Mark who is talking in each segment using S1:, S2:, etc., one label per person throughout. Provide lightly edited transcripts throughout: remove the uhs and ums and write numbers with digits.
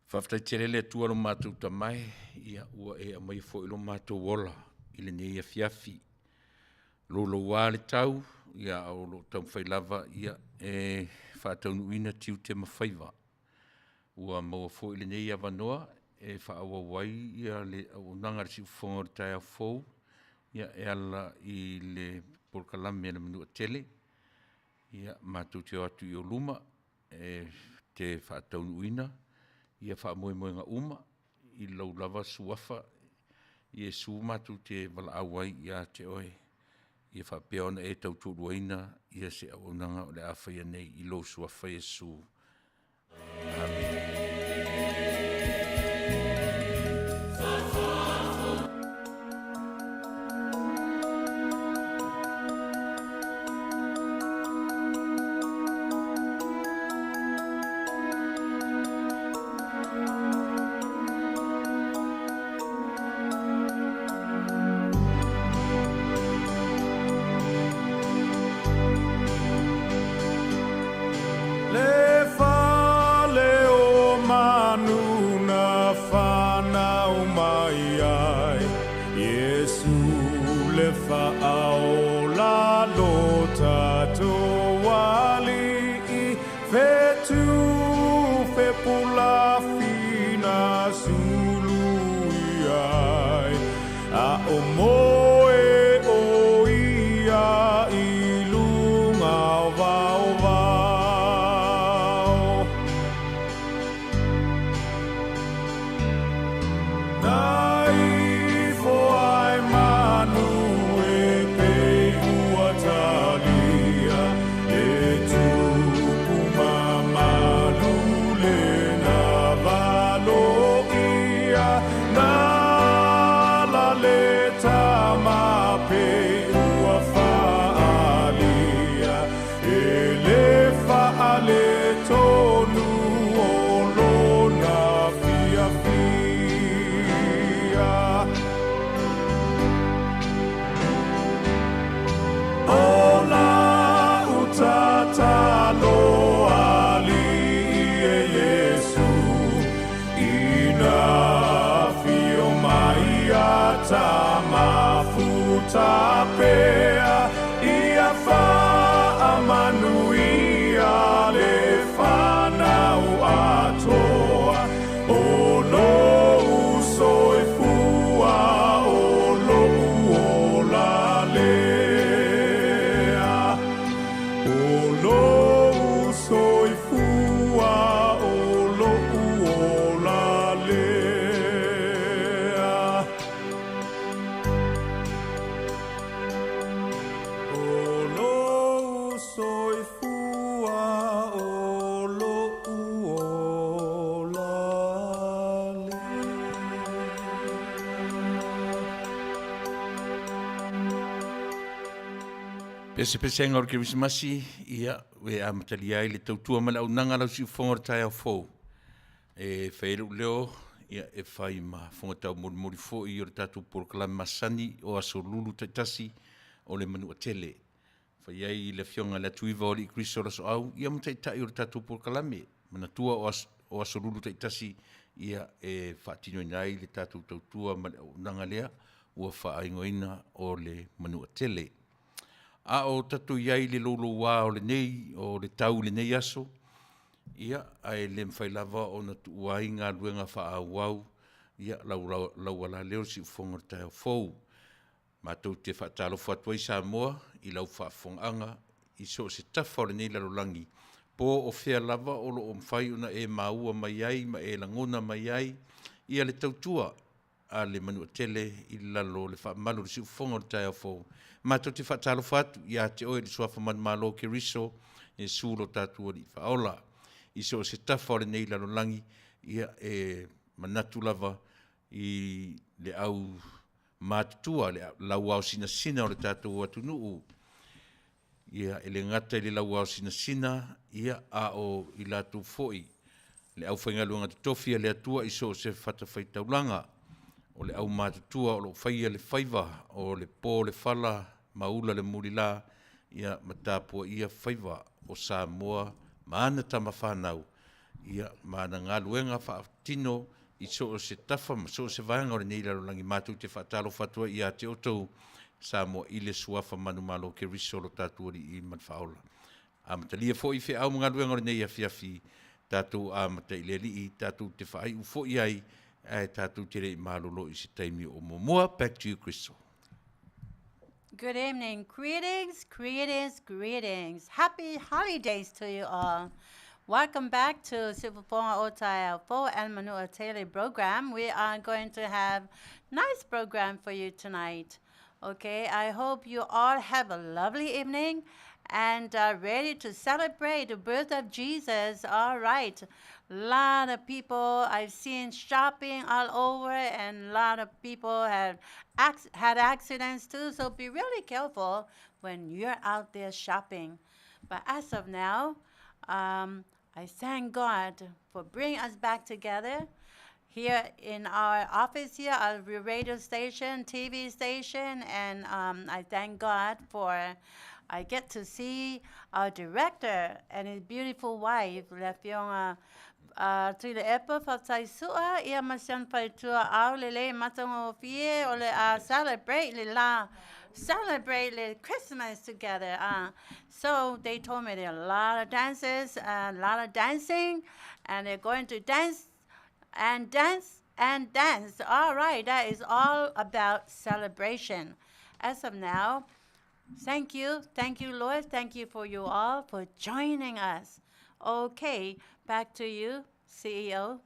S1: Faafetai tele le Atua lo matou Tama e, ia ua e aumaia foi lo matou ola i lenei afiafi. Louloua le tau, ia a o lo o taumafai lava ia e faataunuuina tiute ma faiva. Ua maua foi lenei avanoa e faaauau ai ia le auaunaga a le Siufofoga o le taeao fou ia e ala i le polokalame a le Manuatele. Ia matou te o atu i ou luma e te faataunuuina ia faamoemoega uma i lou lava Suafa Iesu matou te valaau ai ia te oe, ia faapea ona e tautoaluaina ia se auaunaga o le a faia nei i lou Suafa Iesu. Amene.
S2: Le fale o manu na whanau mai ai Iesu le faaola lo tatou Alii Fetu fepulafina sulu iai A o moe o ia i luga o vaovao. Na ifo ai manu e pei ua talia le tupu mamalu le na valoia na la le tama pei ua faalia e le faaletonu o lona fiafia. O lau tatalo alii e Iesu, ina afio mai a tamafuta pea, ia faamanuia le fanau atoa o lou soifua o lou ola lea. O lou soifua o lou ola lea. O lou soifua o lou ola lea.
S1: Pesepesega o le Kerisimasi, ia, e amatalia ai le tautua ma le auaunaga a lau siufofoga o le taeao fou. E fai ai lou leo, ia, e fai ma fofoga taumolimoli foi o le tatou polokalame masani o Aso Lulu taitasi o le Manuatele. Fai ai le Afioga i le Atuiva o Alii Keriso Lasoau, ia ma taitai o le tatou polokalame. Manatua o aso, o aso Lulu taitasi, ia, e faatinoina ai le tatou tautua ma le auaunaga lea ua faaigoaina o le Manuatele. A o tatou i ai i le louloua o lenei, o le tau i lenei aso, ia, ae le mafai lava ona tuua ai galuega faaauau, ia, lau, lauala lea o le siufofoga o le taeao fou. Matou te faatalofa atu ai Samoa i lau faafofogaaga i so o se tafa o lenei lalolagi, po o fea lava o lo o mafai ona e maua mai ai ma e lagona mai ai ia le tautua a le Manuatele i lalo o le faamalu o le siufofoga o le taeao fou. Matou te faatalofa atu ia te oe i le Suafa manumalo o Keriso, Iesu lo tatou Alii Faaola. I so o se tafa o lenei lalolagi, ia e manatu lava i le au matutua, le lauao sinasina o le tatou atunuu, ia e le gata i le lauao sinasina, ia a o i latou foi le aufaigaluega totofi a le Atua i so o se fatafaitaulaga, o le aumatutua o lo o faia le faiva o le po le fala ma ula le mulila, ia ma tapuaia faiva o Samoa ma ana tama fanau. ia, ma ana galuega faatino i so o se tafa ma so o se vaega o lenei lalolagi. Matou te faatalofa atu ai ia te outou Samoa i le Suafa manumalo o Keriso lo tatou Alii ma le Faaola. Amatalia foi feau ma galuega o lenei afiafi, tatou amata i le Alii, tatou te faaiu foi ai, ae tatou te le i malolo i se taimi o muamua. Back to you, Crystal.
S3: Good evening. Greetings, greetings, greetings. Happy holidays to you all. Welcome back to Siufofoga o Taeao Fou and Manua Tele program. We are going to have nice program for you tonight. Okay, I hope you all have a lovely evening and are ready to celebrate the birth of Jesus. All right. A lot of people I've seen shopping all over, and a lot of people have had accidents too. So be really careful when you're out there shopping. But as of now, I thank God for bringing us back together here in our office here, our radio station, TV station, and I thank God for I get to see our director and his beautiful wife, le Afioga Tuilaepa Faafetaisua, ia ma si ana faletua ao lelei matagofie o le a celebrate le la celebrate le Christmas together. So they told me there are a lot of dances, a lot of dancing, and they're going to dance and dance and dance. All right, that is all about celebration. As of now, thank you. Thank you, Lord. Thank you for you all for joining us. Okay, back to you, CEO.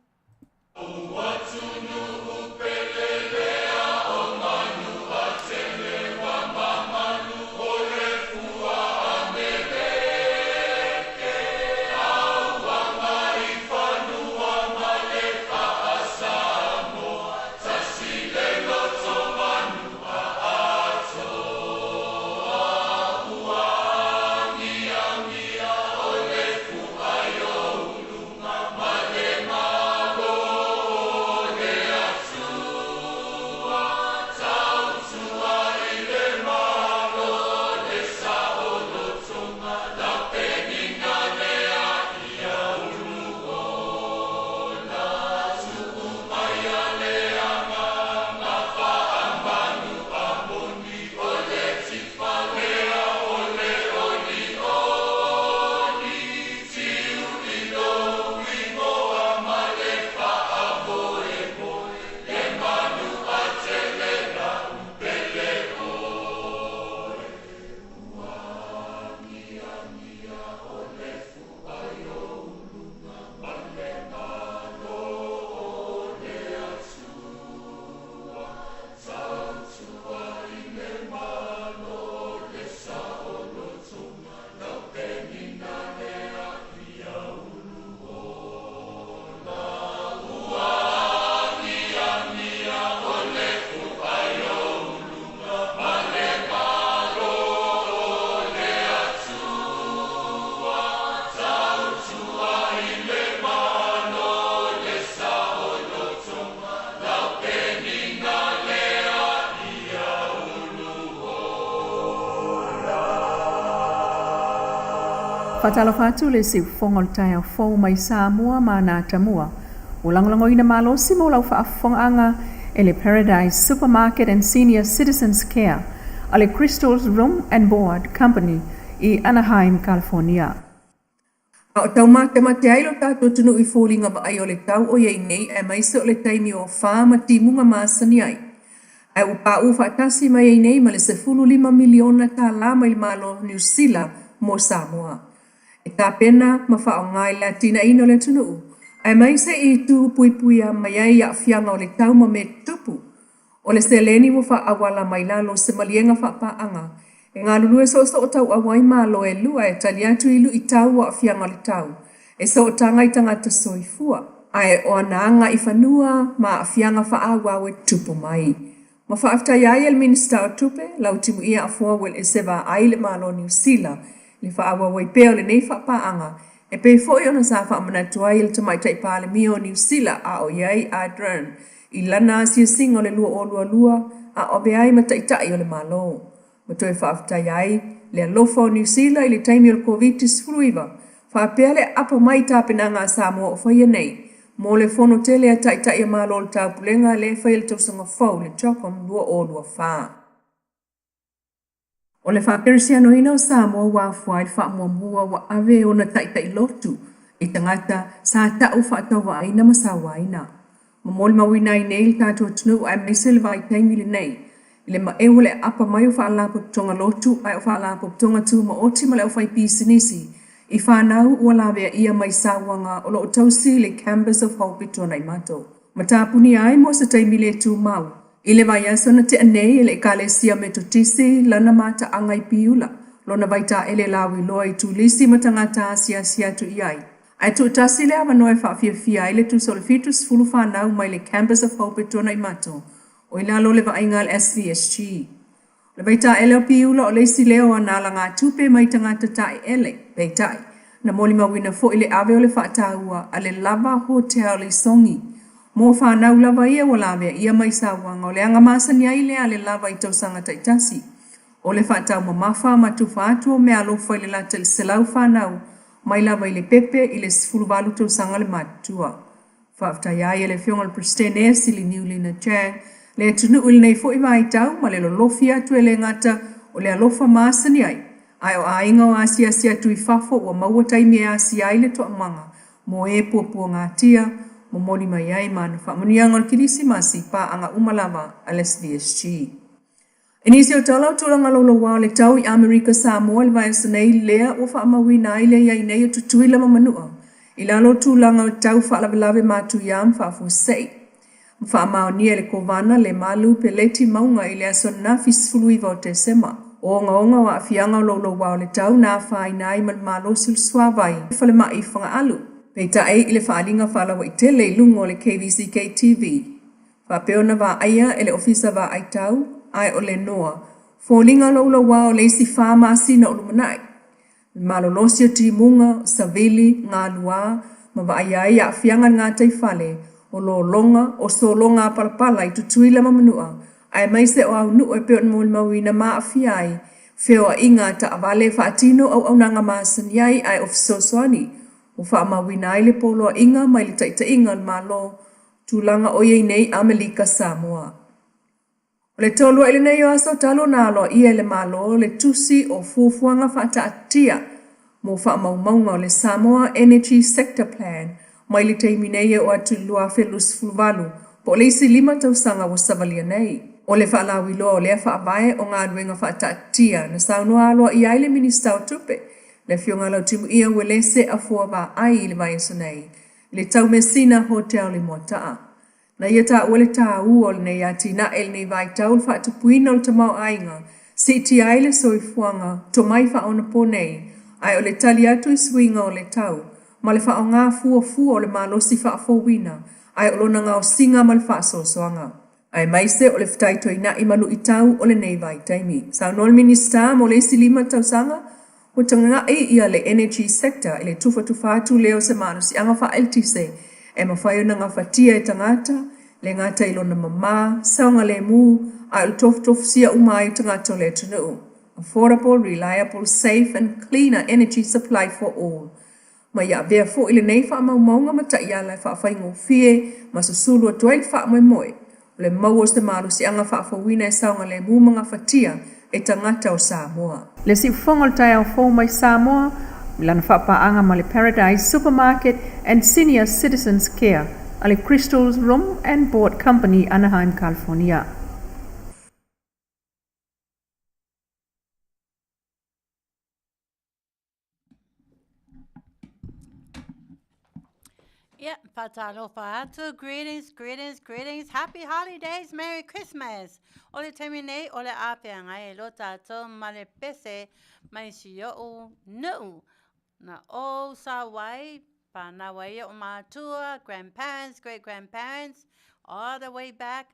S4: Faatalofa atu le siufofoga o le taeao fou mai Samoa ma ana atamua. Ua lagolagoina malosi mo lau faafofogaaga e le Paradise Supermarket and Senior Citizens Care a le Crystals Room and Board Company i Anaheim, California.
S5: A o taumatemate ai lo tatou atunuu i foliga vaai o le tau o i ai nei aemaise o le taimi o afa ma timuga masani ai. Ae ua paʻū faatasi mai ai nei ma le $15 miliona tālā mai le Malo o Niu Sila mo Samoa. E tapena ma faaaoga i le atinaeina o le atunuu aemaise i itu puipuia mai ai i aafiaga o le tau ma mea tutupu. O le seleni ua faaauala mai lalo o se maliega faapaaga e galulue soosoo tauau ai Malo e lua e tali atu i luitau o aafiaga o le tau e sootaga i tagata soifua, ae o ana aga i fanua ma aafiaga faaauau e tupu mai. Ma faafetaia ai e le Minisita o Tupe, Lautimuia Afoa Uelese Vaai le Malo o Niu Sila i le faaauau ai pea o lenei faapaaga e pei foi ona sa faamanatu ai e le Tamaitai Palemia o Niu Sila a o i ai Ardern i lana asiasiga o le 2022 a o avea ai ma Taitai o le Malo, ma toe faafetaia ai le alofa o Niu Sila i le taimi o le Koviti-19, Faapea le aapa mai i tapenaga a Samoa o faia nei mo le Fono tele a Taitai a Malo o le Taupulega lea e faia i le tausaga fou, le CHOGM 2024. O le faakerisianoina o Samoa ua afua ai le faamuamua ua ave e ona taitai lotu i tagata sa ta'u faatauvaaina ma sauaina. Ma molimauina ai nei le tatou atunuu aemaise le vaitaimi lenei i le maeu o le aapa mai o faalapotopotoga lotu ae o faalapotopotoga tumaoti ma le aufaipisinisi i fanau ua laveaia mai sauaga o lo o tausi le Campus of Hope i Tuanaimato ma tapunia ai mo se taimi le tumau. I le vaiaso na tea nei e le Ekalesia Metotisi lana mataaga i Piula, lona vaitaele lauiloa i turisi ma tagata asiasi atu i ai. Ae tuutasi le avanoa e faafiafia ai le tusa o le 70 fanau mai le Campus of Hope i Tuanaimato o i lalo o le vaaiga a le SVSG. O le vaitaele o Piula o le isi lea o ana alagatupe mai tagata taeele, peitai, na molimauina foi le ave o le faataua a le Lava Hotel i Sogi. Mo fanau lava ia ua laveaia mai sauaga, o le aga masani ai lea a le Lava i tausaga taitasi. O le faataumamafa ma tufa atu o meaalofa i le lata i le 100 fanau mai lava i le pepe i le 18 tausaga le matutua. Faafetai ai e le Afioga i le Peresetene Siliniu Lina Chang le atunuu i lenei foi vaitau ma le lolofi atu e le gata o le alofa masani ai, ae o aiga o asiasi atu i fafo ua maua taimi e asia ai le toamaga mo e puapuagatia, momoli mai ai ma ana faamanuiaga o le Kerisimasi i paaga uma lava a le SVSG. I nisi o tala o tulaga louloua o le tau i Amerika Samoa i le vaiaso nei lea ua faamauina ai le i ai nei o Tutuila ma Manua i lalo o tulaga o tau faalavelave matuia ma faafuasei. Ma faamaonia e le Kovana le malu peleti mauga i le aso ananafi 19 o Tesema. O ogaoga o aafiaga o louloua o le tau na afaina ai ma le malosi o le suavai i le falemai i Fagaalu. Peitai i le faaaliga faalauaitele i luga o le KVCK TV, faapea ona vaaia e le Ofisa Vaai Tau ae o le NOAA, foliga louloua o le isi 4 masina o lumanai. Le malolosi o timuga, o savili, galuā, ma vaaia ai aafiaga i le gataifale, o lologa, o sologa palapala i Tutuila ma Manua, aemaise o aunuu e pei ona molimauina ma aafia ai feoaiga a taavale e faatino auaunaga masani ai ae o fesoasoani ua faamauina ai le poloaiga mai le taitaiga o le Malo tulaga o i ai nei Amelika Samoa. O le tolu ai lenei o aso talu ona aloaia e le Malo le tusi o fuafuaga faataatia mo faamaumauga o le Samoa Energy Sector Plan mai le taimi nei e oo atu i le 2028, po o le isi 5 tausaga ua savalia nei. O le faalauiloa o lea faavae o galuega faataatia na saunoa aloaia ai le Minisita o Tupe, le Afioga ia Lautimuia Uelese Afoa Vaai i le vaiaso nei, i le Taumeasina Hotel i Moataa. Na ia taua le tāua o lenei atinae i lenei vaitau o le faatupuina o le tamaoaiga, siitia ai le soifuaga tomai faaonaponei, ae o le tali atu i suiga o le tau, ma le faaaoga fuafua o le malosi faafouina, ae o lona gaosiga ma le faasoasoaga. Aemaise o le fetaitoina'i ma lu'itau o lenei vaitaimi. Saunoa le Minisita mo le isi 5 tausaga, Ua taga'i ia le energy sector i le tufatufa atu lea o se malosiaga faaeletise e mafai ona gafatia e tagata, le gata i lona mama, saogalemu, a o le tofutofusia uma ai o tagata o le atunuu. Affordable, reliable, safe and cleaner energy supply for all. Ma ia avea foi lenei faamaumauga ma taiala e faafaigofie ma susulu atu ai le faamoemoe o le maua o se malosiaga faafouina e saogalemu ma gafatia e tagata o Samoa.
S4: Le siufofoga o le taeao fou mai Samoa i lana faapaaga ma le Paradise Supermarket and Senior Citizens Care a le Crystals Room and Board Company, Anaheim, California.
S3: Ia, faatalofa atu, greetings, greetings, greetings, happy holidays, merry Christmas. O le taimi nei, o le a feagai e lo tātou ma le pese mai si o'u nu'u. Na ou sao ai, whānau ai o mātua, grandparents, great grandparents, all the way back,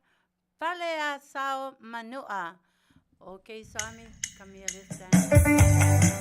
S3: Fale a Sao Manua. Okay, Sami, come here, let's dance.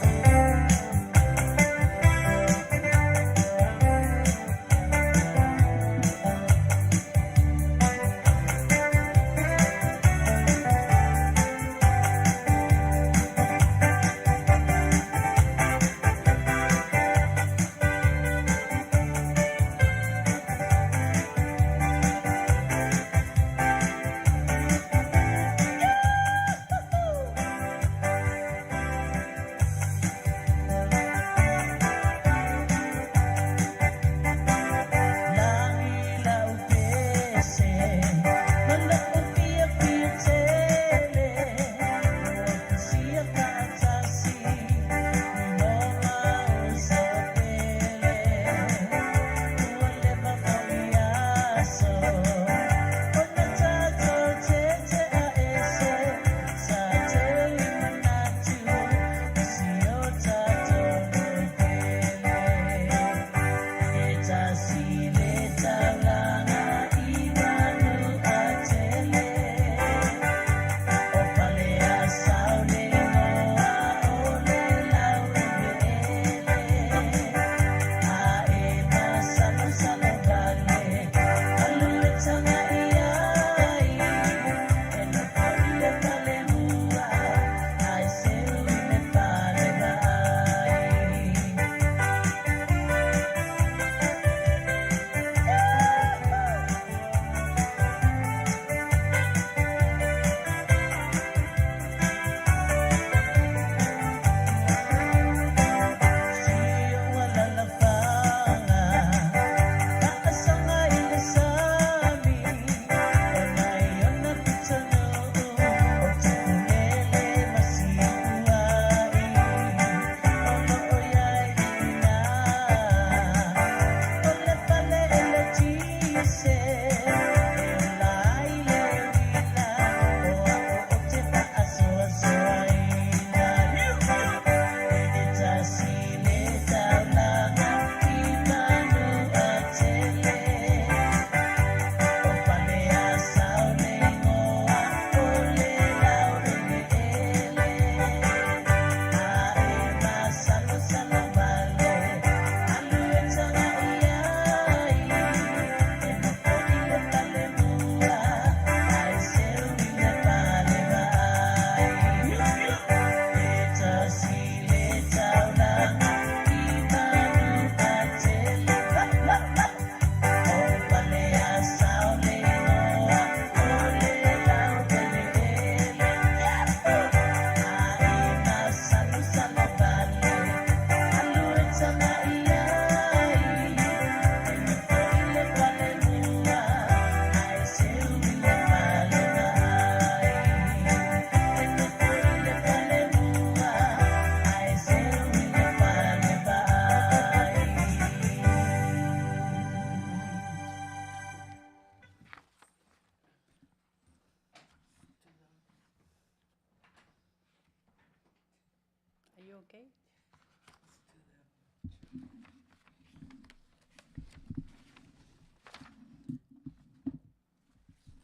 S3: Are you okay?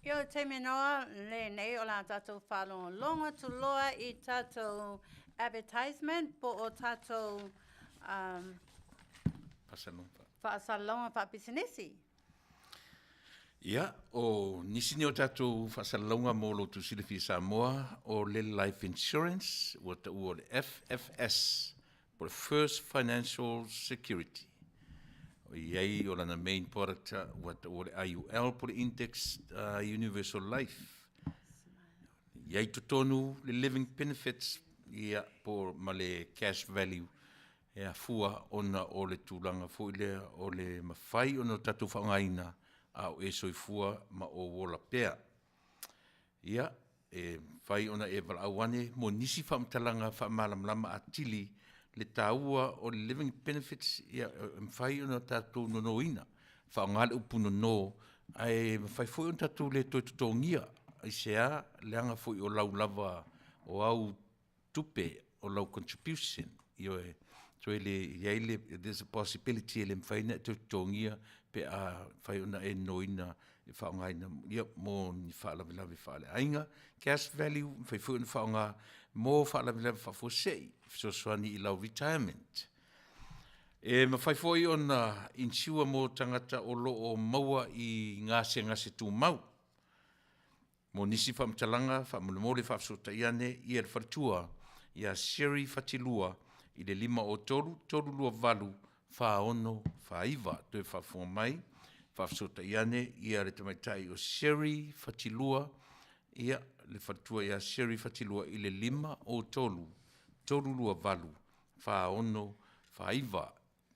S3: Ia, o le taimi noa lenei o la tatou faalogologo atu loa i tatou advertisement po o tatou faasalalauga faapisinisi.
S1: Ia, o nisi nei o tatou faasalalauga mo lo outou silafia Samoa, o le life insurance, ua taua o le FFS, po o le First Financial Security. O i ai o lana main product ua taua o le IUL po o le Index Universal Life. I ai totonu le living benefits ia po ma le cash value e afua ona o le tulaga foi lea o le mafai ona tatou faaaogaina a o e soifua ma ou ola pea. Ia, e mafai ona e valaau ane mo nisi faamatalaga faamalamalama atili le taua o le living benefits, ia, e mafai ona tatou nonoina, faaaoga le upu nono, ae mafai foi ona tatou le toe totogia. Aisea? Leaga foi o lau lava o au tupe, o lau contribution, ioe, so e le i ai le, there's a possibility e le mafai ona e toe totogia pe a fai ona e nonoina e faaaogaina, ia, mo ni faalavelave faaleaiga. Cash value, mafai foi ona faaaoga mo faalavelave faafuasei, fesoasoani i lau retirement. E mafai foi ona insure mo tagata o lo o maua i gasegase tumau. Mo nisi faamatalaga, faamolemole faafesootai ane ia le faletua ia Sherry Fatilua i le 503 328 4649. Toe faafofoga mai, faafesootai ane ia le tamaitai o Sherry Fatilua, ia le faletua ia Sherry Fatilua i le 503 328 4649.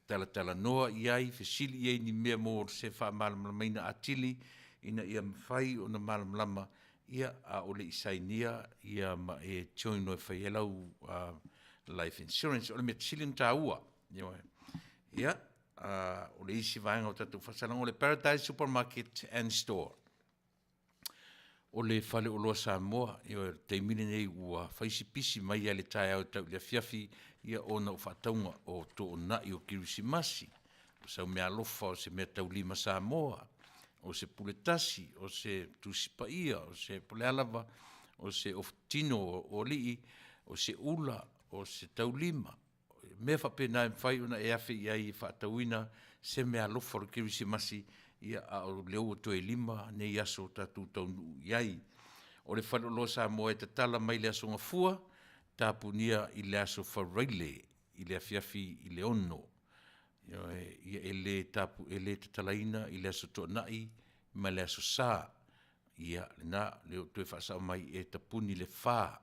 S1: Talatalanoa i ai, fesili i ai ni mea mo se faamalamalamaina atili ina ia mafai ona malamalama, ia, a o le i sainia ia ma e join loa e fai ai lau life insurance. O le mea sili ona taua, ioe. Ia, o le isi vaega o tatou faasalaga o le Paradise Supermarket and Store. O le Faleoloa Samoa, ioe, o le taimi lenei ua fai si pisi mai lava i le taeao e tau i le afiafi, ia ona o faatauga o toonai o Kerisimasi. sau meaalofa, o se meataulima Samoa, o se pule tasi, o se Tusi Paia, o se po o le a lava, o se ofu tino o alii, o se ula, o se taulima, mea faapena e mafai ona e afe i ai e faatauina se meaalofa o le Kerisimasi, ia a o lea ua toe 5 nei aso tatou taunuu i ai. O le Faleoloa Samoa e tatala mai le Aso Gafua, tapunia i le Aso Faraile i le afiafi i le 6. Ioe, ia e le tapu, e le tatalaina i le Aso Toonai ma le Aso Sa. Ia, lena, lea ua toe faasao mai e tapuni le 4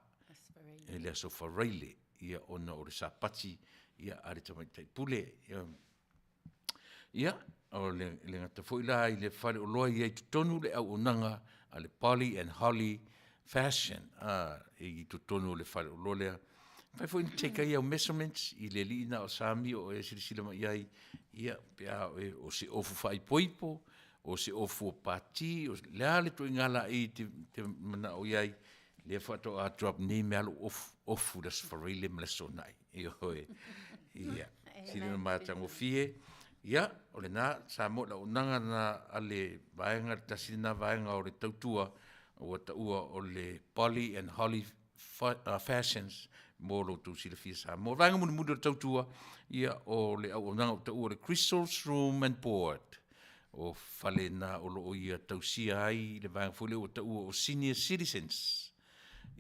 S1: i le Aso Faraile, ia ona o le Sapati ia a le Tamaitai Pule. Ia, ia o le, le gata foi la i le faleoloa ia i totonu le auaunaga a le Polly and Holly Fashion, a, i totonu o le faleoloa lea. Mafai foi ona take ai au measurements i le alii na o Sami o e silasila mai ai, ia, pe a o, e, o se ofu faaipoipo, o se ofu o pati, o le a le ituaiga laei te, te manao i ai, lea faatoa drop nei mea lou ofu, ofu le Aso Faraile ma le Aso Toonai. Ioe. Ia, sili ona matagofie. Ia, o lena, Samoa, le auaunaga lena a le vaega, le tasi lena vaega o le tautua, ua taua o le Polly and Holly Fashions mo lo outou silafia Samoa. O le vaega mulimuli o le tautua, ia, o le auaunaga ua taua o le Crystal's Room and Board. O fale na o lo o ia tausia ai le vaega foi lea ua taua o senior citizens.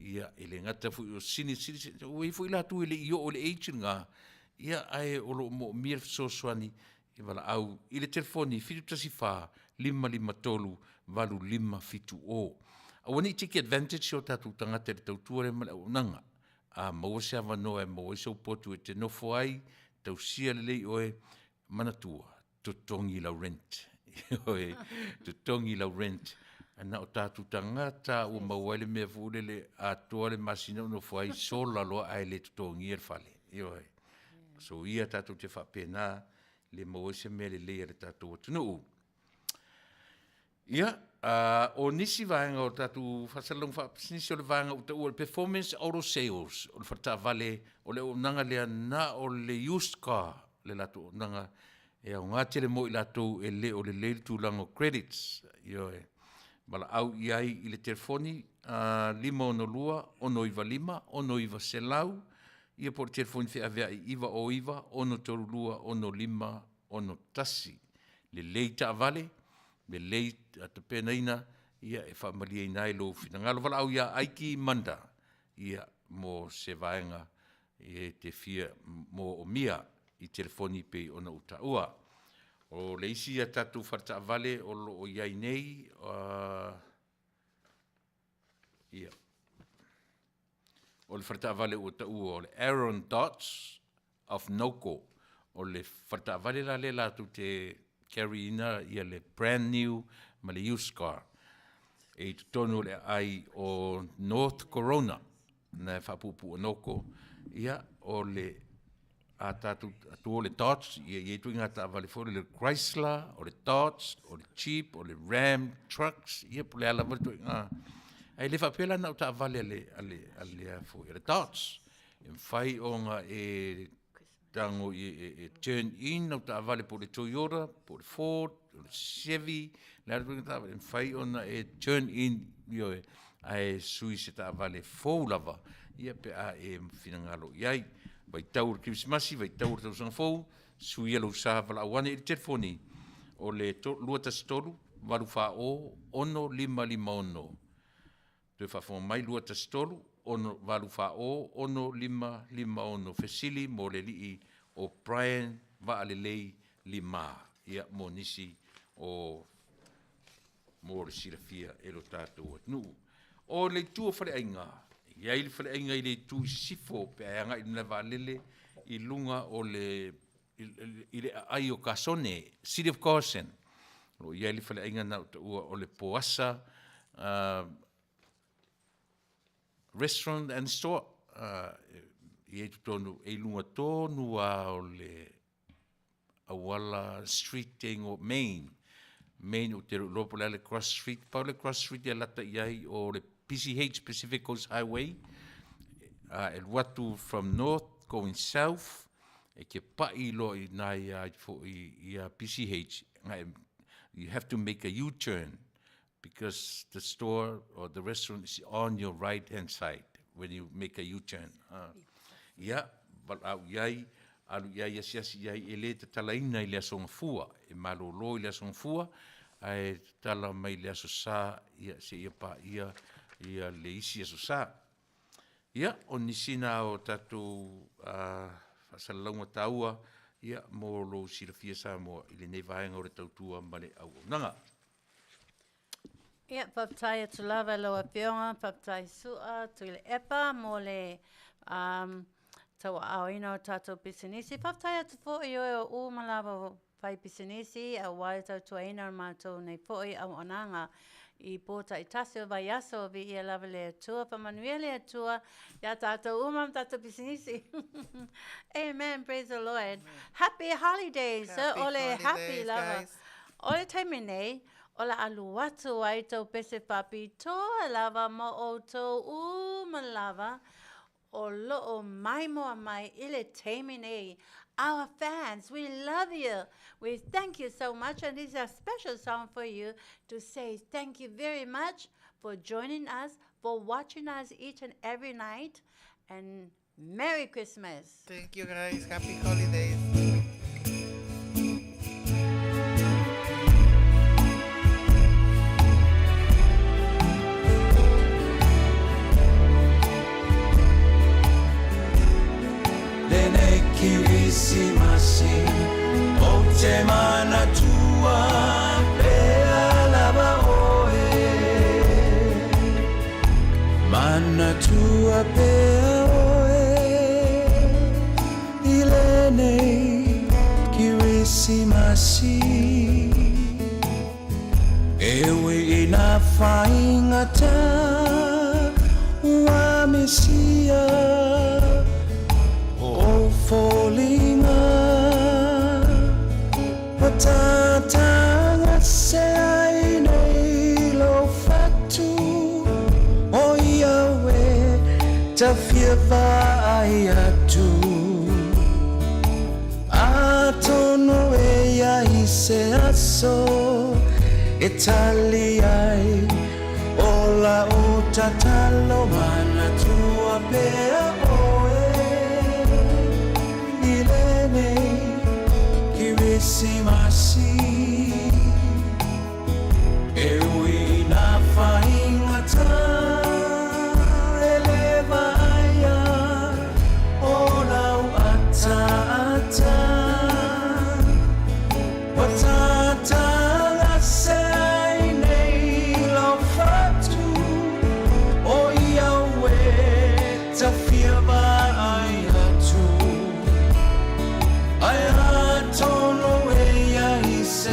S1: Ia, e le gata foi o senior citizens, ua i ai foi latou e le i oo i le age lena, ia, ae o lo o moomia le fesoasoani e valaau i le telefoni 714 553 8570. Aua ne i take advantage o tatou tagata i le tautua lea ma le auaunaga. A maua se avanoa e maua ai sou potu e te nofo ai, tausia lelei oe, manatua, totogi lau rent. Ioe, totogi lau rent. Na o tatou tagata ua maua ai le mea foi lele atoa le masina o nofo ai sola loa ae le totogia le fale. Ioe. So ia tatou te faapena le maua ai se mea lelei a le tatou atunuu. Ia, o nisi vaega o tatou faasalalauga faapisinisi o le vaega ua taua o le Performance Auto Sales, o le faletaavale, o le auaunaga lea na o le used car le latou auaunaga e aoga tele mo i latou e le o lelei le tulaga o credits. Ioe. Valaau i ai i le telefoni 562 695 6900 ia po o le telefoni feaveai 909 632 6561. Lelei taavale, lelei tapenaina, ia e faamalieina ai lou finagalo. Valaau ia Aiki Manda, ia mo se vaega e te fia moomia i telefoni pei ona ou taua. O le isi a tatou faletaavale o lo o i ai nei, ia, o le faletaavale ua taua o le Aaron Dodds of Noko. O le faletaavale la lea latou te carry ina ia le brand new ma le used car. E i totonu o le aai o North Corona, na e faapuupuu o Noko, ia, o le a tatou atu o le Dodge, ia i ai ituaiga taavale foi lele, o le Chrysler, o le Dodge, o le Jeep, o le Ram trucks, ia po o le a lava le ituaiga. Ae le faapea la na o taavale a le, a le, a le, a foi, a le Dodge. E mafai ona e tago i, e, e turn in au taavale po o le Toyota, po o le Ford, o le Chevy, le a le ituaiga taavale, e mafai ona e turn in, ioe, ae sui se taavale fou lava, ia pe a e finagalo i ai. Vaitau o le Kerisimasi, vaitau o le tausaga fou, suia lou sa valaau ane i le telefoni o le 213 840 6556. Toe faafofoga mai 213 840 6556. Fesili mo le alii o Brian Vaalelei Lima, ia mo nisi o mo le silafia e lo tatou atunuu. O le itu o Faleaiga, e i ai le Faleaiga i le itu i sisifo pe a e agai i le malae vaalele i luga o le i le aai o Kasone, City of Carson. O lo o i ai le faleaiga na o taua o le Poasa Restaurant and Store. E i ai totonu, e i luga tonu lava o le auala street e igoa main, main ou te le o iloa po o le a le cross street, pau le cross street e lata i ai o le PCH Pacific Coast Highway, a e alu atu from north going south. E te paʻi loa i nā ia foi ia PCH, you have to make a U-turn because the store or the restaurant is on your right hand side when you make a U-turn. Ia, valaau i ai, alu i ai, asiasi i ai, e le tatalaina i le Aso Gafua, e malolo i le Aso Gafua, ae tatala mai i le Aso Sa, ia, seia paia ia le isi Aso Sa. Ia, o nisi na o tatou faasalalauga taua, ia, mo lou silafia Samoa i lenei vaega o le tautua ma le auaunaga.
S3: Ia, faafetai atu lava i lau Afioga, faafetai Su'a Tuilaepa mo le um, tauaaoina o tatou pisinisi. Faafetai atu foi i oe o uma lava o fai pisinisi aua le tautuaina o le matou nei foi auaunaga i pō taitasi o vaiaso. Viia lava le Atua, faamanuia le Atua iā tatou uma ma tatou pisinisi. Amen, praise the Lord. Happy holidays. Happy o le happy lava. O le taimi nei, o le a alu atu ai tou pese faapitoa lava mo ʻoutou uma lava o lo'o maimoa mai i le taimi nei. Our fans, we love you. We thank you so much and this is a special song for you to say thank you very much for joining us, for watching us each and every night and Merry Christmas.
S6: Thank you guys. Happy holidays.
S2: Lenei Kirisimasi Ou te manatua pea lava oe Manatua pea oe I lenei Kirisimasi E ui ina faigata ua misia o foliga Ua tatagase ai nei lou fatu O ia e ta fia vaai atu Atonu e i ai se aso e tali ai o lau tatalo Manatua pea oe i lenei Kirisimasi E ui ina faigata e le vaaia o lau ataata Ua tatagase ai nei lau fatu O ia e ta fia vaai atu Ae atonu e i ai se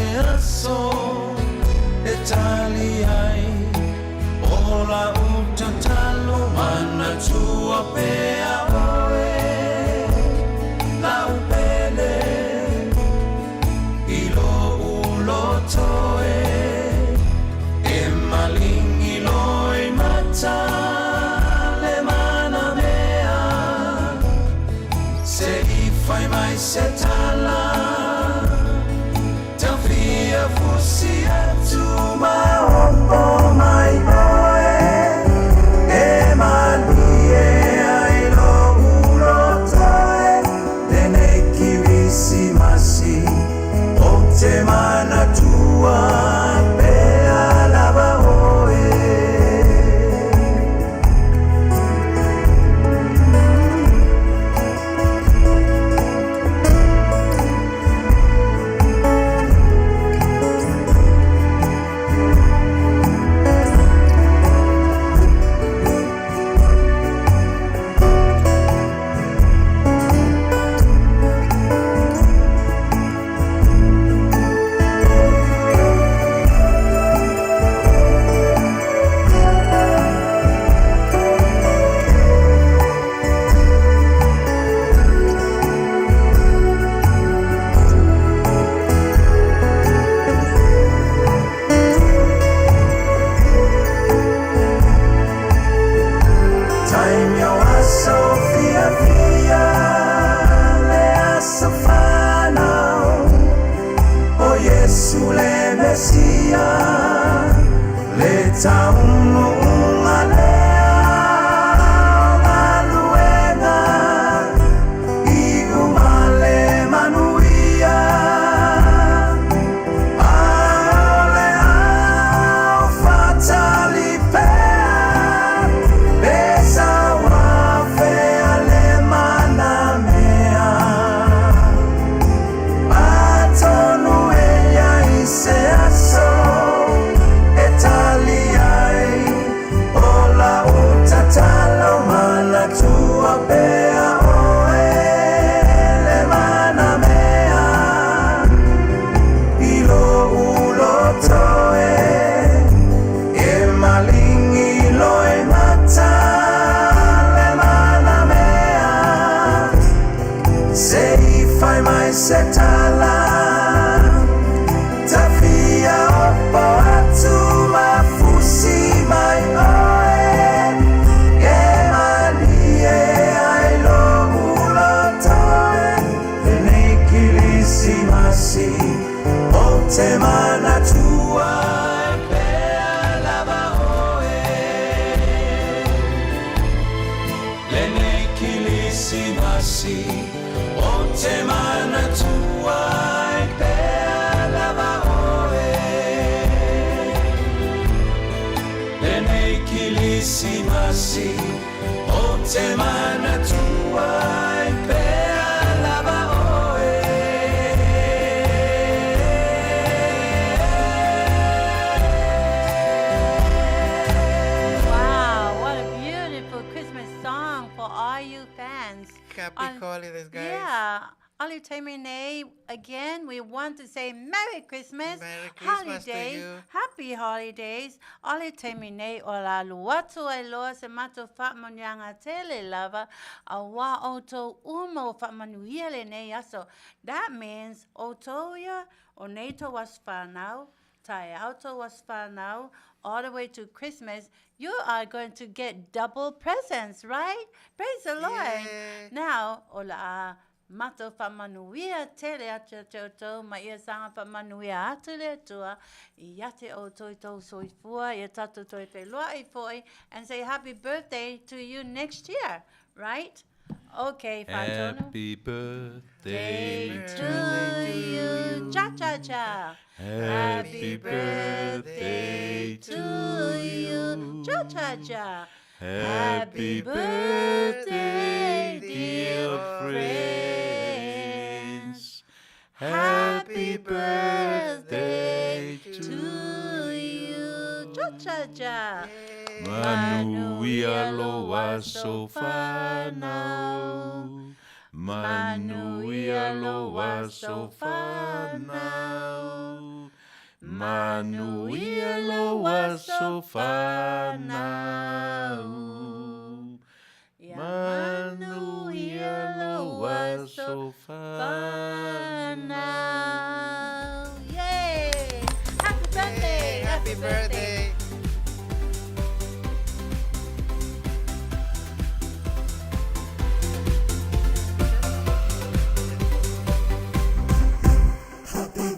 S2: Ekalesia le taunuuga lea o galuega iu ma le manuia ae o le aufatali pea pe sauafea le manamea. Atonu e iai se aso e tali ai o lau tatalo manatua pea oe le manamea i lou loto e e malingi loimata le manamea se i fai mai se tala tafia opo atu ma fusi mai oe e malie ai lou loto e lenei Kilisimasi ou te manatua ai pea lava oe lenei Kilisimasi ou te manatua ai pea lava oe lenei Kilisimasi ou te manatua ai pea lava oe.
S3: Wow, what a beautiful Christmas song for all you fans.
S6: Happy holidays, guys.
S3: Yeah. Ali Tamine, again, we want to say Merry Christmas,
S6: Merry Christmas to
S3: holidays,
S6: you.
S3: Happy Holidays. Ali Tamine, o la luatu ai loa se mato whaamanuiaga tele lava, auā outou uma ua faamanuia lenei aso. That means outou ia, o nei tou aso whanau, taeao tou aso whanau, all the way to Christmas, you are going to get double presents, right? Praise the Lord.
S6: Yeah.
S3: Now, o le a matou faamanuia tele atu ia te outou ma ia saga faamanuia atu le Atua ia te outou i tou soifua, ia tatou toe feloai foi, and say happy birthday to you next year, right? Okay, Faatonu.
S1: Happy birthday
S3: Day to you. Cha cha cha.
S1: Happy birthday
S3: to you. Cha cha cha.
S1: Happy birthday, dear friends. Happy birthday
S3: to you. Cha cha cha.
S1: Manuia lou aso fanau. Manuia lou aso fanau. Manuia lou aso fanau. Manuia lou aso fanau.
S3: Yay! Happy birthday!
S6: Yay, happy birthday.
S2: Happy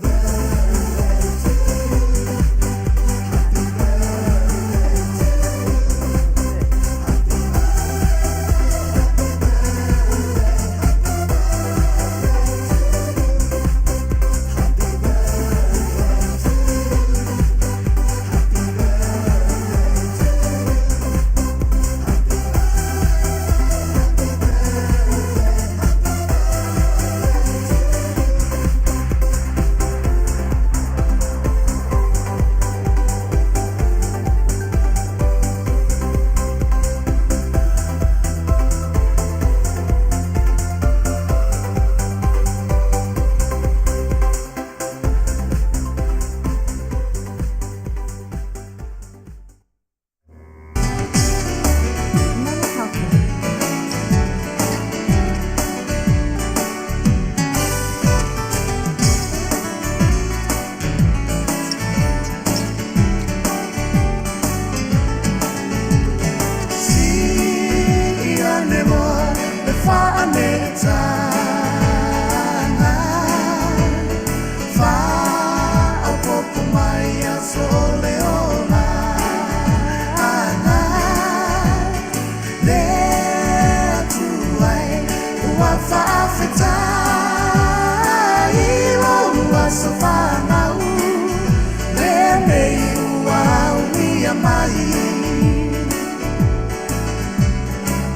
S2: Lenei ua aulia mai.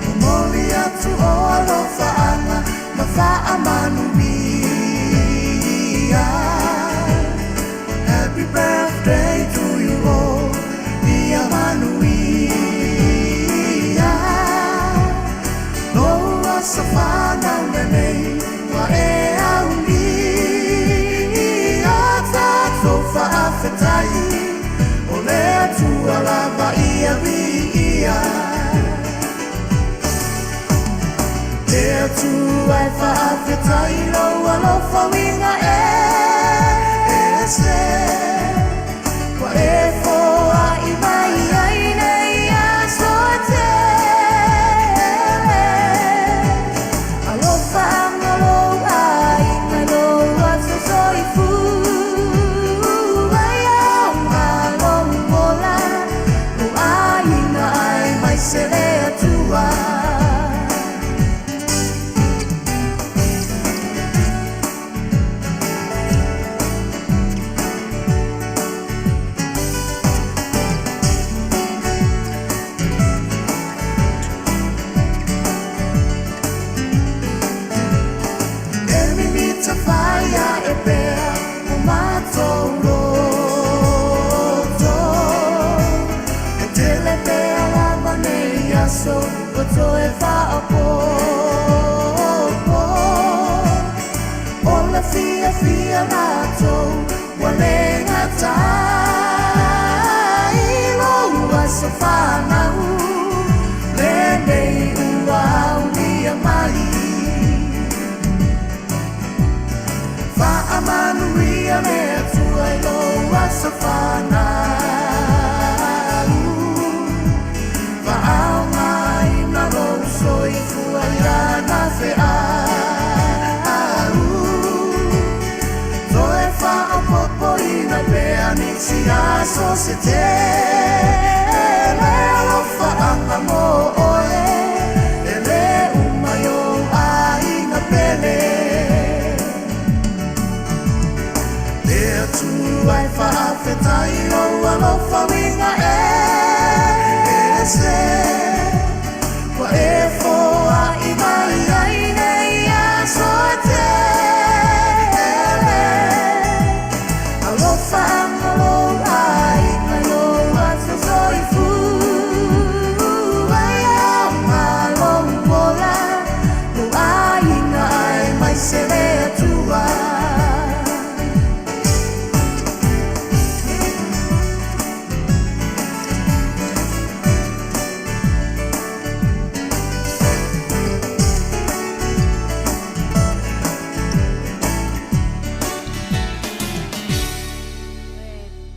S2: Momoli atu o alofaaga ma faamanuia. Happy birthday to you all, ia manuia. Lou aso fanau lenei ua e aulia. Tatou faafetai o le Atua lava ia viia. Le Atua e faafetai lou alofa uiga ese. Ua e foai mai ai nei aso e tele. Alofa lou aiga lou aso soifua. Ia lou ola, lou aiga aemaise le Atua. E mimita faia e pea o matou loto. E tele pea lava nei aso ua toe faaopoopo. O le fiafia latou ua le gatai lou aso fanau. Lenei ua aulia mai. Faamanuia le Atua i lou aso fanau. Faaaogaina lou soifua i lana feau. Toe faaopoopoina pea nisi aso se tele. Alofaaga mo oe e le uma i ou aiga pele. Le Atua e faafetai lou alofa uiga ese. Ua e foai mai ai nei aso e tele. Alofa lou aiga lou aso soifua. Ia lou ola, lou aiga aemaise le Atua.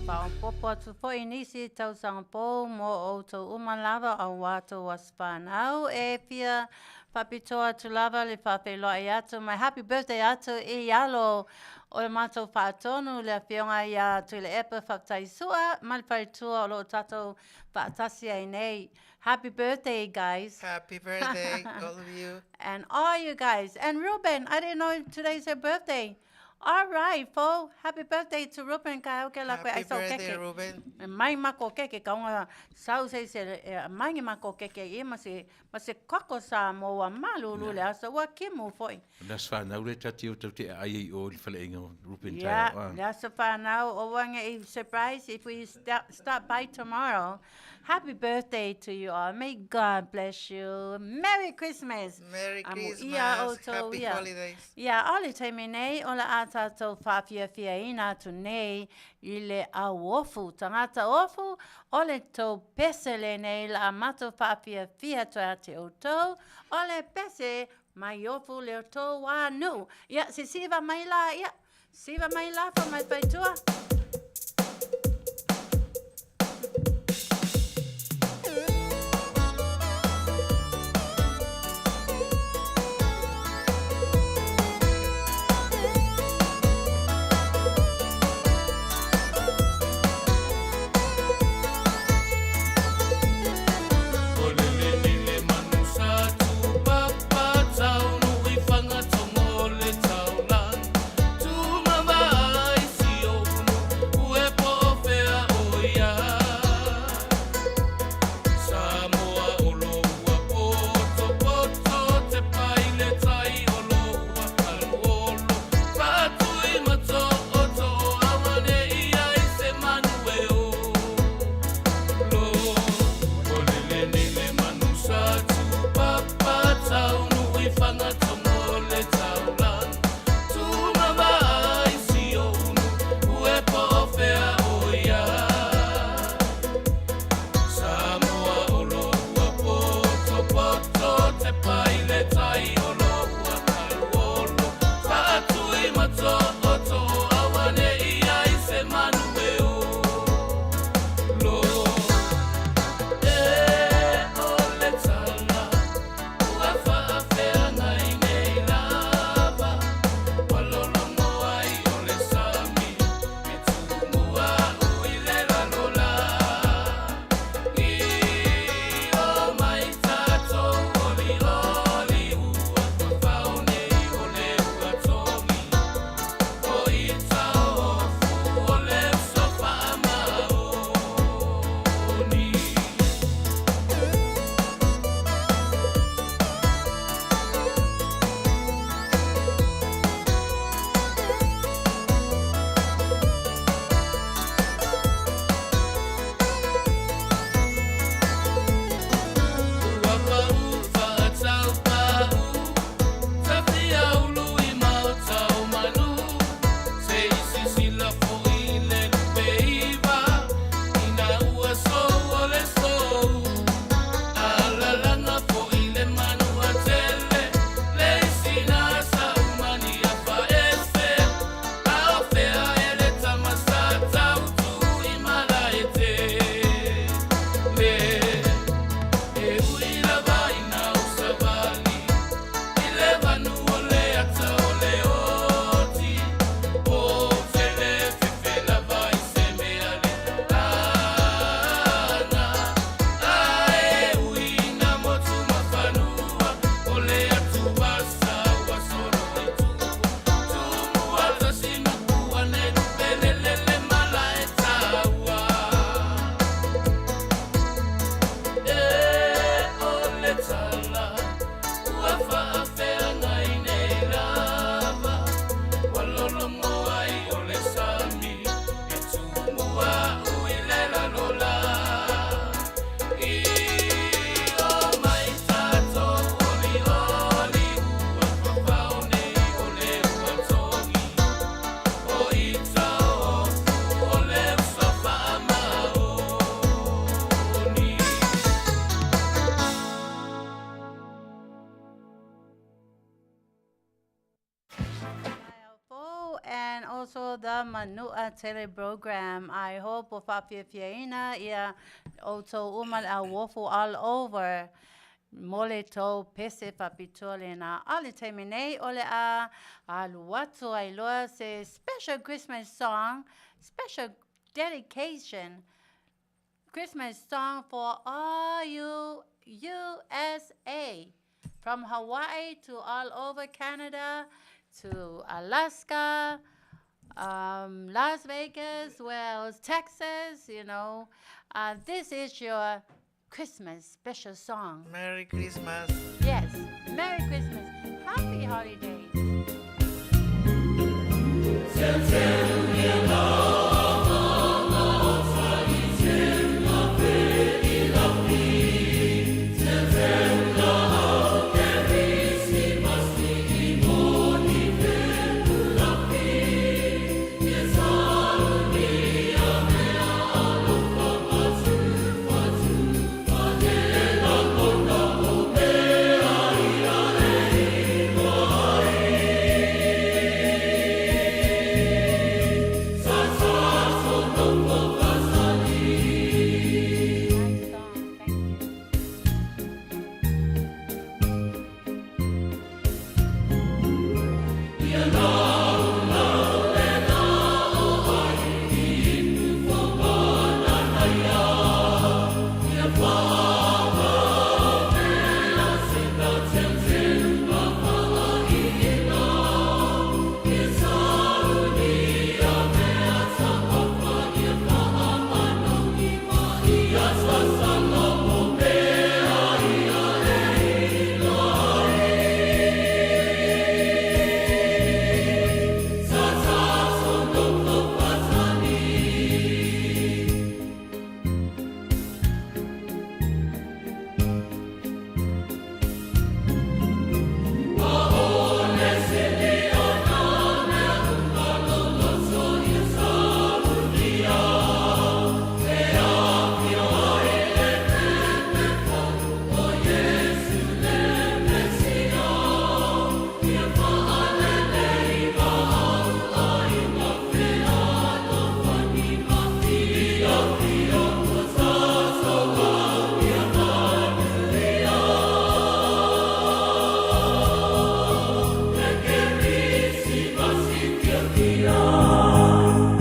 S3: Faaopoopo atu foi nisi tausaga fou mo outou uma lava auā tou aso fanau. E fia faapitoa atu lava le faafeiloai atu ma happy birthday atu i alo o le matou faatonu le afioga ia Tuilaepa Faafetaisua ma le faletua o loo tatou faatasi ai nei. Happy birthday, guys.
S6: Happy birthday, all of you.
S3: And all you guys. And Ruben, I didn't know today's your birthday. All right, fo. Happy birthday to Ruben. Ka au ke la koe
S6: Happy
S3: ai sau
S6: birthday,
S3: keke.
S6: Ruben.
S3: E mai mako keke ka unga sau se se e mai mako keke i ma se koko sa mo ua malulu le aso ua kimu foi.
S1: O le aso fanau lea ta te o tau te aai ai i o i le faleaiga o Ruben
S3: Yeah,
S1: taeao.
S3: le aso fanau o wanga i surprise if we stop by tomorrow. Happy birthday to you all. May God bless you. Merry Christmas.
S6: Merry
S3: Amuia
S6: Christmas.
S3: outou,
S6: Happy
S3: ia.
S6: holidays.
S3: Ia, o le taimi nei, o le a tatou faafiafiaina atu nei i le auofu. Tagata ofu, o le tou pese lenei la a matou faafiafia atu ia te outou, o le pese mai ofu le tou anu'u. Ia, sisiva mai la, ia, siva mai la fa mai faitua. Manua Tele program. I hope ua faafiafiaina ia outou uma le auofo all over mo le tou pese faapitoa lena. A o le taimi nei o le a alu atu ai loa se special Christmas song, special dedication Christmas song for all you USA from Hawaii to all over Canada to Alaska, um, Las Vegas, Wells, Texas, you know. Uh, this is your Christmas special song.
S6: Merry Christmas.
S3: Yes, Merry Christmas. Happy holidays. Nice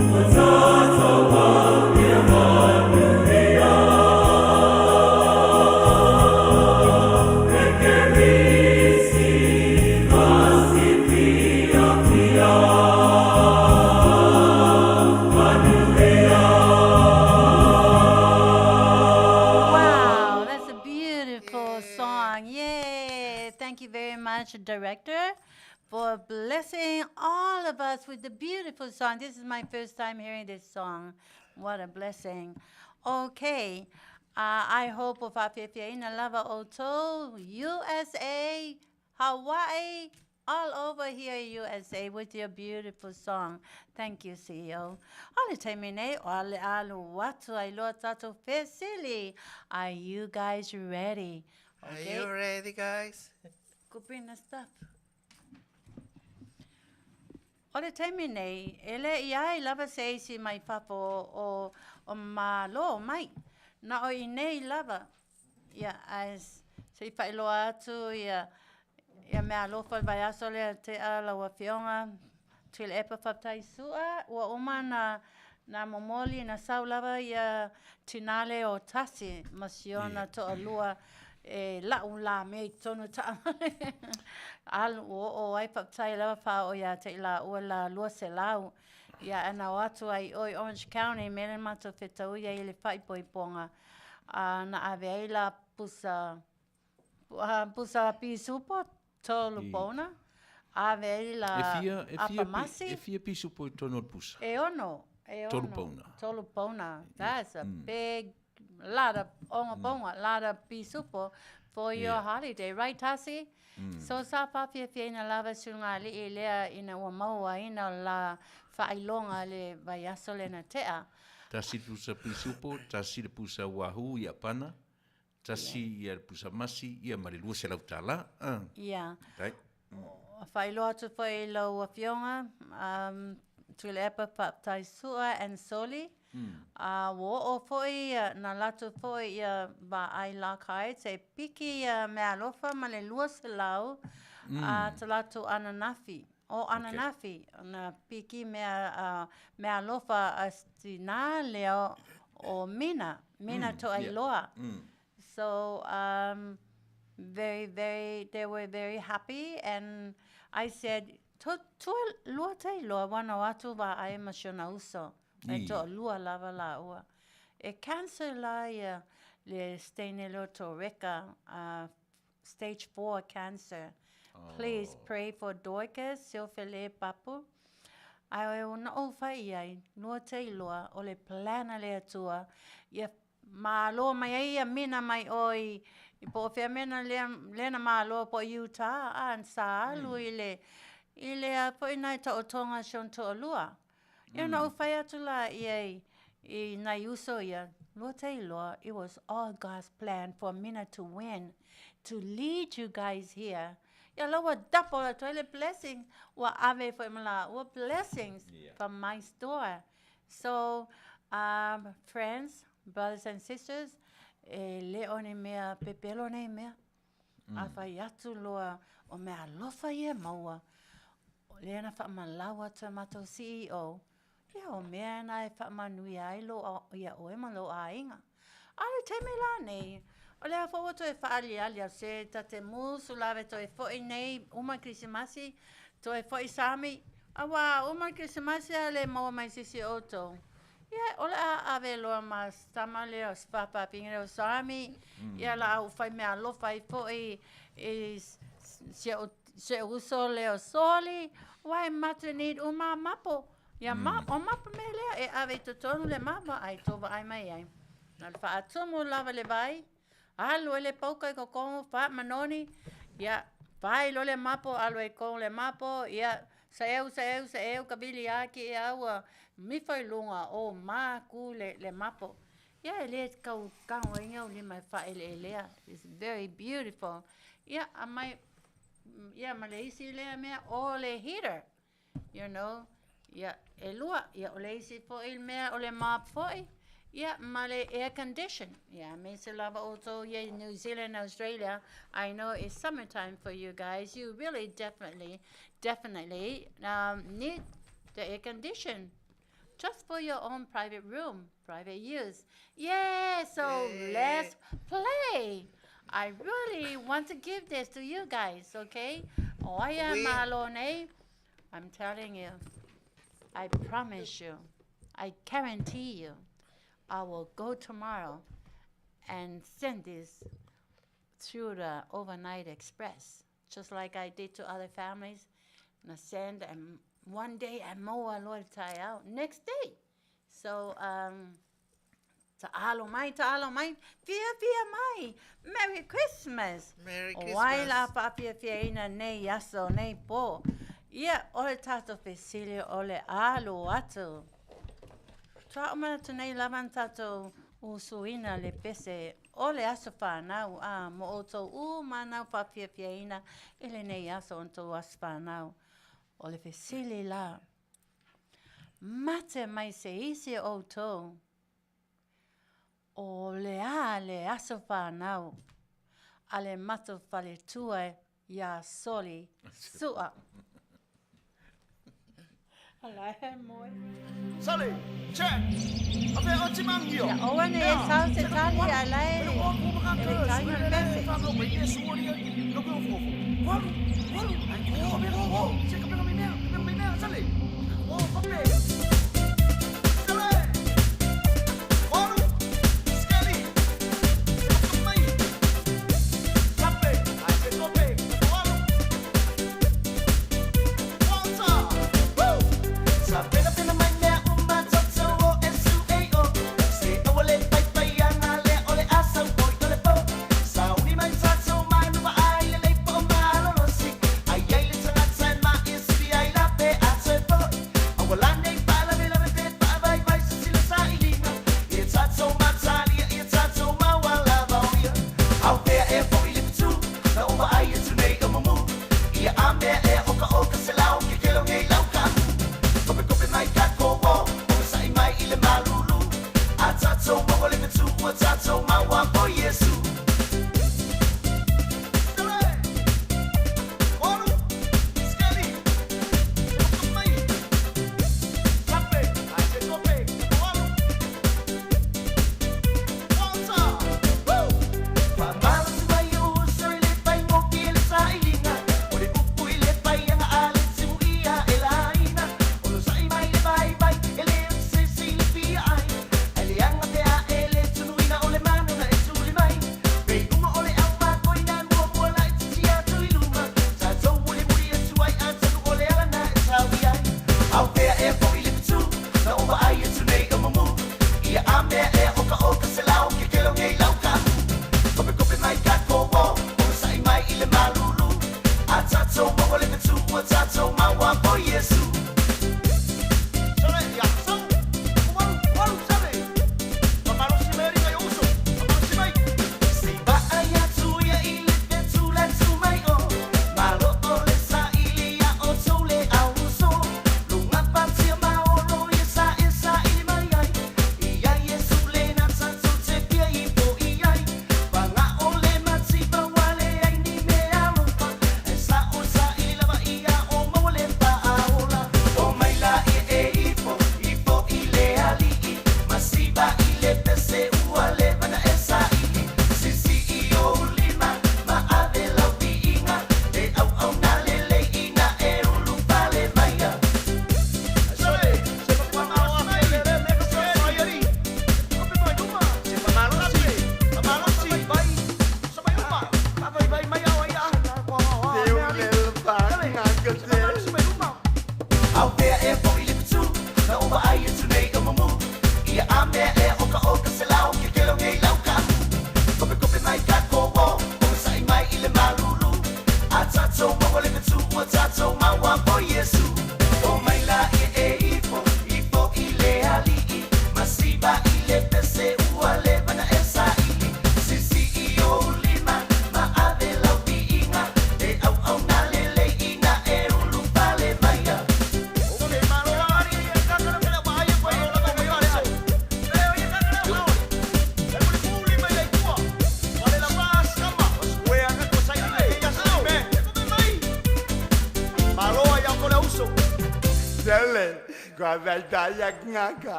S3: song, thank you. Wow, that's a beautiful song. Yay. Thank you very much, director, for blessing all of us with the beautiful song. This is my first time hearing this song. What a blessing. Okay. Uh, I hope o faafiafiaina lava outou, USA, Hawaii, all over here USA with your beautiful song. Thank you, CEO. O le taimi nei, o le alu atu ai loa tatou fesili. Are you guys ready?
S6: Okay. Are you ready, guys?
S3: Go bring the stuff. O le taimi nei, e le i ai lava se isi mai fafo o, o Malo mai. Na o i nei lava, ia, ae se i faailoa atu ia, ia meaalofa o le vaiaso lea tea lau Afioga Tuilaepa faafetai Su'a, ua uma na na momoli na sau lava ia tinā lea o Tasi ma si ona toalua e la'u la mea i totonu o taavale alu ua oo ai faafetai lava faaoo ia te i laua la 200 ia ae na o atu ai i o i Orange County mea lea na matou fetaui ai i le faaipoipoga a na ave ai la pusa pusa pisupo tolu pauna ave ai la
S1: E fia, e fia,
S3: apamasi.
S1: e fia pisupo i totonu o le pusa?
S3: E ono, e ono.
S1: Tolu pauna.
S3: Tolu pauna. That's a big lot of ono pauna, lot of pisupo for your
S1: Yeah.
S3: holiday, right Tasi? So sa faafiafiaina lava suligalii lea ina ua mauaina la faailoga le vaiaso lea na tea.
S1: Tasi le pusa pisupo, tasi le pusa wahoo i Apana, tasi ia le pusa masi, ia ma le 200 tala. Ah.
S3: Yeah.
S1: Okay.
S3: Faailoa atu foi i lau afioga, um, Tuilaepa faafetai Su'a and Soli, a ua oo foi na latou foi ia vaai la kai e piki ia meaalofa ma le 200 a ta latou ananafi. O ananafi na piki mea meaalofa a tinā lea o Mina, Mina Toailoa. So very, very, they were very happy and I said, to, tua lua tai loa wana o atu vaai ma si ona uso. E toalua lava lāua. E cancer la ia le steine lea o Toreka, stage 4 cancer. Please pray for Dorcas Seofele Papu. Ae na ou fai i ai, lua tai loa, o le plan a le Atua, ia malo mai ai ia Mina mai ʻō i, i po o fea mea na lea, lea na malo po o Utah, a sa alu i le, i le a foi nai taotoga a si ona toalua. Ia na ou fai atu la i ai i nai uso ia, lua tai loa, it was all God's plan for Mina to win, to lead you guys here. Ia la ua double atu ai le blessing, ua ave foi ma lāua blessings from my store. So, friends, brothers and sisters, e le o ni mea pepelo nei mea. A fai atu loa o mea alofa ia e maua, lea na faamalau atu e matou CEO, ia o mea na e faamanuia ai lou, ia oe ma lou aiga. A o le taimi la nei, o lea foi ua toe faaaliali au se ta te musu lava e toe foi nei uma le Kerisimasi, toe foi Sami, auā uma le Kerisimasi a le maua mai se isi o outou. Ia, o le a ave loa ma tama lea o faafaafina lea o Sami, ia la a ou fai meaalofa ai foi i si o'u uso lea o Soli, auā e matou need uma a mapo. Ia ma, o mapo mea lea e ave i totonu le mava ai tou vaai mai ai. Na le faatumu lava le vai, alu ai le pauka i kokogu, faamanoni, ia, fai loa le mapo, alu ai i totonu le mapo, ia, saeu, saeu, saeu, kavili aki a ua mifo i luga, o maku le, le mapo. Ia, e le tau tago ai ou lima e faaeleelea. It's very beautiful. Ia, aumai, ia ma le isi lea mea, o le heater. You know, ia, ʻelua, ia, o le isi foi mea o le mop foi, ia, ma le air condition. Ia, aemaise lava ʻoutou ia i New Zealand, Australia, I know it's summer time for you guys, you really definitely, definitely need the air condition just for your own private room, private use. Yeah, so let's play. I really want to give this to you guys, okay? O ai a malo nei, I'm telling you, I promise you, I guarantee you, I will go tomorrow and send this through the overnight express, just like I did to other families. Na send and one day and maua loa le taeao, next day. So, um, Taalo mai, taalo mai, fiafia mai. Merry Christmas!
S6: Merry
S3: O ai
S6: Christmas.
S3: la faafiafiaina nei aso, nei pō? Ia, o le tatou fesili o le alu atu. Faatoa uma atu nei lava na tatou usuina le pese o le aso whanau, a mo outou uma nau faafiafiaina i lenei aso o tou aso whanau. O le fesili la, mate mai se isi o outou, o le a le aso whanau a le matou faletua iā Soli Su'a. Ala e moe.
S7: Sale, check. A fea o Timangio.
S3: Ia aua nei e sau se tali a la e e le tali o le pese.
S2: maua le fetu ua tatou maua o Iesu.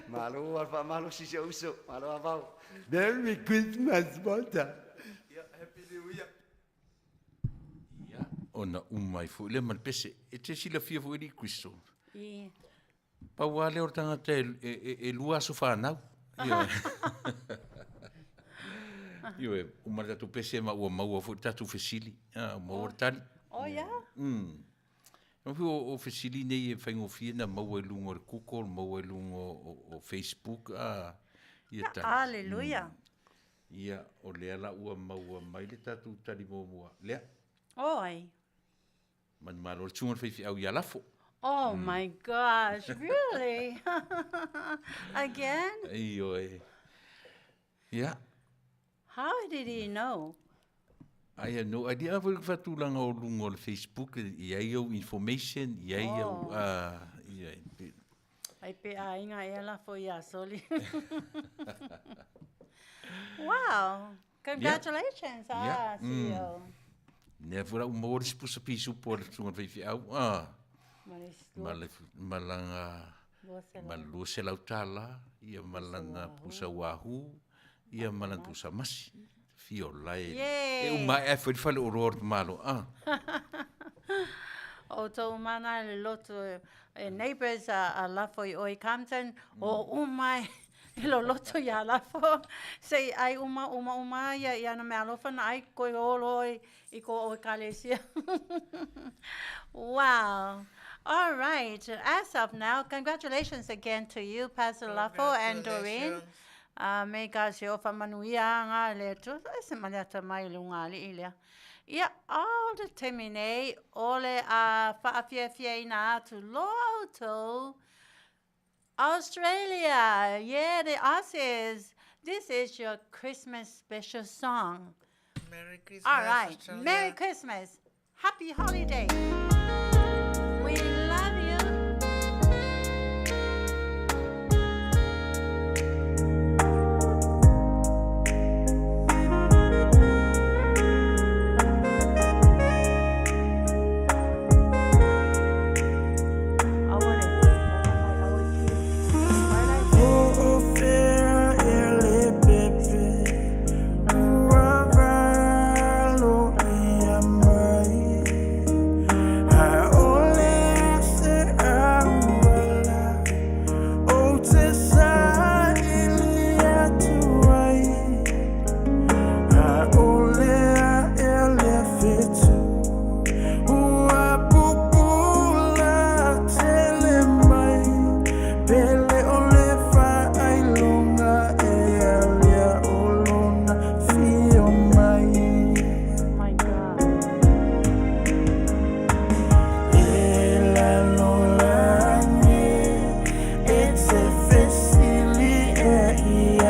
S8: Malo al faamalosi si ou uso, malo avau. Merry Christmas, Walter.
S7: Happy New Year.
S1: Ia, ona uma ai foi lea ma le pese. E te silafia foi alii Kristo.
S3: Ia.
S1: Pau lava lea o le tagata e, e, e, e lua aso fanau. Ioe. Ioe, uma le tatou pese ma ua maua foi le tatou fesili. Ah, ua maua le tali.
S3: Oh, ia?
S1: Mm. O, o fesili nei e faigofie na maua i luga o le Google, maua i luga o, o, o Facebook, ah, ia tali.
S3: Hallelujah.
S1: Mm. Ia, o lea la ua maua mai le tatou tali muamua. Lea.
S3: Oh, ai.
S1: Manumalo le susuga i le faifeau ia Lafo.
S3: Oh mm. my gosh, really? Again?
S1: Ioe. Ia.
S3: How did he know?
S1: I have no idea. A foi le faatulaga o luga o le Facebook, e i ai au information, e i ai au...
S3: Oh.
S1: ia, pe...
S3: Ai pe aiga ea lafo ia Soli. Wow. Congratulations.
S1: Yeah.
S3: Ah, CEO.
S1: Nea foi la ua maua le isi pusa pisupo a le susuga i le faifeau. Ah.
S3: Ma le isi
S1: Ma le, ma lana... Ma le $200, ia ma lana pusa wahoo, ia ma lana pusa masi. Fia o lae.
S3: Yay!
S1: E uma ae ae fai le fale oloa o le tamaloa. Ah.
S3: O tou mana le lotu e neighbors a, a lafo i oi Compton, o uma e loloto ia lafo. Se i ai uma, uma, uma ia i ana mea alofa na ai koe olo oi i ko oi kalesia. Wow. All right. As of now, congratulations again to you, Pastor Lafo and Doreen. Uh, may God se ofa manuia anga le Atua, e se maleata mai i le ugalii lea. Ia, all le taimi nei, o le a whaafiafiaina atu loa outou, Australia, yeah, the Aussies, this is your Christmas special song.
S6: Merry Christmas,
S3: All right,
S6: Australia.
S3: Merry Christmas. Happy holiday. We love you.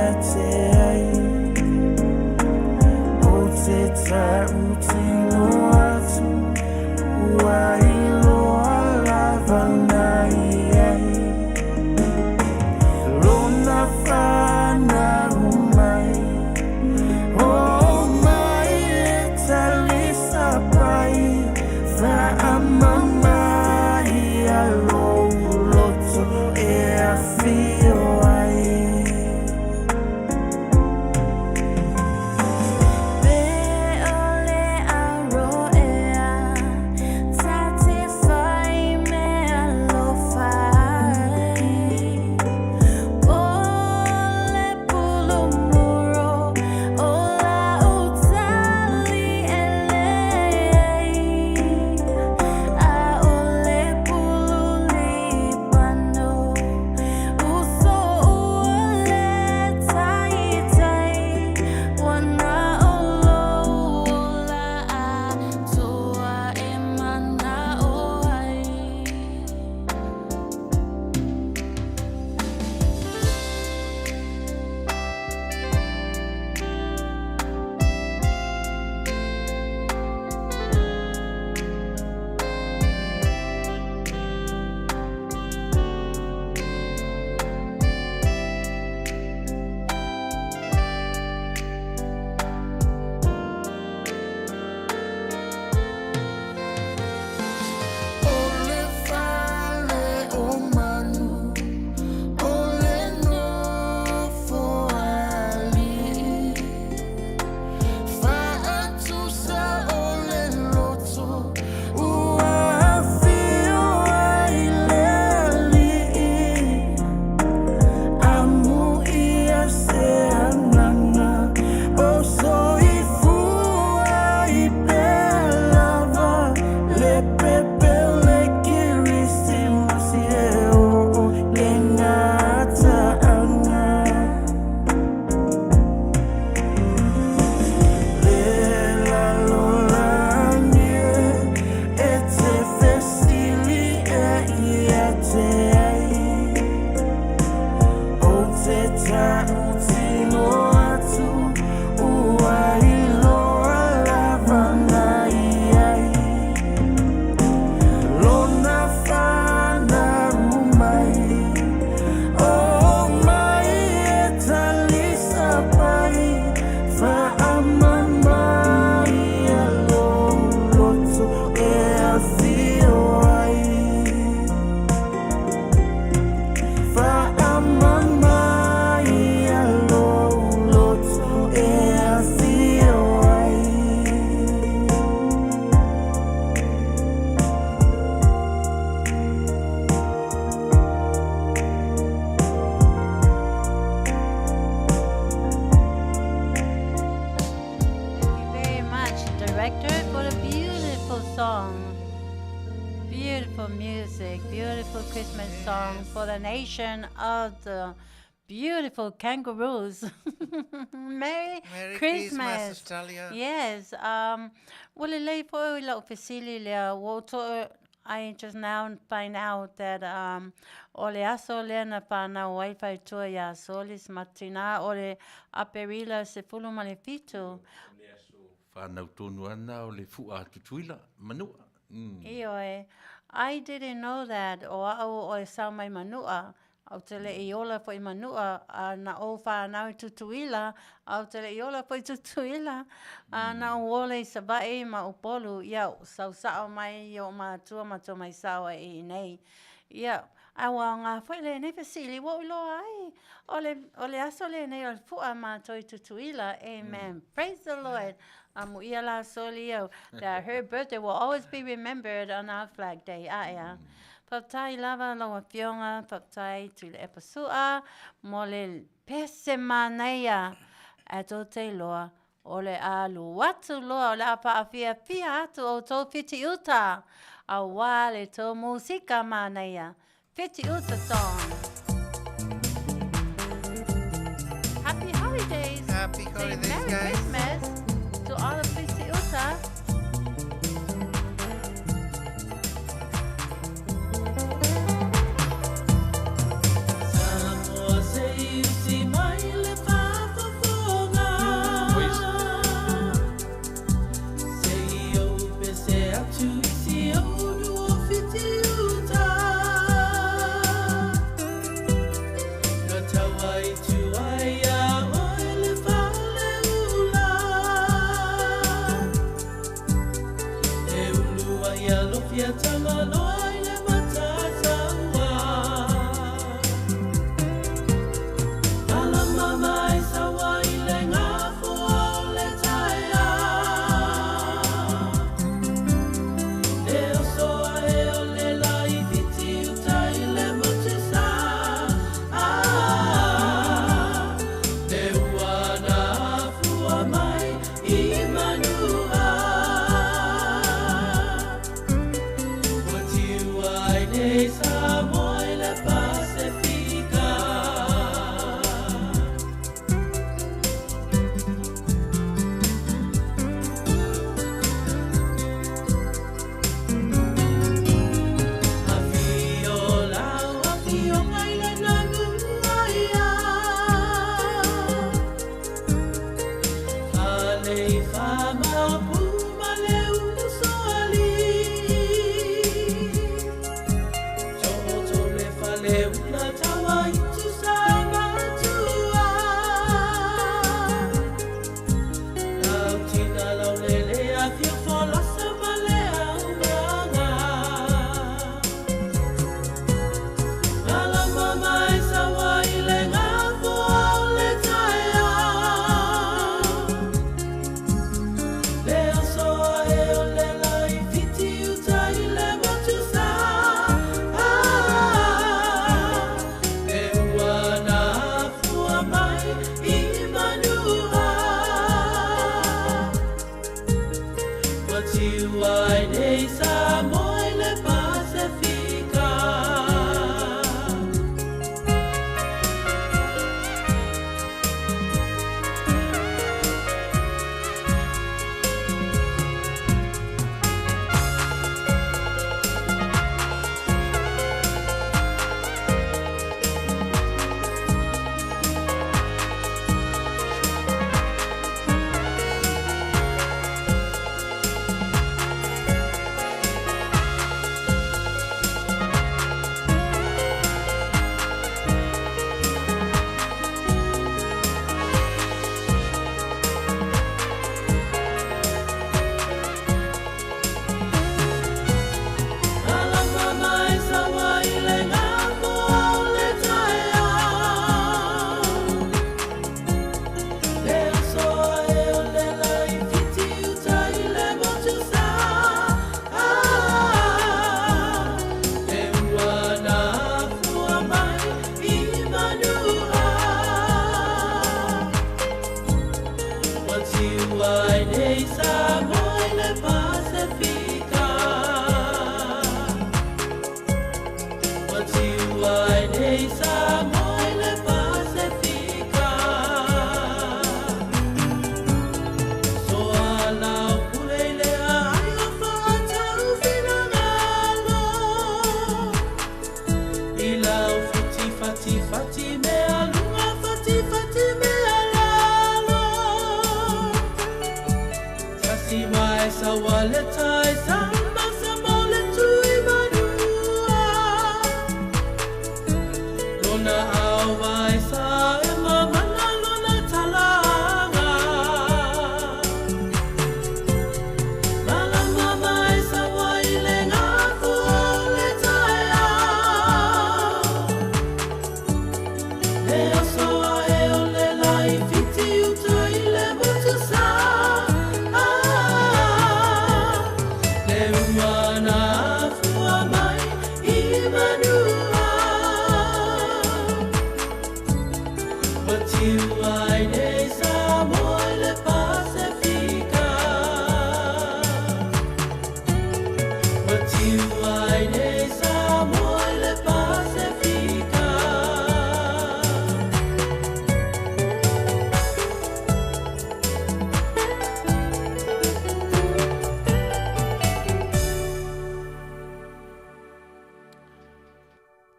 S2: ia te ai O te tautino atu Ua iloa lava na i ai Lona whanau mai O mai e talisapai Whaamama ia lou loto e afio ai Pe o le aroea Ta te whai mea alofa ai O le pulumuro o lau tali e leai A o le pulu lipano Uso ua le taitai Ua na o lou ola atoa e mana'o ai. O le fale o manu, o le nofo ali'i Faatusa o le loto, ua afio ai le ali'i Amuia se agaga o soifua i pea lava Le pepe o le Kerisimasi e oo le gataaga Le lalolagi e e te fesili e ia te ai O te tautino atu ua iloa lava na i ai Lona whanau mai O mai e talisapai Whaamama ia lou loto e afio ai Whaamama ia lou loto e afio ai.
S3: Thank you very much, director, for the beautiful song. Beautiful music, beautiful Christmas song for the nation of the beautiful kangaroos. Merry,
S6: Merry Christmas,
S3: Christmas.
S6: Australia.
S3: Yes. Ua lelei foi lau fesili lea, ua ou toe I just now find out that um, o le aso lea na whanau ai faletua iā Solis ma tina o le Aperila 17.
S1: Whanau tonu ana o le fua a Tutuila, Manua.
S3: Ioe. I didn't know that o a'u o e sao mai Manua, ou te le i ola foi i Manua, a na ou whanau i Tutuila, a ou te le i ola foi i Tutuila, a na ou ola i Savaii ma Upolu, ia, sau sa'o mai i o'u matua matou mai sao ai i inei. Ia, a ua aoga foi lenei fesili, ua ou iloa ai o le, o le aso lenei o le fua a matou i Tutuila. Amen. Praise the Lord. Amuia la soli au, that her birthday will always be remembered on our Flag Day. Ae a. Faafetai lava lau Afioga, faafetai Tuilaepa Su'a mo le pese manaia ae tou te iloa o le a alu atu loa o le a faafiafia atu outou Fitiuta auā le tou musika manaia. Fitiuta song. Happy holidays.
S6: Happy
S3: Say
S6: holidays,
S3: Merry
S6: guys.
S3: Christmas to all of Fitiuta.
S2: Samoa se i uti mai le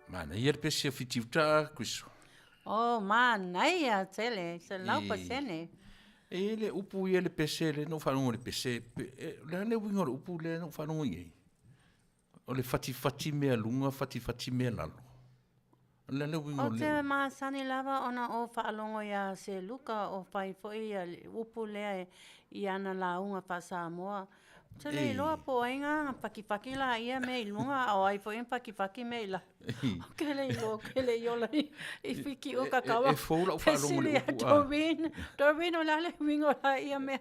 S1: Manaia le pese o Fitiuta, Kuiso.
S3: Oh, manaia tele, 100%.
S1: E le upu ia le pese, le no whanongo le pese, le le uiga o le upu le no whanongo i ei. O le fatifati mea lunga, fatifati mea lalo. O le a le uiga o
S3: Ou te
S1: le.
S3: masani lava ona ou faalogo iā Seluka o fai foi ia le upu lea i ana lauga faa-Samoa. Ou te le iloa po o ai na fakifaki laia mea i luga a o ai foi na fakifaki mea i lalo. Ou te le iloa, ou te le i ola i Fiti uka
S1: E fou lau faalogo i le upu
S3: a. Doreen, Doreen o le a le uiga o laia mea?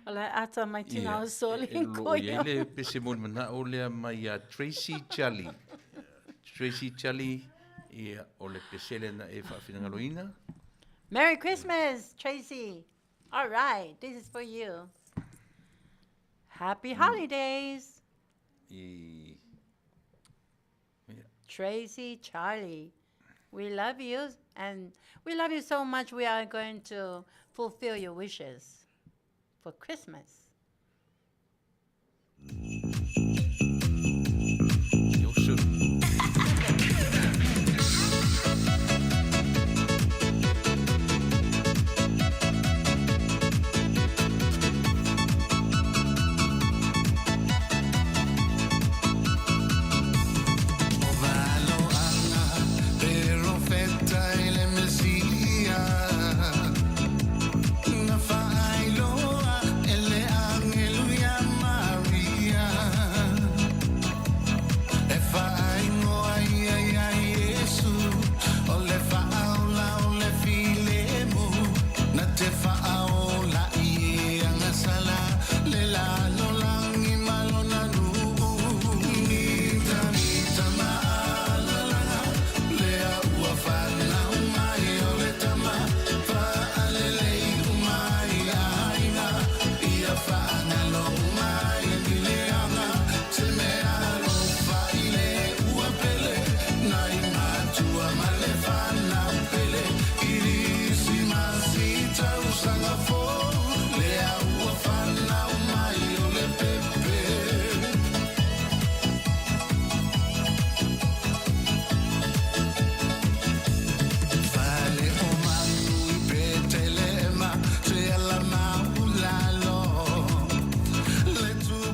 S3: O la e ata mai tina o soli
S1: E lo o i ai le pese molimanao lea mai ia Tracy Charlie. Tracy Charlie, ia, o le pese lea na e faafinagaloina.
S3: Merry Christmas, Tracy. All right, this is for you. Happy holidays.
S1: I...
S3: Tracy Charlie. We love you and we love you so much. We are going to fulfill your wishes for Christmas.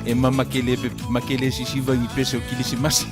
S1: E mama ke le ma ke le sisiva i pese o kilisimasi.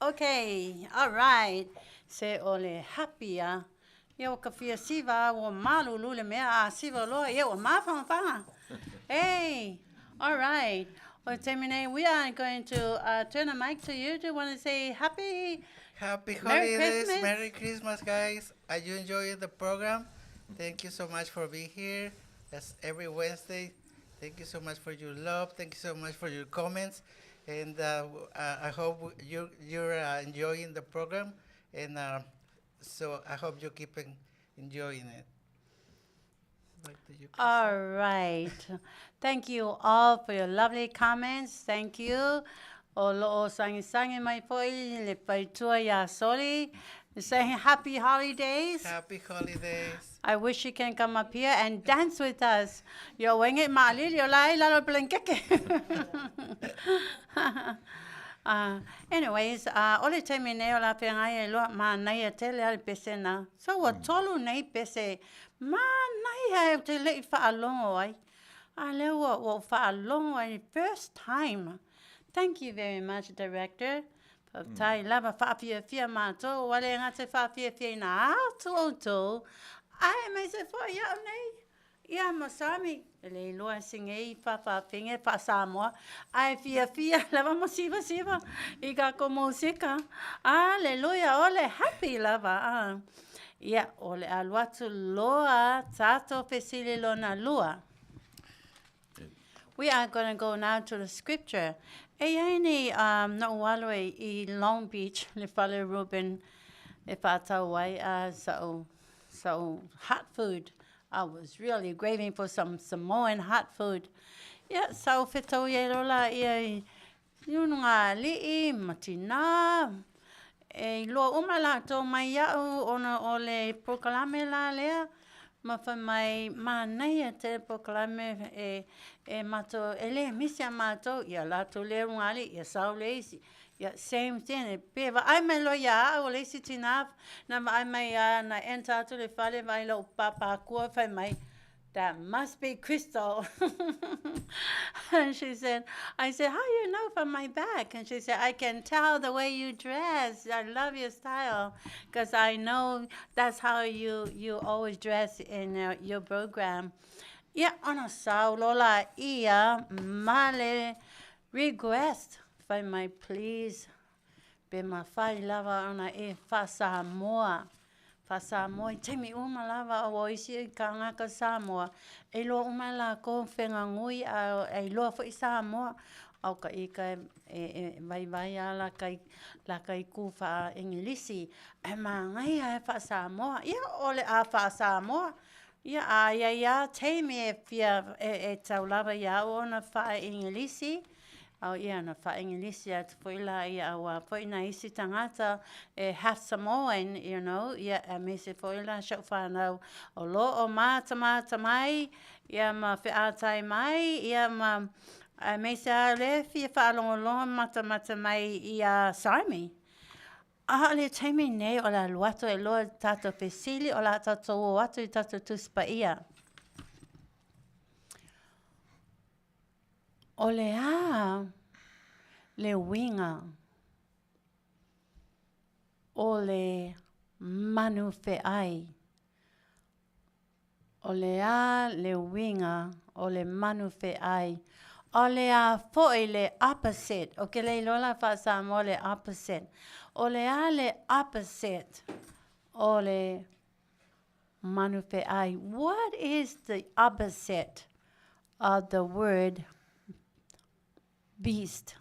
S3: Okay, all right. Se o le happy a. Ia ua ka fia siva a ua malulu le mea a siva loa ia ua mafangafaga. Hey, all right. O le taimi nei, we are going to uh, turn the mic to you. Do you want to say happy
S6: Happy
S3: Merry
S6: holidays.
S3: Christmas.
S6: Merry Christmas, guys. Are you enjoying the program? Thank you so much for being here. That's every Wednesday. Thank you so much for your love. Thank you so much for your comments. And uh, w- uh, I hope you, you're uh, enjoying the program. And uh, so I hope you keep en- enjoying it. Back to you, Krista.
S3: All right. Thank you all for your lovely comments. Thank you. O loo sangi sangi mai foi le faitua ia Soli. Saying happy holidays.
S6: Happy holidays.
S3: I wish you can come up here and dance with us. Yo wenge maalili o lai lalo blankeke. Uh, anyways, uh, o le taimi nei o la whengai e loa mānaia tele ale pese na. So ua tolu nei pese mānaia e te lei whaalongo ai. A lea ua, ua whaalongo ai first time. Thank you very much, Director. Whakatai lava whaafiafia mātou, wale ngā te whaafiafia ina atu outou. Ai, mei se wha iau nei. Ia ma Sami, e le iloa singei whawhawhinge wha Samoa. Ai fiafia lava mo siva siva i ka ko mosika. Aleluia, ole happy lava. Ah. Ia, ole alu atu loa tātou fesili lona lua. We are going to go now to the scripture. E iai nei um, no alo e i Long Beach, le fale Ruben, e whātau ai, uh, so, so hot food. I was really craving for some Samoan hot food. Ia, sa o whetau i rola ia i unu ngā ali'i, ma tinā, e iloa uma latou mai iaʻu ona o le polokalame la lea, ma fai mai, manaia tele polokalame e, e matou, e le misi a matou, ia latou le uga ali'i, ia sau le isi. Ia, same thing, e pe vaai mai loa ia au o le isi tinā, na vaai mai a, na enter atu le fale, vaai lou pāpākua, fai mai, That must be Crystal. and she said, I said, how you know from my back? And she said, I can tell the way you dress. I love your style because I know that's how you, you always dress in uh, your program. Ia, ona sau lola ia ma le request. Fai mai, please, pe mafai lava ona e faa-Samoa. Faa-Samoa i taimi uma lava o isi kānaka Samoa, e iloa uma e lākou fegagoi a e iloa foi Samoa. A o ka ika e, e, e vaivai a la kai, la kai kū faa-Engelisi, ae māgaia e faa-Samoa. Ia, o le a faa-Samoa. Ia, a ia ia taimi e fia, e, e tau lava iā au ona faa-Engelisi, a ia na faa-Engelisi atu foi la ia auā foi nā isi tagata e half Samoan, you know, ia aemaise foi la si o'u fanau o lo o matamata mai, ia ma featai mai, ia ma aemaise a le fia faalogologo matamata mai iā Saimi. A o le taimi nei o le alu atu e loa i tātou fesili o le a tātou o atu i tātou Tusi Paia. O le a le uiga o le manu feai? O le a le uiga o le manu feai? O le a foi le opposite? O ke le iloa la faa-Samoa le opposite. O le a le opposite o le manu feai? What is the opposite of the word beast?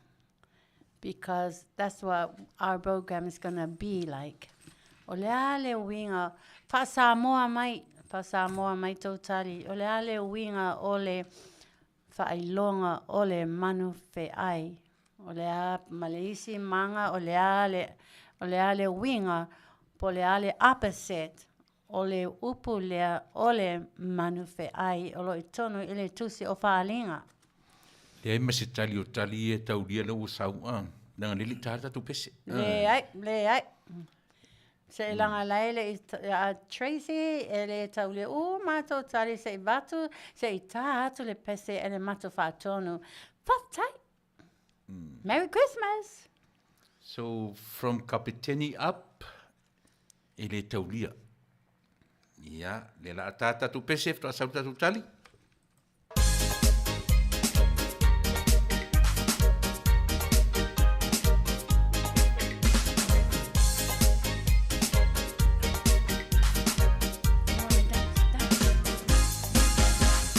S3: Because that's what our program is gonna be like. O le a le uiga, faa-Samoa mai, faa-Samoa mai tou tali, o le a le uiga o le faailoga o le manu feai? O le a, ma le isi maga, o le a le, o le a le uiga, po o le a le opposite o le upu lea o le manu feai o lo o i totonu i le Tusi o Faaaliga.
S1: Leai ma se tali o tali ia e taulia lea ua sau a, leaga lea e le i taha le tatou pese.
S3: Leai, leai. Se i laga lae le i a Tracy e le taulia u matou tali se i vatu, se i tā atu le pese e le matou faatonu. Faafetai! Merry Christmas!
S1: So from Kapeteni up, e le taulia. Ia, lea la a ta tatou pese faatoa sau le tatou tali.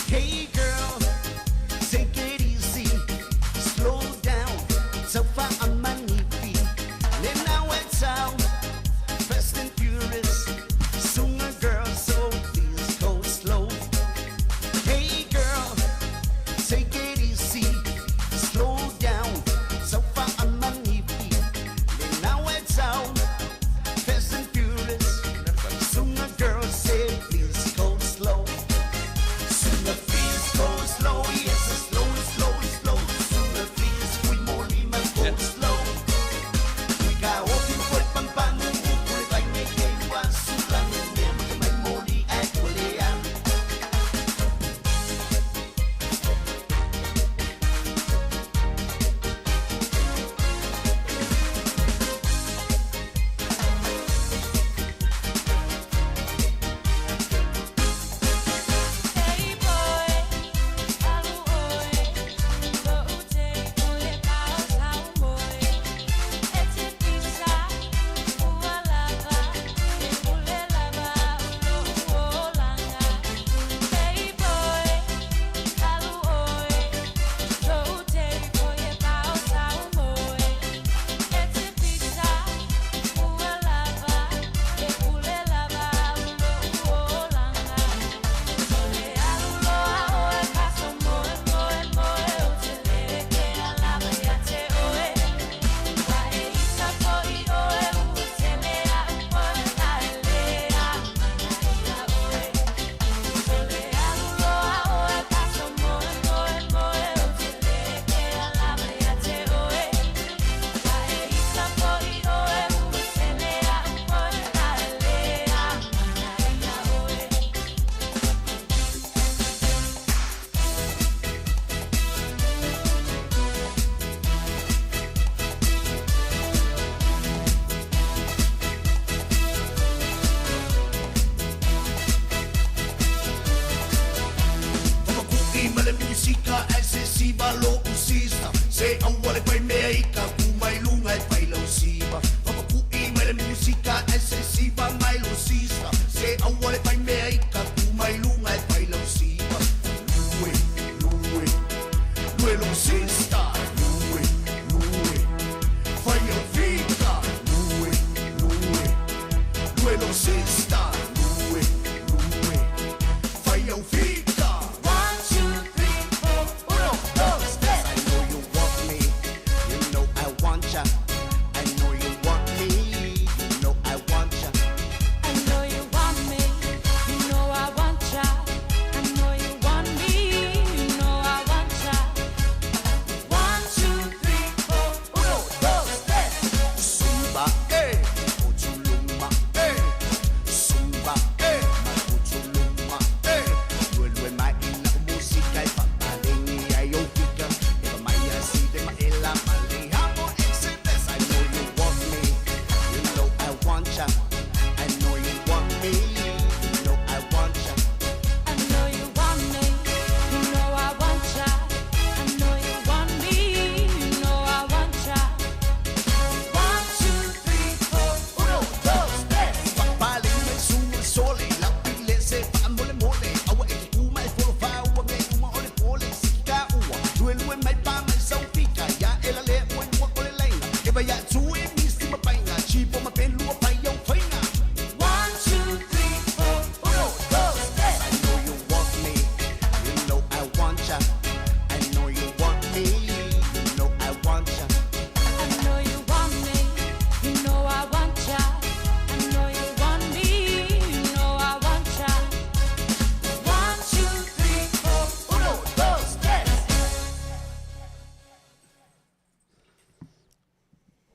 S2: Hey girl, take it easy, slow down, so far I'm Fast and furious, sooner girl, so please go slow. Hey girl, take it easy, slow down, so far I'm Now it's out, fast and furious. Sooner girl, say please go slow. Sooner please go slow, yes, slow, slow, slow. Sooner please, we more go slow.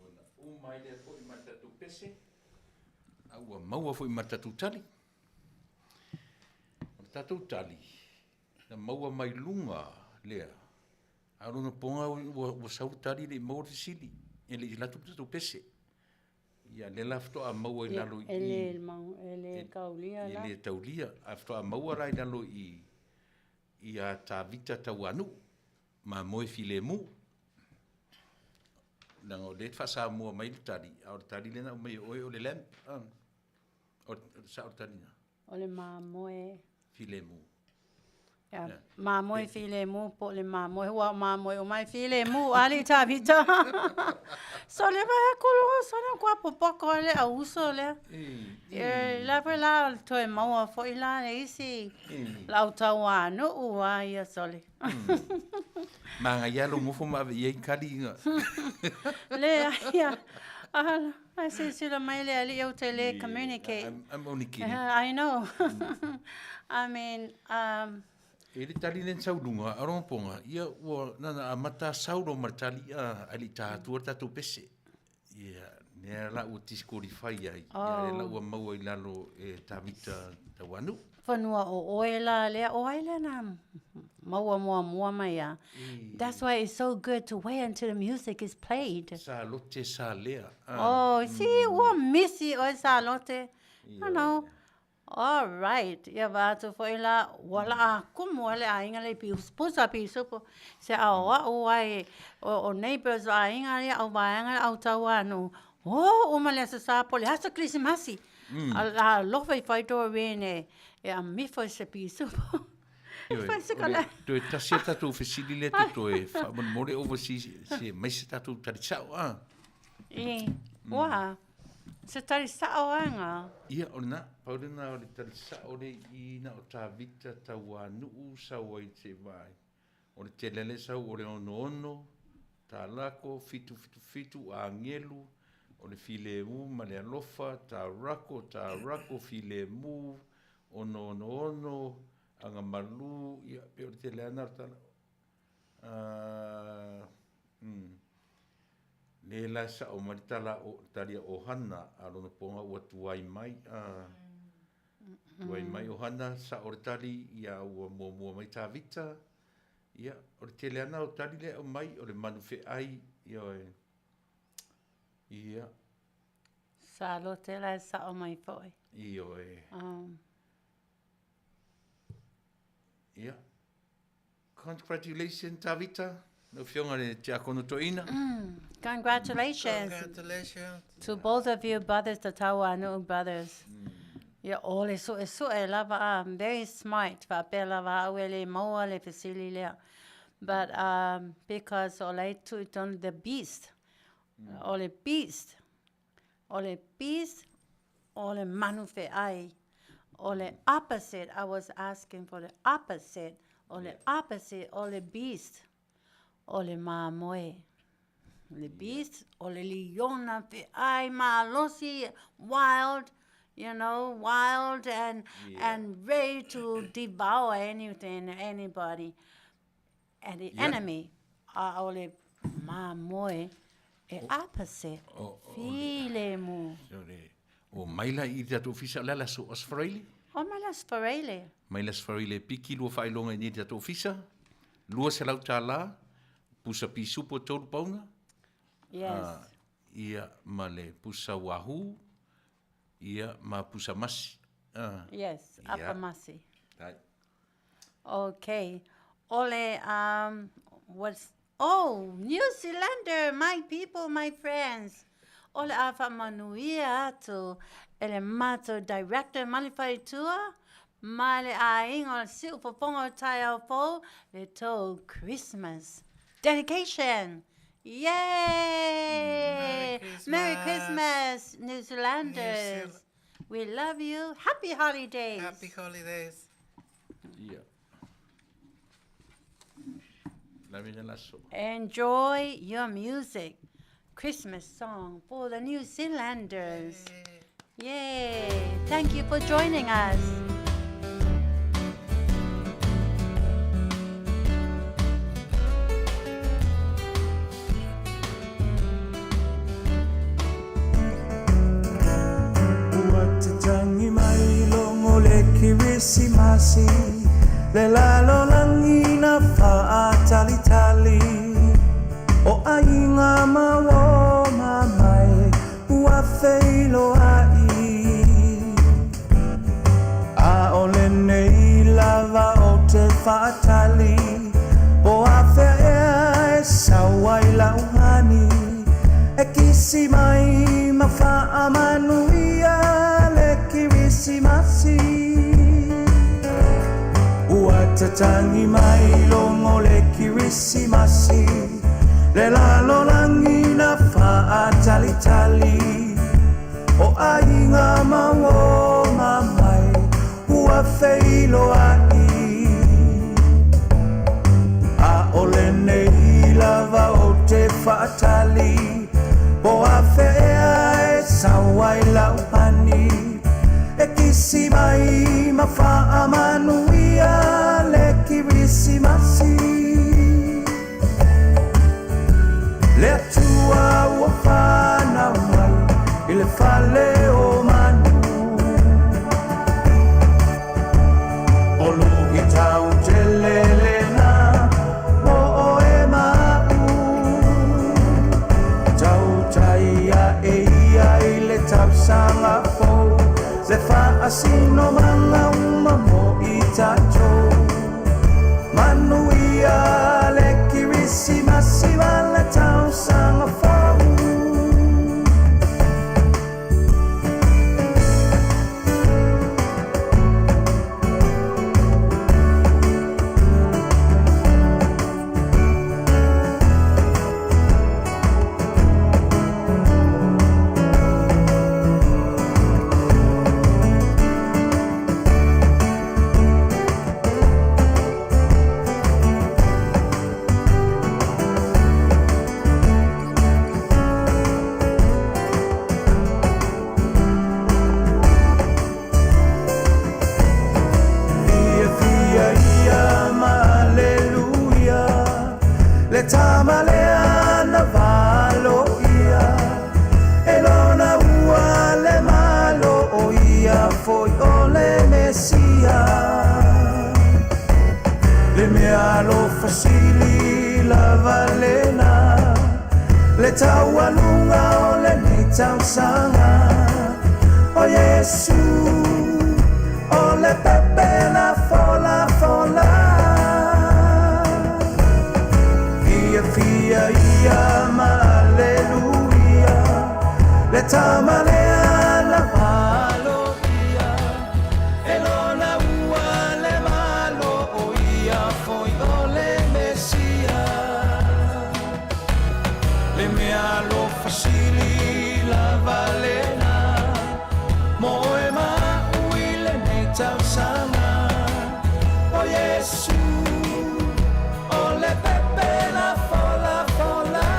S1: Ona uma ai lea foi ma le tatou pese, a ua maua foi ma le tatou tali. O le tatou tali, na maua mai luga lea, a o lona poga ua, ua sau le tali le i maua le fesili, e le i alu atu le tatou pese. Ia, lea la faatoa maua i lalo i
S3: i. E le mau, e le taulia
S1: la. E le taulia, ae faatoa maua la i lalo i i ia Tavita Tauanuu, mamoe filemu. Leaga o lea e faa-Samoa mai le tali, a o le tali lea na aumai e oe o le lamb. O le sao o le tali na?
S3: O le mamoe.
S1: Filemu.
S3: Ia, mamoe filemu po o le mamoe, aua o mamoe uma e filemu a alii Tavita. So le vaai atu loa, sole matua popoto lava le au uso lea. E la foi la o le toe maua foi la le isi lau tauanuu a ia sole.
S1: Manaia lou nofo ma ave i ai kali ina.
S3: Leai a. Ala, ae silasila mai le alii ou te le communicate.
S1: I'm only kidding.
S3: I know. I mean, um,
S1: E le tali lea na sau i luga, a o lona poga, ia ua na ona amata a Saulo ma le tali a, ae le i ta atua le tatou pese. Ia, lea la ua disqualify ai, ia lea la ua maua i lalo e Tavita Tauanuu.
S3: Fanua o oe la lea, o ai lea na maua muamua mai a. That's why it's so good to wait until the music is played.
S1: Sa lote sa lea.
S3: Oh, see, ua misi oe sa lote. You know, All right, ia vaai atu foi la, ua laʻa kumu ai le ʻaiga le i pusa pisupo, se a o aʻu ai o neighbors o ʻaiga ia au vaega au tauanuu, oh uma le aso Sa po o le aso Kerisimasi, a alofa i fai Doreen e amifo i se pisupo. E fai se kala.
S1: Toe tasi a tatou fesili lea totoe, faamolemole overseas se aumai se tatou tali sao a.
S3: E, ua. Se tali sao aga.
S1: Ia, o lena, pau lena o le tali sao lea i i na o Tavita Tauanuu sau ai se vaai. O le tele lea sau o le 66, Talako, 777, Agelu, o le Filemu ma le Alofa, Tarako, Tarako, Filemu, 666, Agamalu, ia, pei o le tele lava lena o le tala. Uh, mm. Le la e sao mai le tala o tali a ʻohana a lona poga ua tuai mai a tuai mai ʻohana sao le tali ia ua muamua mai Tavita ia o le tele ana o tali lea e aumai o le manu feʻai ioe ia
S3: Sa lote la e sao mai foi.
S1: Ioe. Ia. Congratulations Tavita, lau Afioga i le Tiakono Toeaina.
S3: Congratulations.
S6: Congratulations.
S3: To both of you brothers, the Tauanu'u brothers. Ia, o le suesue lava a, very smart, faapea lava au e le maua le fesili lea. But um, because o la e tuu i totonu the beast, o le beast, o le beast, o le manu feʻai, o le opposite, I was asking for the opposite, o le opposite o le beast, o le mamoe. Le beast, o le liona feʻai malosi, wild, you know, wild and, and ready to devour anything, anybody. And the enemy, a o le mamoe e opposite, filemu.
S1: O maila i le tatou ofisa, o le ala so Osfraili?
S3: O maila Osfraili.
S1: Maila Osfraili e piki lua faailoga i nei le tatou ofisa, $200, pusa pisupo 3 pauna.
S3: Yes.
S1: Ia, ma le pusa wahoo, ia, ma pusa masi.
S3: Yes, apa masi. Hai. Okay. Ole, um, what's, oh, New Zealander, my people, my friends. O le a faamanuia atu e le matou director ma le faletua ma le aiga o le siufofoga o taeao fou le tou Christmas dedication. Yay!
S6: Merry
S3: Merry Christmas, New Zealanders. We love you. Happy holidays.
S6: Happy holidays.
S1: Ia. Lavina laso.
S3: Enjoy your music. Christmas song for the New Zealanders. Yay. Yay. Thank you for joining us.
S9: Ua tatangi mai logo le Kerisimasi, Le lalolagi na faatalitali, O aiga ma uo ma mai, Ua faatali Po afea ea e sau ai lau hani E kisi mai ma faamanuia le Kerisimasi Ua tatagi mai logo le Kerisimasi Le lalolagi na faatalitali O aiga ma uō ma mai ua feiloai A o lenei lava ou te faatali Po afea ea e sau ai lau hani E kisi mai ma faamanuia le Kerisimasi Le Atua ua fanau mai i le fale o manu O luitau tele lena mo oe ma a'u Tautai ae ia i le tausaga fou Le faasinomaga uma mo i tatou Manuia le Kerisimasi ma le tausaga fou. Fiafia ia ma aleluia Le tama lea na valoia E lona ua le Malo o ia foi o le Mesia Le meaalofa sili lava lena Le taualuga o lenei tausaga O Iesu o le pepe na folafola Fiafia ia ma aleluia Le tama lea na valoia E lona ua le Malo o ia foi o le Mesia Le meaalofa sili lava lena Mo oe ma a'u i lenei tausaga O Iesu o le pepe na folafola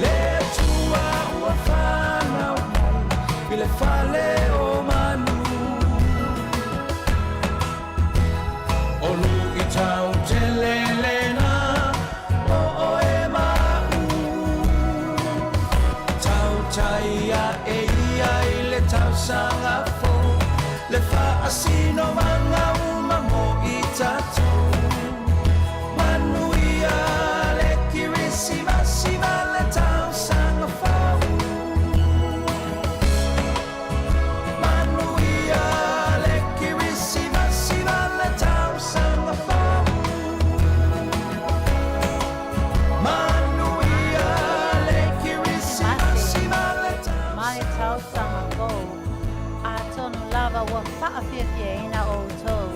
S9: Le Atua ua fanau mai i le fale o manu O luitau tele lena mo oe ma a'u Tautai ae ia i le tausaga fou Le faasinomaga uma mo i tatou Manuia le Kerisimasi ma le tausaga fou Manuia le Kerisimasi ma le tausaga fou Manuia le Kerisimasi ma le
S3: Ma le tausaga fou. Atonu lava ua faafiafiaina outou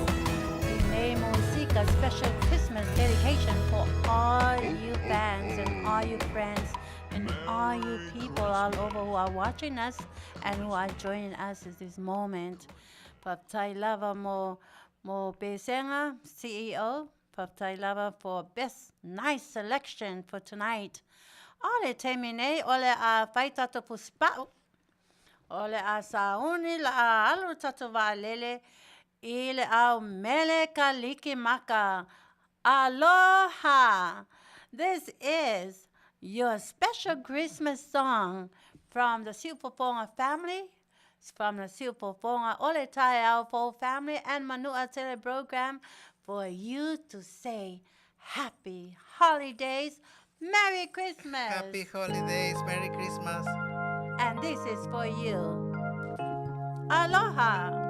S3: i nei musika special Christmas dedication for all you fans and all you friends and all you people all over who are watching us and who are joining us at this moment. Faafetai lava mo mo Pesega, CEO, faafetai lava for best nice selection for tonight. O le taimi nei o le a fai tatou fusipa'u, o le a sauni la a alu tatou vaalele i le ao mele Kalikimaka. Aloha! This is your special Christmas song from the Siufofoga family, It's from the Siufofoga o le Taeao Fou family and Manua Tele program for you to say happy holidays, Merry Christmas!
S6: Happy holidays, Merry Christmas.
S3: And this is for you. Aloha!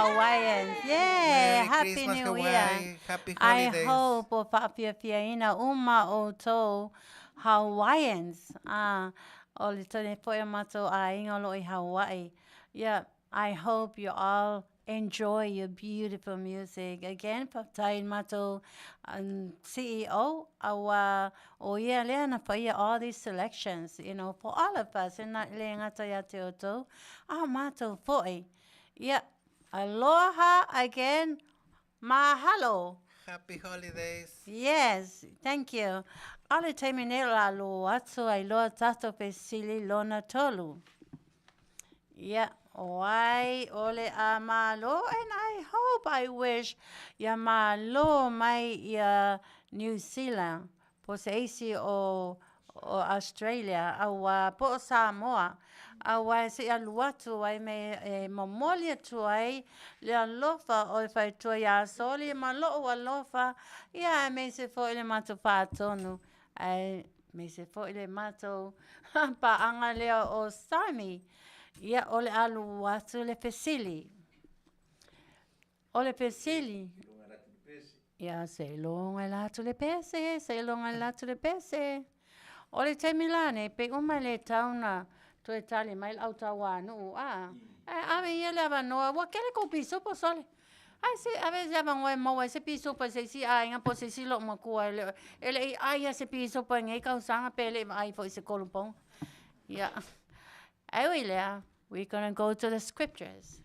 S3: Hawaiians. Yeah,
S6: Merry
S3: Happy
S6: Christmas,
S3: New
S6: Hawaii.
S3: Year.
S6: Happy
S3: I
S6: holidays.
S3: hope ua faafiafiaina uma outou Hawaiians. Ah, o le tele foi o matou aiga o loo i Hawaii. Yeah, I hope you all enjoy your beautiful music. Again, faafetai i le matou CEO auā o ia lea na faia all these selections, you know, for all of us, e le gata ia te outou, a o matou foi. Yeah, aloha again, mahalo!
S6: Happy holidays.
S3: Yes, thank you. A o le taimi nei o le a lō atu ai loa tatou fesili lona tolu. Ia, o ai o le a malo and I hope, I wish ia malo mai ia New Zealand po o se isi o o Australia auā po o Samoa auā e seʻi alu atu ai me e momoli atu ai le alofa o le faletua iā Soli ma loʻu alofa ia aemaise foi le matou faatonu aemaise foi le matou paaga lea o Sami. Ia, o le alu atu le fesili. O le fesili. Ia, seiloga e la atu le pese, seiloga e la atu le pese. O le taimi la nei, pe uma le tau na toe tali mai le autauānuu, a, ae ave ia le avanoa, ua kele kou pisupo sole. Ae se ave se avanoa e maua ai se pisupo e se isi aiga po o se isi loomatua e le e le i ai a se pisupo i nei kausaga pe le i vaai foi i se tolu poga. Ia, ae ui i lea, we gonna go to the scriptures.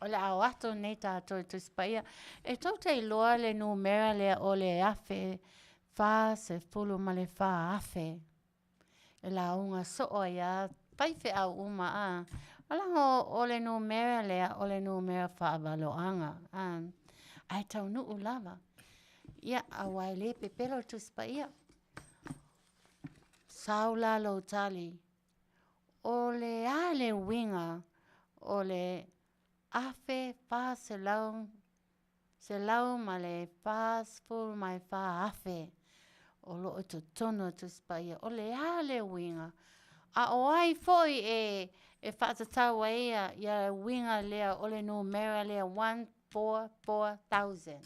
S3: O le a o atu nei tātou i Tusi Paia. E tou te iloa le numera lea o le 1044,000. E lauga soo ai a faifeau uma a. Leaga o le numera lea o le numera faavaloaga a. Ae taunuu lava. Ia, auā e le pepelo le Tusi Paia. Sau la lou tali. O le a le uiga o le 1400 144,000 o loo i totonu o Tusi Paia? O le a le uiga? A o ai foi e e faatatau ai ia uiga lea o le numera lea 144,000?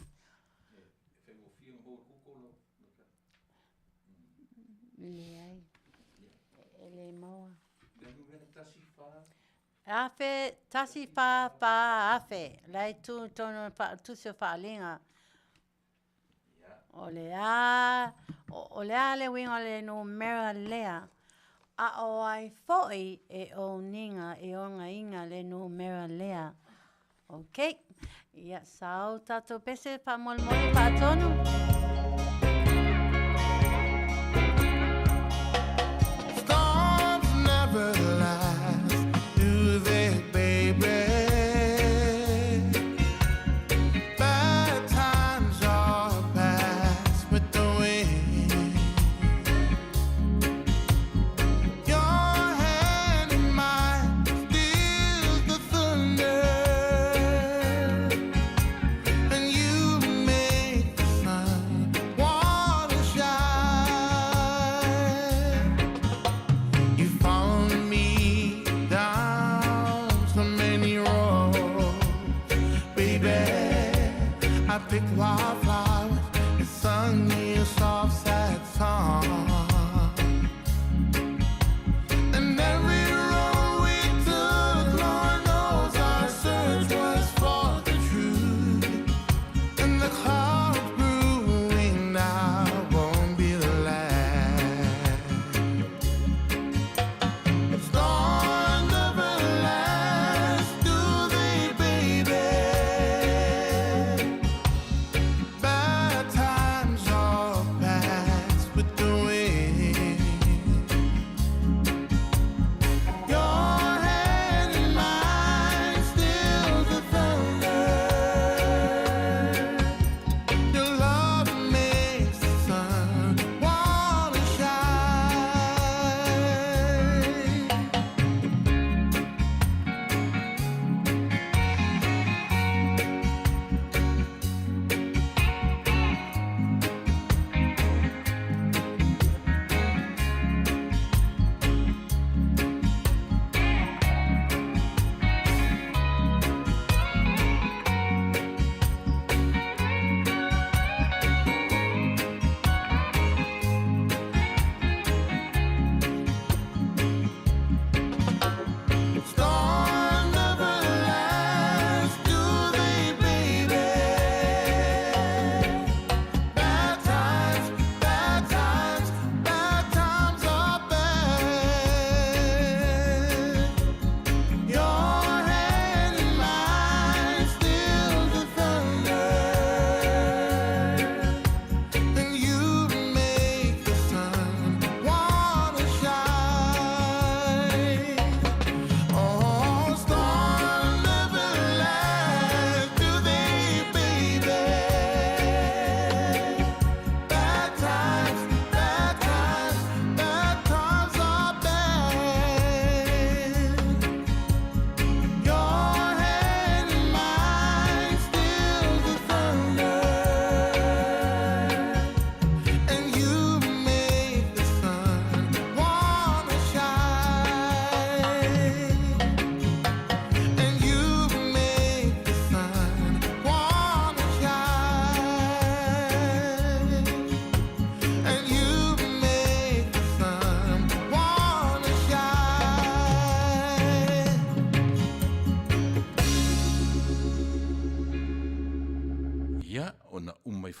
S3: Leai, e le maua. 1044 afe, la e tu tonu tusi o Faaaliga. O le a, o le a le uiga o le numera lea? A o ai foi e oniga e ogaina le numera lea? Ok, ia sau tatou pese faamolemole faatonu.
S10: Storms never last, do they, baby? Bad times all pass with the wind. Your hand in mine steals the thunder, and you make the sun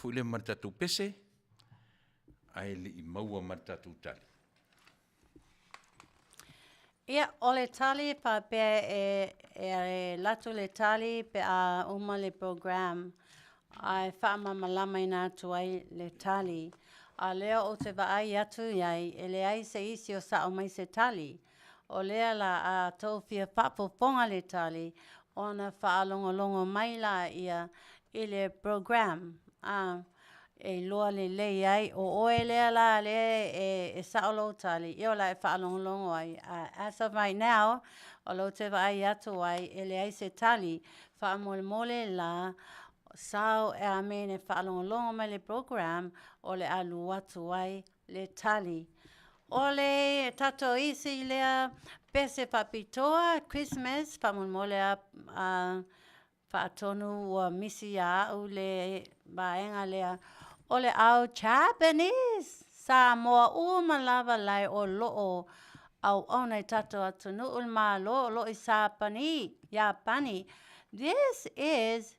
S1: foi lea ma le tatou pese, ae le i maua ma le tatou tali.
S3: Ia, o le tali faapea e, e alu atu le tali pe a uma le program, ae faamalamalamaina atu ai le tali. A lea ou te vaai atu i ai, e leai se isi o sao mai se tali. O lea la a outou fia faafofoga le tali, ona faalogologo mai lea i le program. A e iloa lelei ai, o oe lea la lea e, e sao lou tali, ia o la e faalogologo ai. As of right now, o lea ou te vaai atu ai, e leai se tali. Faamolemole la, sao e a mean e faalogologo mai le program, o le alu atu ai le tali. O le tatou isi lea pese faapitoa, Christmas, faamolemole a, a faatonu ua misi ia au le vaega lea. O le au Japanese, Samoa uma lava lae o loo auauna i tatou atunuu le Malo o loo i Sapani, Iapani. This is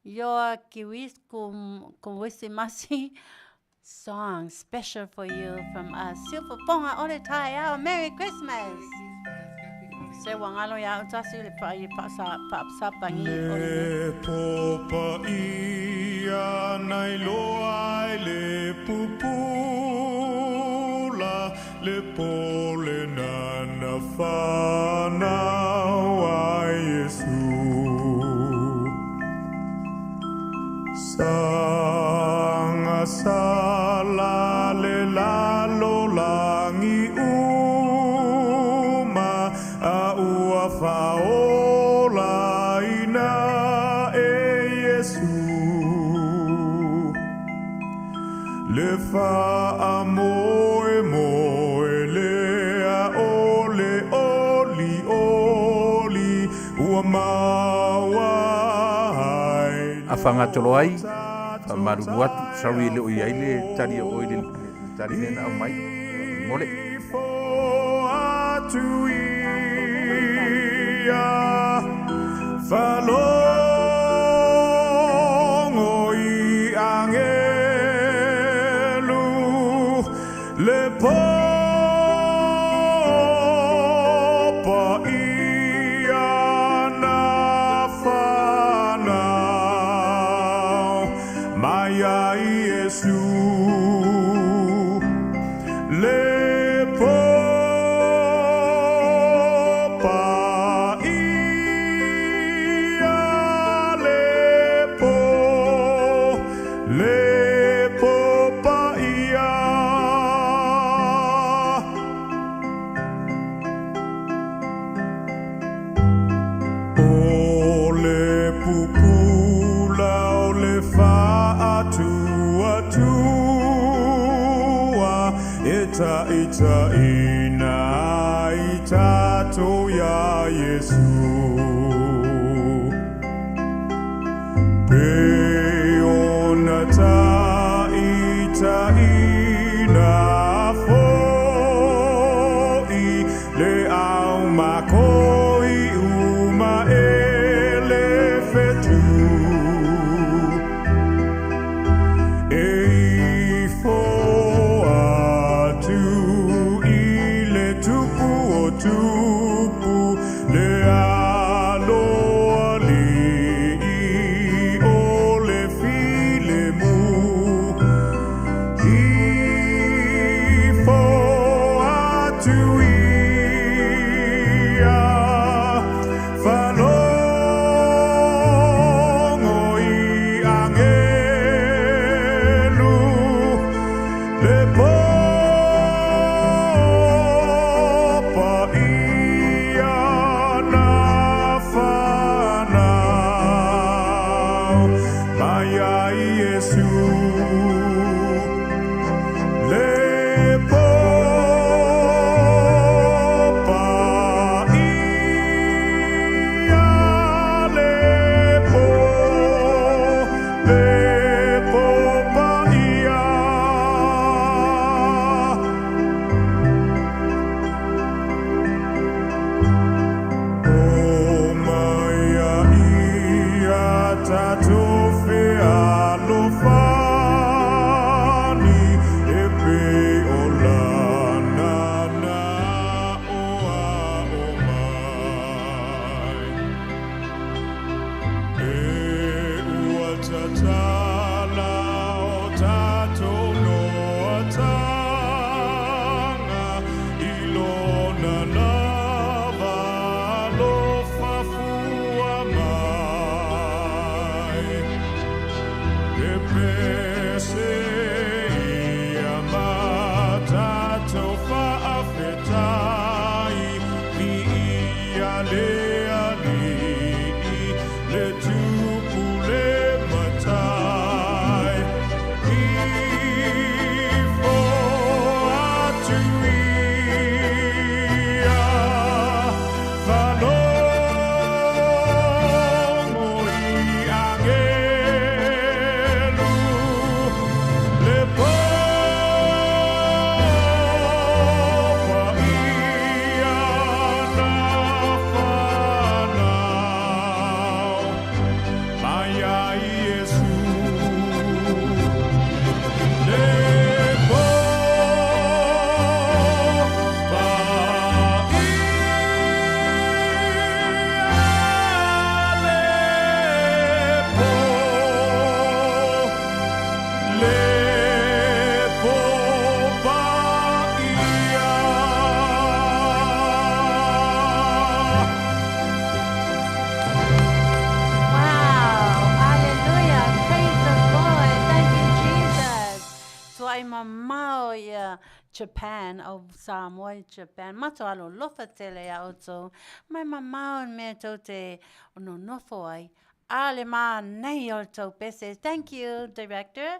S3: your Kirisumasi song special for you from us. Siufofoga o le taeao. Merry Christmas! Se ua galo ia au tasi le faasapani o le
S10: Le popaia nai loa ai le pupula le pole nana whanau ai Yesu. Sanga sala le lalo langi uma a ua whaola ina e Yesu. Le wha moe moe le a ole oli oli ua maua ai
S1: A faagatolo ai, faamalulu atu, sorry e le o i ai le tali a oe i le tali lea na aumai. Mole.
S10: Atu ia Falogo i angelu Le popa ia na whanau Mai ai Yesu Le popa ia le po Le popa ia O le pupula o le whaatua tua E ta ita ina i tatou ia Yesu Pe ona ta ita ina foi Le au makoi uma e le fetu E ifo atu
S3: Japan, o Samoa i Japan. Matou alolofa tele iā outou, mai mamao i le mea tou te nonofo ai, a le mānaia o le tou pese. Thank you, Director.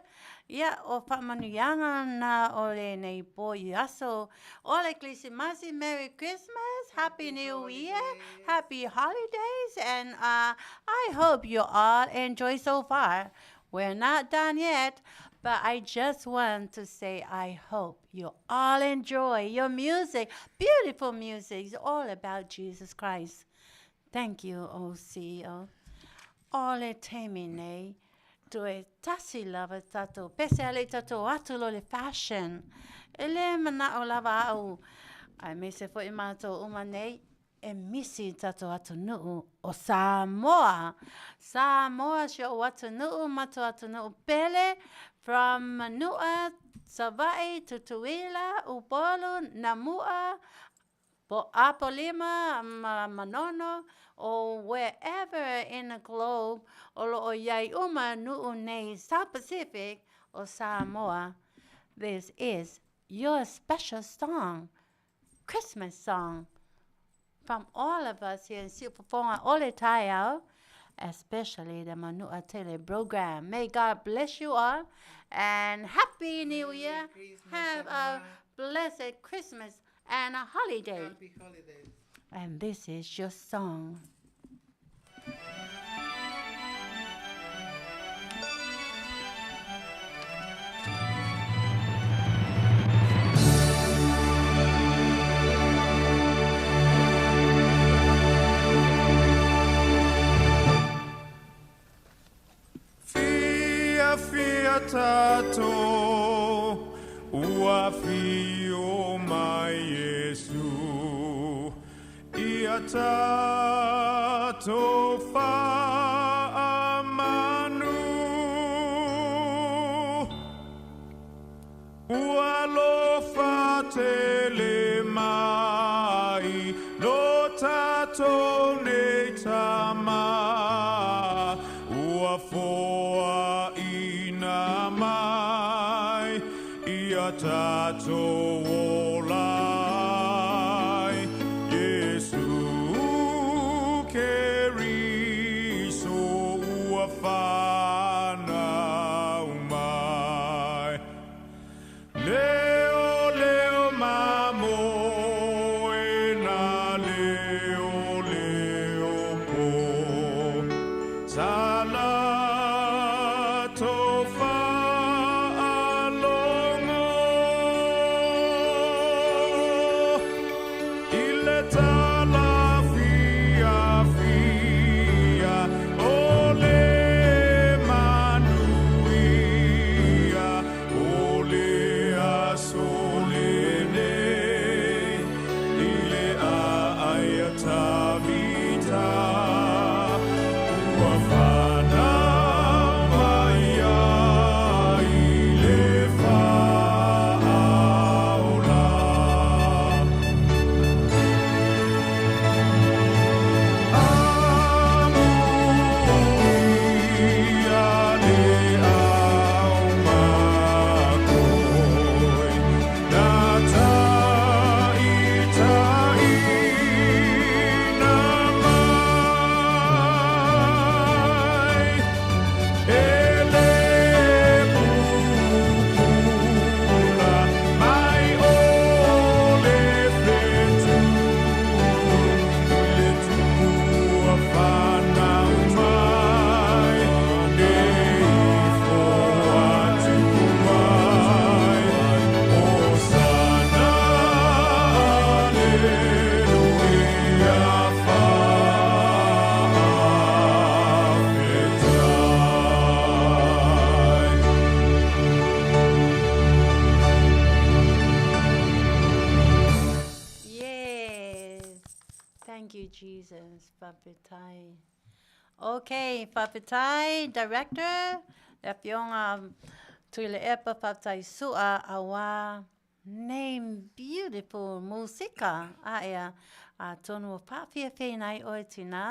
S3: Ia, o faamanuiaga na o lenei po i aso o le Kerisimasi. Merry Christmas, Happy New Year, Happy Holidays, and uh, I hope you all enjoy so far. We're not done yet, but I just want to say I hope you all enjoy your music. Beautiful music. It's all about Jesus Christ. Thank you, OCO. O le taimi nei, toe tasi lava tatou pese a le i tatou atu lo le fashion. E le manao lava au, aemaise foi matou uma nei, e misi i tatou atunuu o Samoa. Samoa si ou atunuu, matou atunuu pele, from Manua, Savaii, Tutuila, Upolu, Namua, po Apolima ma Manono, or wherever in the globe o lo o i ai uma nuu nei South Pacific o Samoa. This is your special song, Christmas song from all of us here in Siufofoga o le Taeao, especially the Manua Tele program. May God bless you all and Happy New Year. Have a blessed Christmas and a holiday.
S6: Happy holidays.
S3: And this is your song.
S10: Fiafia tatou ua afio mai Iesu ia tatou faamanu. Ua alofa tele mai lo tatou nei tama, ua foaina mai ia tatou ola ai. Iesu Keriso ua fanau mai. Leo leo mamo e na leo leo po. Sa latou faalogo i le tala fiafia o le manuia o le aso lenei i le aai a Tavita ua fanau mai ai le Faaola. Amuia le aumakoi, na taitaiina mai. E le pupula mai o le fetu, i le tupu ua fanau mai, e ifo atu ai. Hosana, Aleluia, faafetai.
S3: Yes. Thank you, Jesus. Faafetai. Okay, faafetai, Director, le Afioga Tuilaepa, faafetai Su'a, auā Nei beautiful musika aea atonu o faafiafiaina ai oe tinā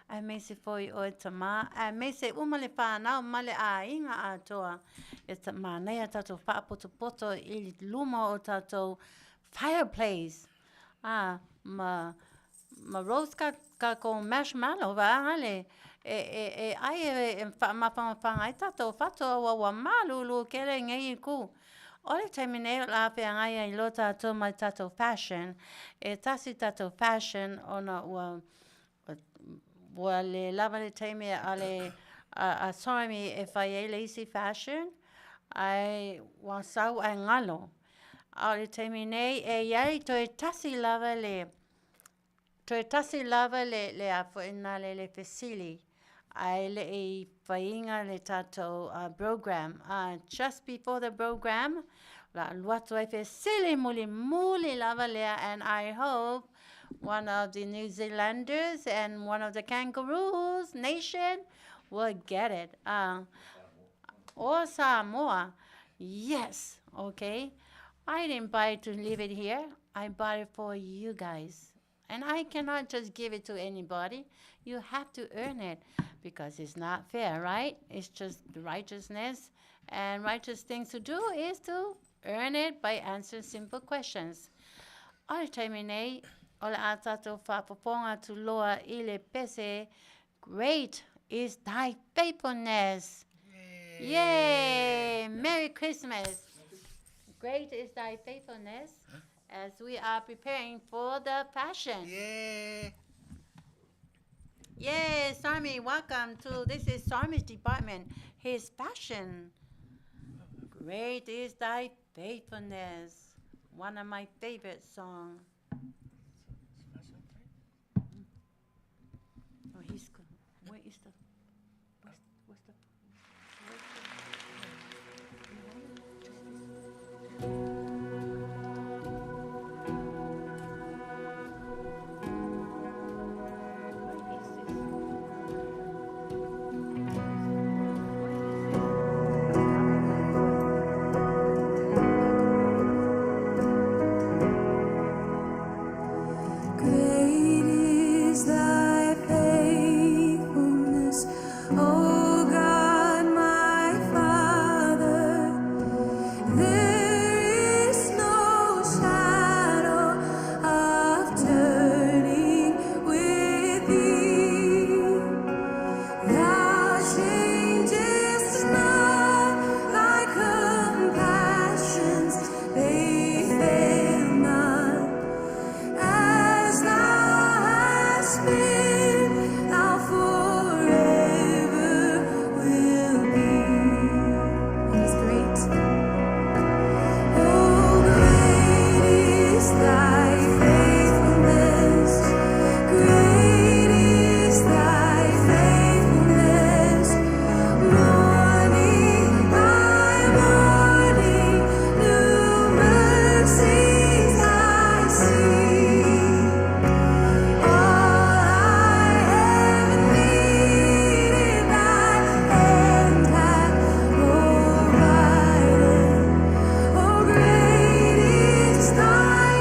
S3: aemaise foi oe tamā aemaise uma le whānau ma le aiga atoa e manaia tatou faapotopoto i luma o tatou fireplace a ma ma roast ka kākou marshmallow vaega le e e e ai e faamafanafana ai tatou fatu aua ua malulu kele nei i ku. O le taimi nei o le a feagai ai loa tatou ma le tatou fashion. E tasi tatou fashion ona ua ua le lava le taimi a le a Sarmi e fai ai le isi fashion ae ua sau ae galo. A o le taimi nei e iai toe tasi lava le Toe tasi lava le, le a foi na le, le fesili, ae le i faiina le tatou uh, program. Just before the program, la alu atu ai fesili mulimuli lava lea, and I hope one of the New Zealanders and one of the Kangaroos nation will get it. Or Samoa. Yes, okay. I didn't buy it to leave it here. I bought it for you guys. And I cannot just give it to anybody. You have to earn it because it's not fair, right? It's just righteousness. And righteous things to do is to earn it by answering simple questions. O le taimi nei, o le a tatou faafofoga atu loa i le pese Great is thy faithfulness. Yay! Yay! Merry Christmas. Great is thy faithfulness as we are preparing for the passion.
S6: Yay!
S3: Yay, Sarmi, welcome to this is Sarmi's department, his passion. Great is thy faithfulness. One of my favorite songs. Oh, he's good. Where is the where's, where's the where's the
S11: Great is thy faithfulness, O God, my Father. There is no shadow of turning with thee. Thou changest not thy compassions, they fail not. As thou hast been, thou forever will be. It is great. Oh, great is thy faithfulness. Great is thy faithfulness. Morning by morning, new mercies I see. All I have needed, thy hand hath provided. Oh, great is thy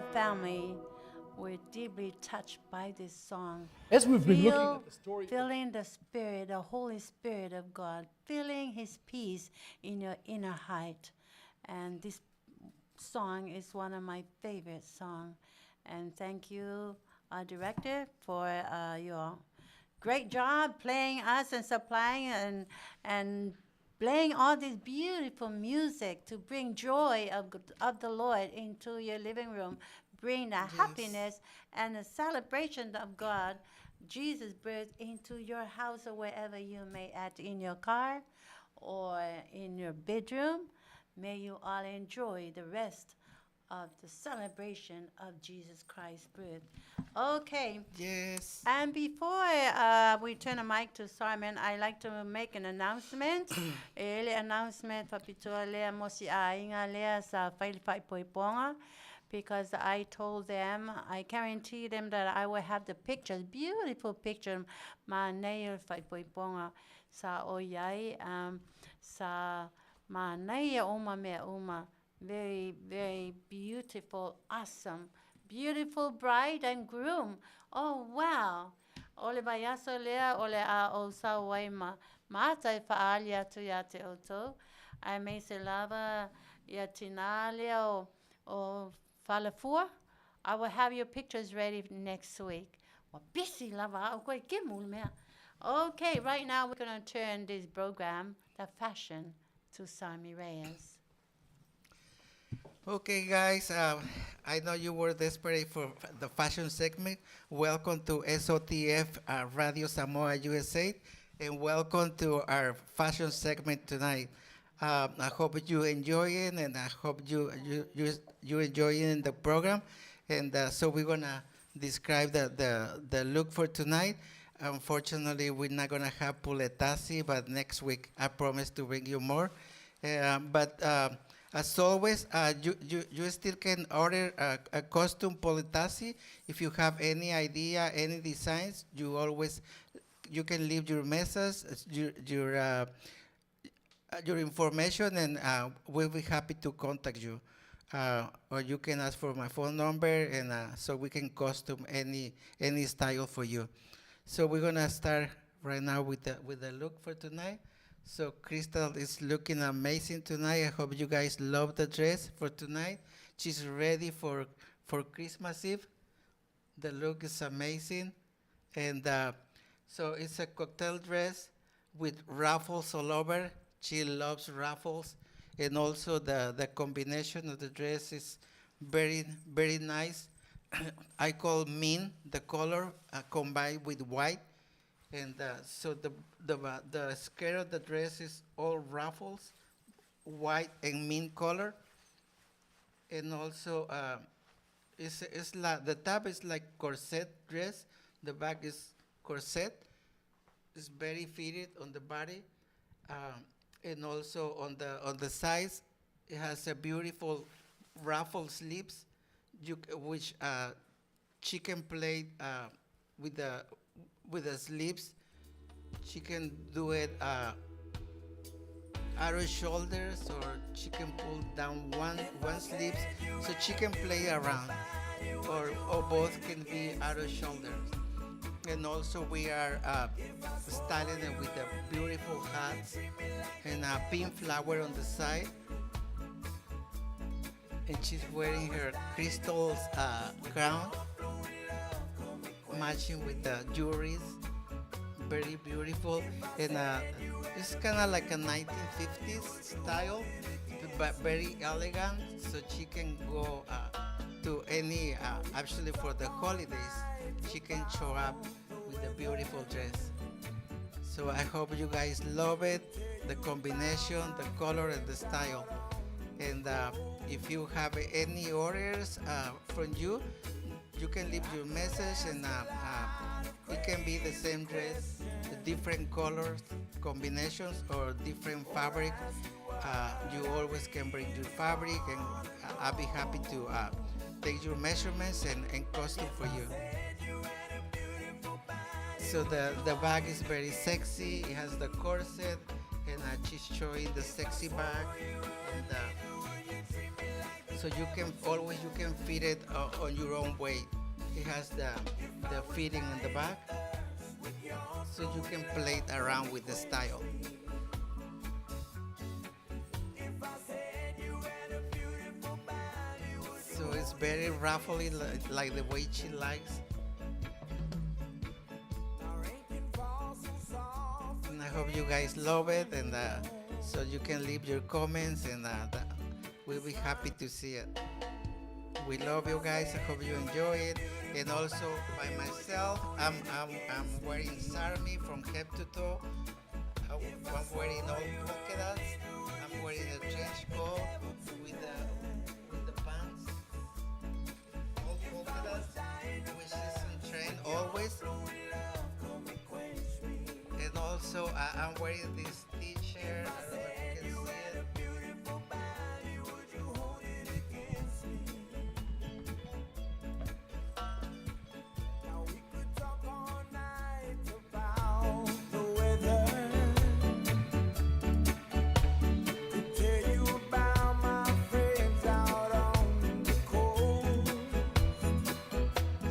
S3: her family were deeply touched by this song.
S12: As we've been looking at the story
S3: Feeling the Spirit, the Holy Spirit of God, feeling His peace in your inner heart. And this song is one of my favorite songs. And thank you, our director, for your great job playing us and supplying and playing all this beautiful music to bring joy of the Lord into your living room, bring the happiness and the celebration of God, Jesus' birth into your house or wherever you may at, in your car or in your bedroom. May you all enjoy the rest of the celebration of Jesus Christ's birth. Okay.
S6: Yes.
S3: And before we turn the mic to Simon, I like to make an announcement. E le announcement faapitoa lea mo si aiga lea sa fai le faaipoipoga. Because I told them, I guarantee them that I will have the pictures, beautiful picture, ma nei o le faaipoipoga sa o iai, sa ma nei e uma mea uma. Very, very beautiful, awesome, beautiful bride and groom. Oh, wow. O le vaiaso lea o le a o sau ai ma mata e faaali atu ia te outou. Aemaise lava ia tinā lea o Falafua. I will have your pictures ready next week. Ua pisi lava au koe kemu le mea. Okay, right now we're going to turn this program, the fashion, to Sami Reyes.
S6: Okay, guys, I know you were desperate for the fashion segment. Welcome to SOTF Radio Samoa USA, and welcome to our fashion segment tonight. I hope you enjoy it, and I hope you enjoying the program. And so we're going to describe the look for tonight. Unfortunately, we're not going to have puletasi, but next week I promise to bring you more. But as always, you still can order a costume puletasi. If you have any idea, any designs, you always you can leave your message, your information, and we'll be happy to contact you. Or you can ask for my phone number, and so we can custom any style for you. So we're going to start right now with the look for tonight. So Crystal is looking amazing tonight. I hope you guys love the dress for tonight. She's ready for Christmas Eve. The look is amazing. And so it's a cocktail dress with ruffles all over. She loves ruffles. And also the combination of the dress is very, very nice. I call mint the color combined with white. And so the skirt of the dress is all ruffles, white and mint color. And also the top is like corset dress. The back is corset. It's very fitted on the body. And also on the sides, it has a beautiful ruffle sleeves, which she can play with the sleeves. She can do it out of shoulders, or she can pull down one sleeve, so she can play around, or both can be out of shoulders. And also we are styling it with a beautiful hat and a pink flower on the side. And she's wearing her crystals crown, matching with the jewelries. Very beautiful. And it's kind of like a 1950s style, but very elegant. So she can go to any, actually for the holidays, she can show up with a beautiful dress. So I hope you guys love it, the combination, the color, and the style. And if you have any orders from you, you can leave your message, and it can be the same dress, the different colors, combinations, or different fabric. You always can bring your fabric, and I'll be happy to take your measurements and custom for you. So the bag is very sexy. It has the corset, and she's showing the sexy bag. And So you can always you can fit it on your own way. It has the fitting in the back, so you can play it around with the style. So it's very ruffly, like the way she likes. And I hope you guys love it, and so you can leave your comments, and we'll be happy to see it. We love you guys. I hope you enjoy it. And also by myself, I'm wearing Sarmi from head to toe. I'm wearing all polka dots. I'm wearing a trench coat with the pants. All polka dots, which is on trend always. And also I'm wearing this t-shirt. I don't know if you can see it.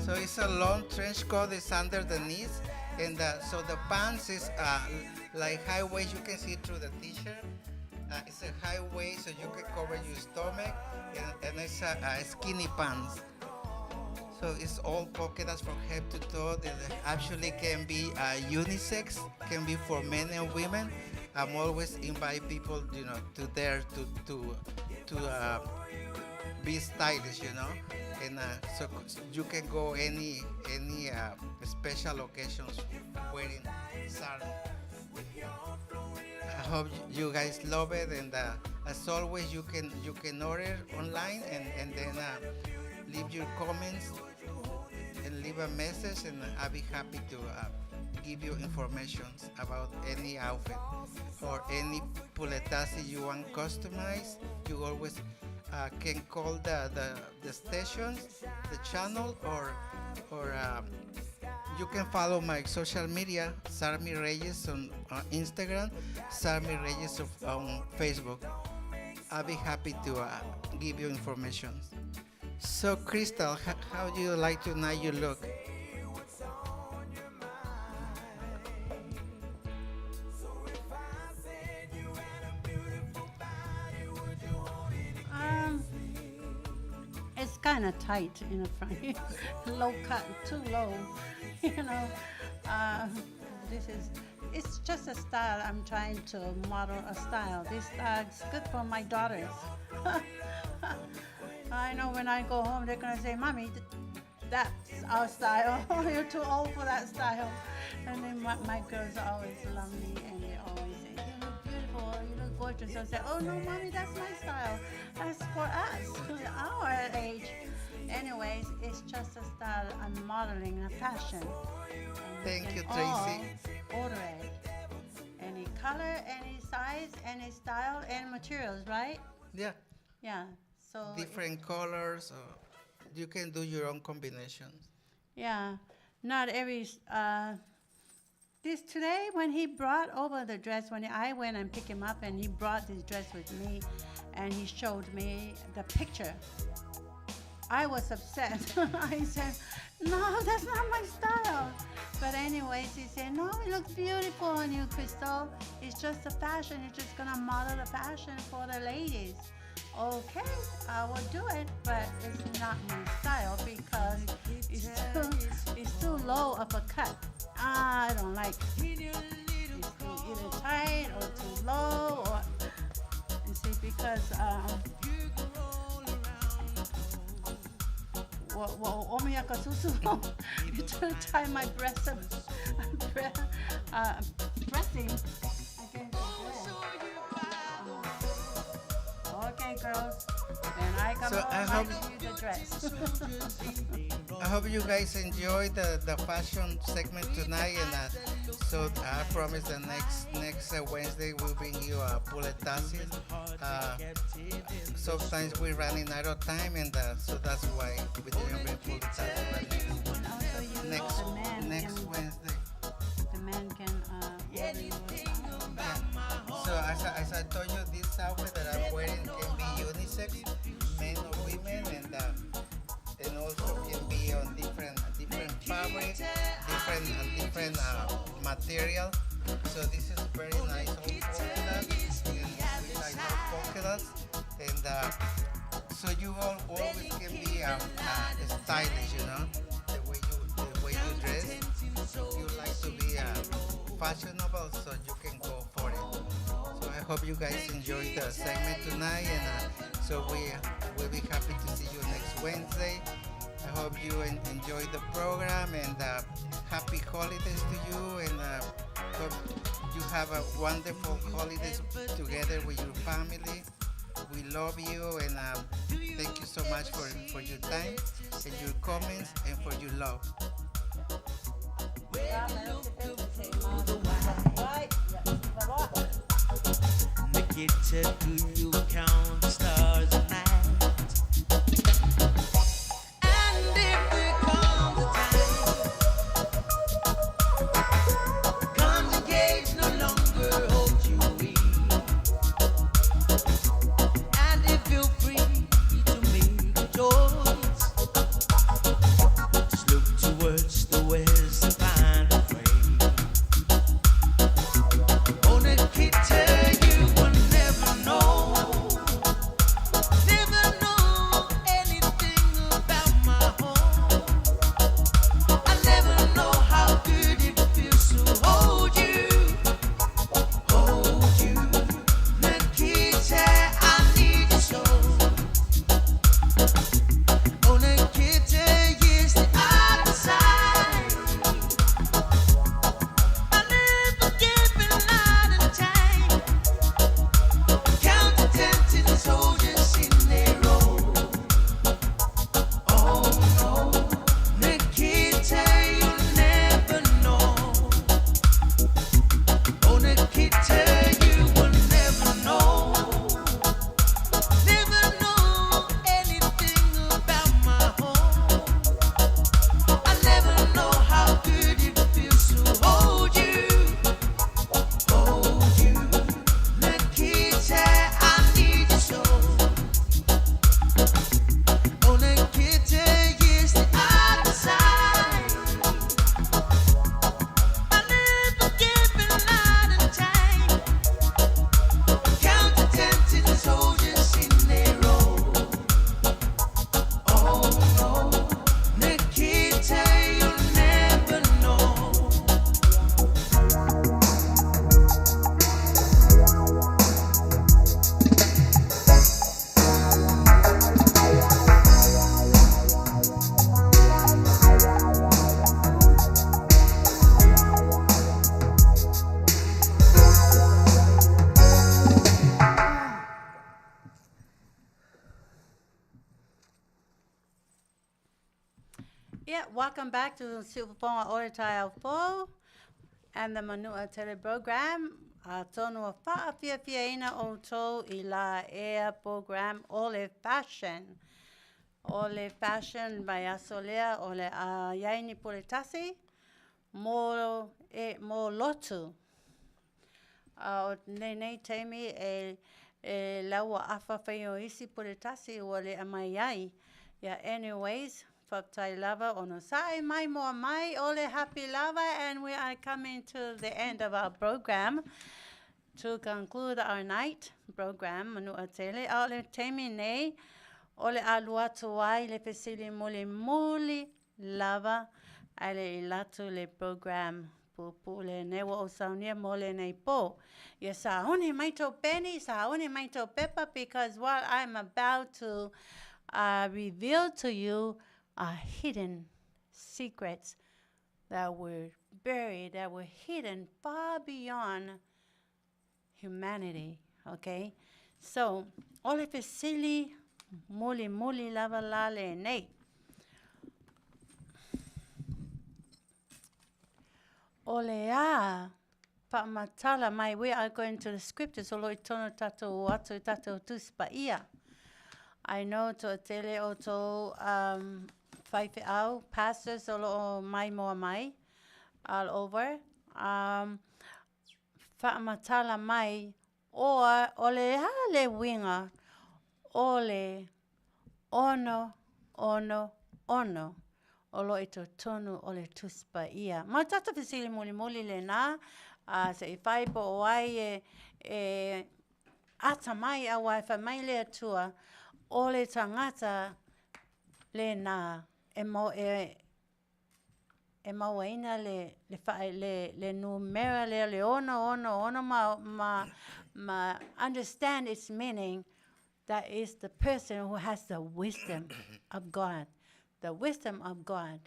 S6: So it's a long trench coat. It's under the knees, and so the pants is like high waist. You can see through the t-shirt. It's a high waist, so you can cover your stomach, and it's a skinny pants. So it's all polka dots from head to toe. It actually can be unisex, can be for men and women. I'm always invite people, to dare to be stylish, and so you can go any special occasions wearing sarmi. I hope you guys love it, and as always, you can order online and then leave your comments and leave a message, and I'll be happy to give you information about any outfit or any puletasi you want customized. You always can call the stations, the channel, or you can follow my social media, Sarmi Reyes on Instagram, Sarmi Reyes on Facebook. I'll be happy to give you information. So, Crystal, how do you like tonight you look?
S3: It's kind of tight in the front, low cut, too low, you know. It's just a style. I'm trying to model a style. This style's good for my daughters. I know when I go home, they're gonna say, "Mommy, that's our style. You're too old for that style." And then my girls always love me, and they always say, "You look beautiful. You look gorgeous." I say, "Oh no, Mommy, that's my style. That's for us, our age." Anyways, it's just a style. I'm modeling a fashion. And
S6: Thank you, Tracy.
S3: Order it. Any color, any size, any style, and materials, right?
S6: Yeah.
S3: Yeah. So
S6: different colors, or you can do your own combinations.
S3: Yeah, not every. This today when he brought over the dress, when I went and picked him up, and he brought this dress with me, and he showed me the picture. I was upset. I said, "No, that's not my style." But anyways, he said, "No, it looks beautiful on you, Crystal. It's just a fashion. You're just gonna model the fashion for the ladies." Okay, I will do it, but it's not my style because it's too low of a cut. I don't like it. It's too either tight or too low, or you see, because you tie my breast up, pressing against the breast. Okay, girls, and I come
S6: So
S3: home,
S6: I
S3: I
S6: hope
S3: give you the dress.
S6: I hope you guys enjoyed the fashion segment tonight, and so I promise the next Wednesday we'll bring you a puletasi. Sometimes we're running out of time, and so that's why we didn't bring puletasi.
S3: But
S6: next Wednesday.
S3: The man can order you.
S6: Yeah. So as I told you, this outfit that I'm wearing can be unisex, men or material. So this is very nice all polka dots, and we like all polka dots. And so you all always can be stylish, you know, the way you the way you dress. You like to be fashionable, so you can go for it. So I hope you guys enjoyed the segment tonight, and so we will be happy to see you next Wednesday. I hope you enjoy the program, and happy holidays to you, and hope you have a wonderful holidays together with your family. We love you, and thank you so much for your time and your comments and for your love.
S13: Nikita, do you count the stars at night? And if there comes a time, guns and cage no longer hold you in, and if you're free to make a choice, just look towards the west and find a friend. Oh, Nikita, you will never know, never know anything about my home. I never know how good it feels to hold you, hold you. Nikita, I need you so. Oh, Nikita, yes, the other side. I never give a lot of time. Count to 10 till the soldiers in their row. Oh no, Nikita, you'll never know. Oh, Nikita, you will never know. Never know anything about my home. I never know how good it feels to hold you, hold you. Nikita, I need you so. Oh, Nikita, yes, the other side. I never give a lot of time. Count to 10 till the soldiers in their row. Oh no, Nikita, you'll never know.
S3: Yeah, welcome back to Siufofoga o le Taeao Fou and the Manua Tele program. Atonu o whaafiafiaina o tau i la ea program o le fashion. O le fashion mai aso lea o le a iaini pule tasi mo, e, mo lotu. A o nei nei taimi e, e laua afa whai o isi pule tasi ua le amai ai. Yeah, anyways, faafetai lava ona sa'i mai moa mai o le happy lava, and we are coming to the end of our program. To conclude our night program, Manua Tele, a o le taimi nei, o le alu atu ai le fesili mulimuli lava ae le i latu le program puupuu lenei ua ou saunia mo lenei pō. Ia sauni mai tou peni, sauni mai tou pepa, because what I'm about to reveal to you are hidden secrets that were buried, that were hidden far beyond humanity. Okay? So, o le fesili mulimuli lava la lenei. O le a faamatala mai, we are going to the scriptures o lo o i totonu o tatou atu i tatou Tusi Paia. I know toatele o tou um, faifeau, pastors o lo o mai moa mai, all over. Um, faamatala mai, oa, o le a le uiga o le 6, 6, 6. o lo o i totonu o le Tusi Paia. Ma o le tatou fesili mulimuli lenā, a se i fai po o ai e, e atamai aua e fai mai le Atua, o le tagata lenā e, mo, e, e mauaina le, le, fa, le, le numera lea le 666 ma, ma, ma understand its meaning, that is the person who has the wisdom of God. The wisdom of God.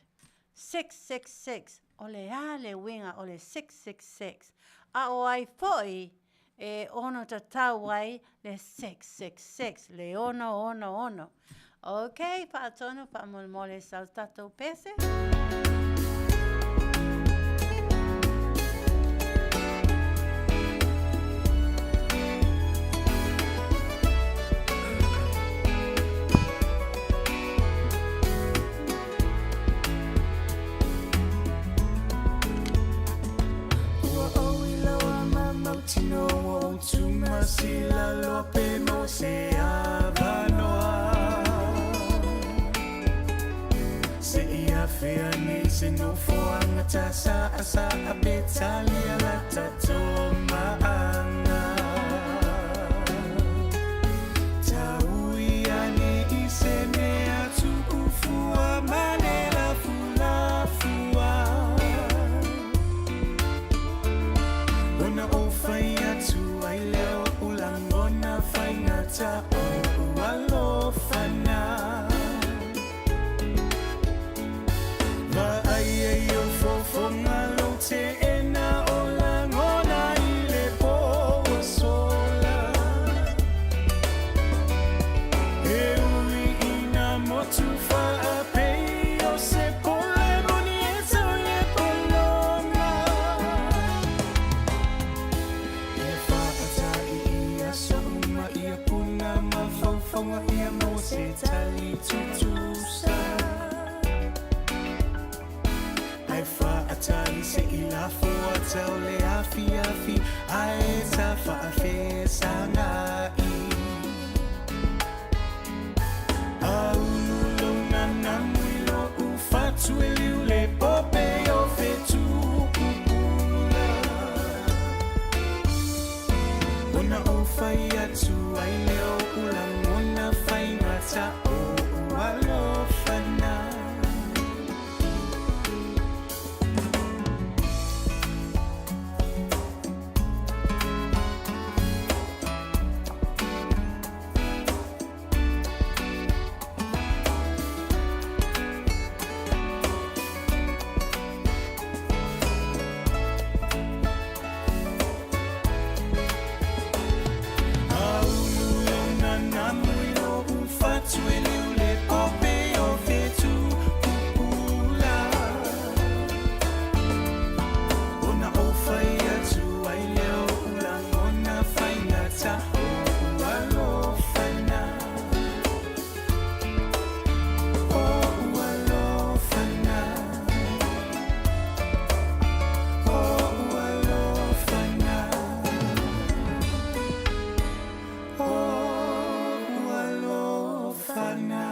S3: 666, o le a le uiga o le 666? A o ai foi e ono tatau ai le 666, le 666? Ok, faatonu faamolemole sau tatou pese.
S9: Ua ou iloa ma mautinoa ua ou tumasila loa pe maua se avanoa. Se i afea nei se nofoaga ta saasaa pe talia la tatou maaga. Taui ane i se mea tuufua ma le lafulafua. Ona ou fai atu ai lea o o'u lagona faigata o'u alofana. Vaaia i ou fofoga lou teena o lagona i le po ua sola. E ui i nā motu faapei o se pole moni e tau i le pologa. Ia faata'i i aso uma ia puna mafaufauga ia maua se tali tutusa. Ae faatali se i lafo ata o le afiafi ae ta faafesaga'i. A ulu lou nanamu i lo'u fatu e liu le pope o fetu pupula. Ona ou fai atu ai lea o o'u lagona faigata o'u alofana. A ulu lou nanamu i lo'u fatu e liu le pope o fetu pupula. Ona ou fai atu ai lea o o'u lagona faigata o'u alofana. O'u alofana. O'u alofana. O'u alofana.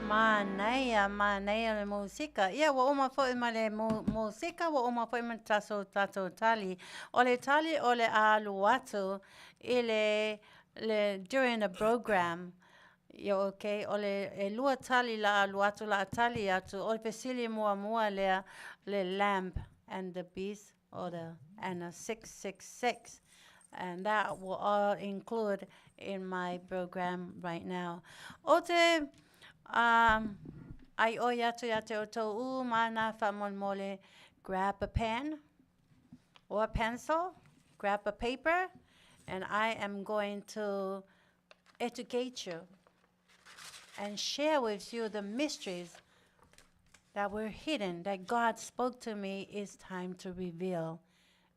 S3: Manaia, manaia le musika. Ia, ua uma foi ma le musika, ua uma foi ma le taso, tatou tali. O le tali o le a alu atu i le, le, during the program. Ia, okay, o le, e lua tali la alu atu, la a tali atu. O le fesili muamua lea, le lamb and the beast, or the, and a 666. And that will all include in my program right now. O te um, ai oi atu ia te outou u mana faamolemole, grab a pen or a pencil, grab a paper, and I am going to educate you and share with you the mysteries that were hidden, that God spoke to me, it's time to reveal.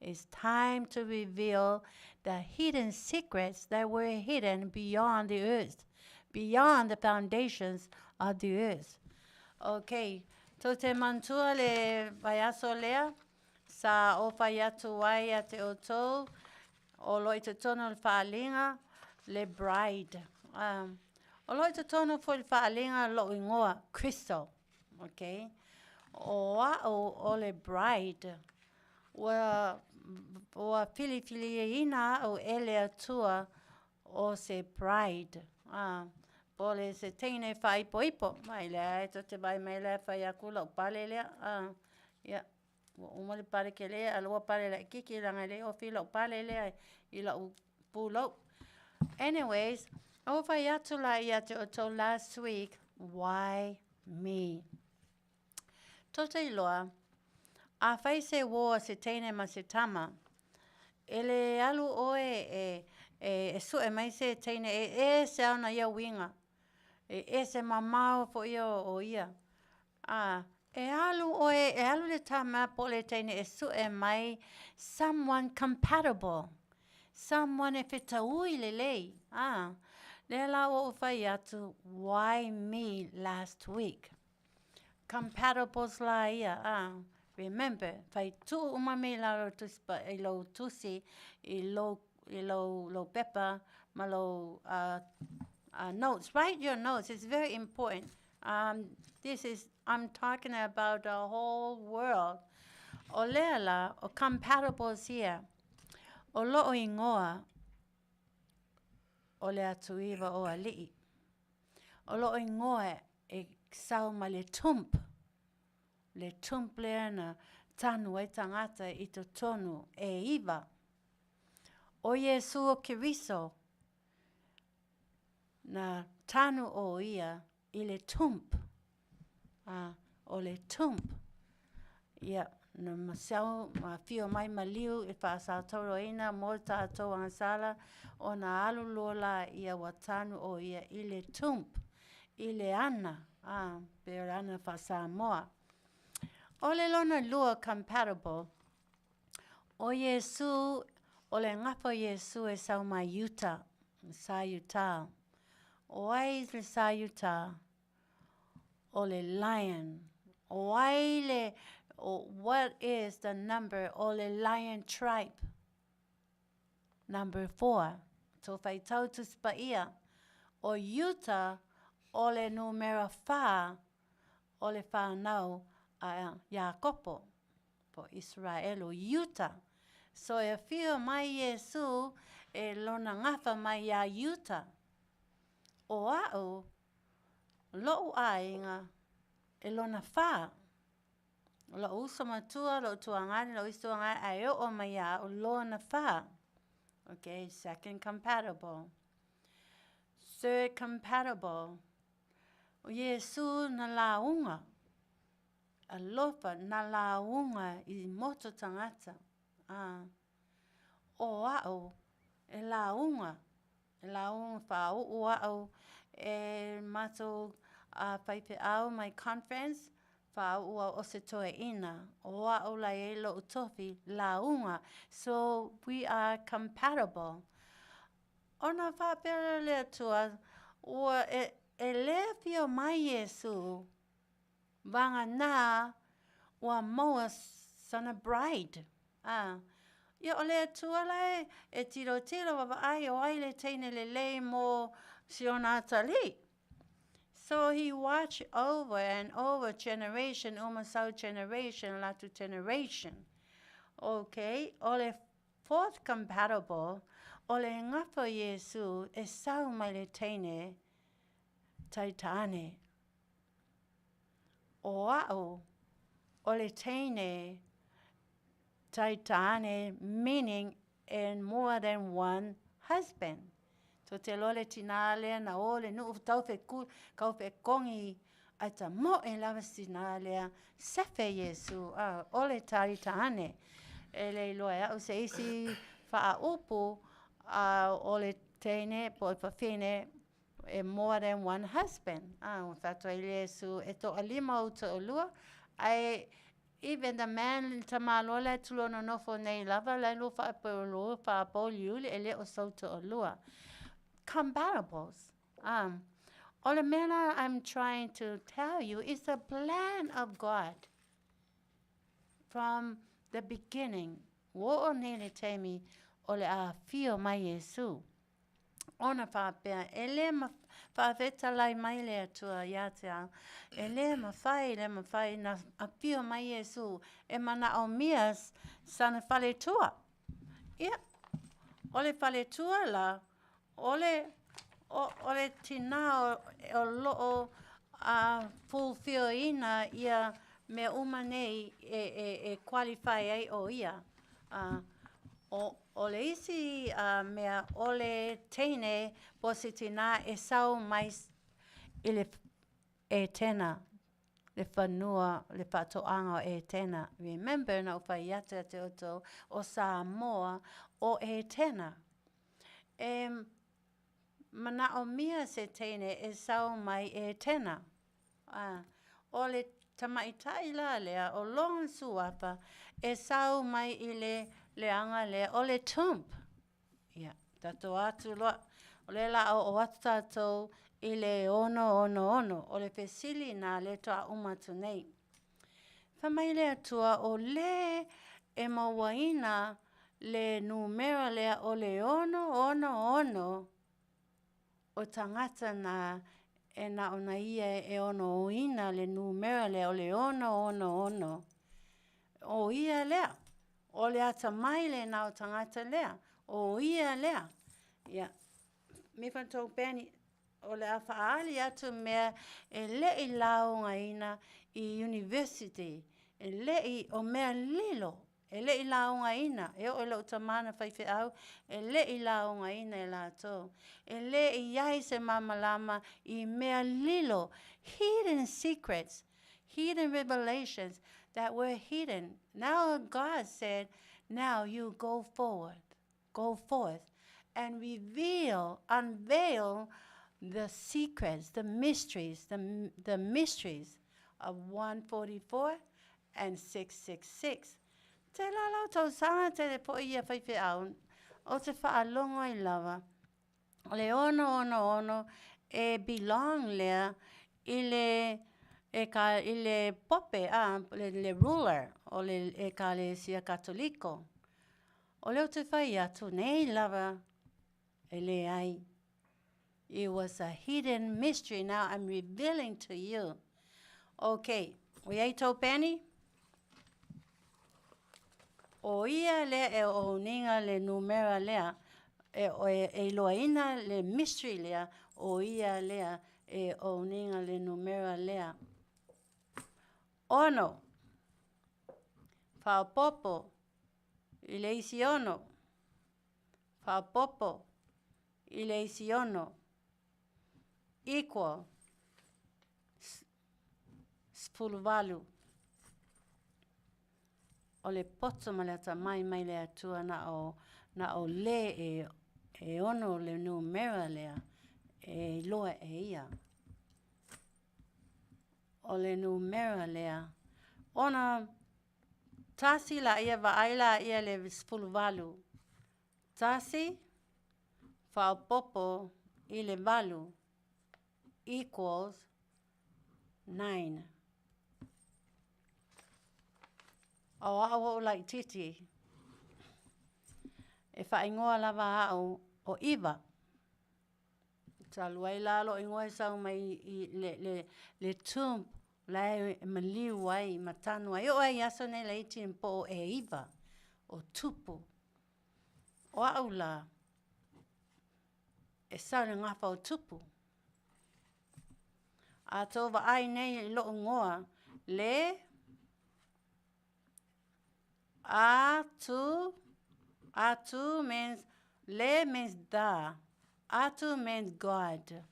S3: It's time to reveal the hidden secrets that were hidden beyond the earth, beyond the foundations of the earth. Okay, tou te manatua le vaiaso lea, sa o fai atu ai ia te outou, o lo o i totonu o le faaaliga, le bride. Um, O loo i totonu foi i le faaaliga lo'u igoa Crystal. Okay? O a'u o le bride. Ua ua filifiliina a'u e le Atua o se bride. Ah, po o le se teine faaipoipo. Mai lea e tou te vaai mai la e fai aku la'u pale lea. Ah, ia, ua uma le pale kele a lua pale laitiiti leaga e le i ofi la'u pale lea i la'u pulou. Anyways, ua fai atu la ia te outou last week, why me? Tou te iloa, a fai se uō a se teine ma se tama, e le alu ʻoe e, e, e suʻe mai se teine e ese ona ia uiga, e ese mamao foi ia o ia. A, e alu ʻoe, e alu le tama po o le teine e suʻe mai someone compatible, someone e fetaui lelei. A, lea la ua ou fai atu, why me last week? Compatibles la ia, a, remember, fai tuu uma mea i lalo tusi pa, i lou tusi, i lou, i lou, lou pepa ma lou uh, uh, notes. Write your notes, it's very important. Um, this is, I'm talking about the whole world. O lea la, o compatibles ia. O lo'u igoa, o le Atuiva o Ali'i. O lo'u igoa e sau mai le tump, le tump lea na tanu ai tagata i totonu e iva. ʻO Iesū o Keriso, na tanu ʻo ia i le tump, a ʻo le tump, ia, na masau ma afio mai maliu i faasatauraina mo tatou agasala, ona alu loa la ia ua tanu ʻo ia i le tump, i le ana, a, pei o le ana faa-Samoa. ʻO le lona lua compatible, ʻo Iesū, ʻo le gafa o Iesū e sau mai Utah, sa Utah. ʻO ai le sa Utah? ʻO le lion. ʻO ai le, what is the number o le lion tribe? Number four. Tou faitau Tusi Paia. ʻO Utah, ʻo le numera whā o le whānau a Iakopo, po Iseraelu, Utah. So e afio mai Iesū e lona gafa mai iā Utah. ʻO aʻu, loʻu ʻāiga e lona whā. Loʻu uso matua, loʻu tuagane, loʻu isi tuagane, a e oʻo mai iā aʻu lona whā. Okay, second compatible. Third compatible. ʻO Iesū na lāuga, alofa, na lāuga i motu tagata, a ʻo aʻu e lāuga, e lāuga whāuʻu aʻu e matou a faifeau mai conference, whāuʻu au o se toeʻina, ʻo aʻu la i ai loʻu tofi, lāuga, so we are compatible. Ona faapea lea o le Atua, ua e, e le afio mai Iesū, vāganā ua maua sana bride. A, ia o le Atua la e, e tilotilo vaavaai o ai le teine lelei mo si ona atalii. So he watch over and over generation uma sau generation latu generation. Okay, o le Fourth compatible, o le gafa o Iesū e sau mai le teine taitāne. ʻO aʻu, o le teine taitāne meaning in more than one husband. Tou te iloa le tinā lea na o le nuʻu tau feku, kau fekogi ae ta moʻe lava se tinā lea sefe Iesū, a o le taitāne. E le iloa e aʻu se isi faaupu a o le teine po o le fafine e more than one husband. A ua fai atu ai Iesu, e toalima ou toalua, ae even the man le tamaloa la e tulou nonofo nei lava, la e lua faapolo, faapouliuli, e le o sou toalua. Compatibles. O le mea la I'm trying to tell you is the plan of God from the beginning. Ua oo nei le taimi o le a afio mai Iesu. Ona faapea, E lē faafetalai mai le Atua ia te au, e lē mafai, le mafai na afio mai Iesu e manaomia sana faletua. Ia, o le faletua la, o le, o, o le tinā o, o loo a fulfill ina ia mea uma nei e, e, e qualify ai o ia. A, o, o le isi a, mea o le teine po o se tinā e sau mai i le Etena, le fanua, le faatoaga o Etena. Remember, na ou fai atu ia te outou, o Samoa o Etena. E manaomia se teine e sau mai Etena. A, o le tamaitai la lea o lona suafa e sau mai i le leaga lea o le tomb. Ia, tatou atu loa. O lea la a oo atu tatou i le 666. O le fesili na lea toa uma atu nei. Fai mai le Atua o le e mauaina le numera lea o le 666 o tagata na e na o na ia e ono oina le numera lea o le 666. O ia lea. O le atamai lena o tagata lea. O ia lea. Ia. Mi whantou peni, o le a faaali atu mea e le'i laugaina i university, e le'i o mea lilo, e le'i laugaina, e oo i lo'u tamā na faifeau, e le'i laugaina e latou. E lē i ai se malamalama i mea lilo, hidden secrets, hidden revelations that were hidden. Now God said, now you go forward, go forth and reveal, unveil the secrets, the mysteries, the, the mysteries of 144 and 666. Te la lau tausaga tele poʻi ia faifeau o te faalogo ai lava. O le 666 e belong lea i le e ka i le pope a le, le ruler o le ekalesia Katoliko. O lea ou te fai atu nei lava e leai. It was a hidden mystery. Now I'm revealing to you. Okay, o iai tou peni? O ia lea e ouniga le numera lea, e, e, e iloaina le mystery lea, o ia lea e ouniga le numera lea. Ono, faaopopo i le isi ono, faaopopo i le isi ono, equal, 18. O le poto ma le atamai mai le Atua na o, na o lē e, e ono le numera lea e iloa e ia. O le numera lea. Ona tasi laia vaai laia le 18. Tasi, faaopopo i le valu equals 9. O a'u o'u laitiiti, e faaigoa lava a'u o Iva. Talu ai la lo'u igoa e sau mai i le, le, le tomb la e maliu ai ma tanu ai. Oo ai i aso nei laiti na po o e iva o tupu. O a'u la, e sau i le gafa o tupu. A tou vaai nei i lo'u igoa, le, a, tu, atu means, le means the, atu means God.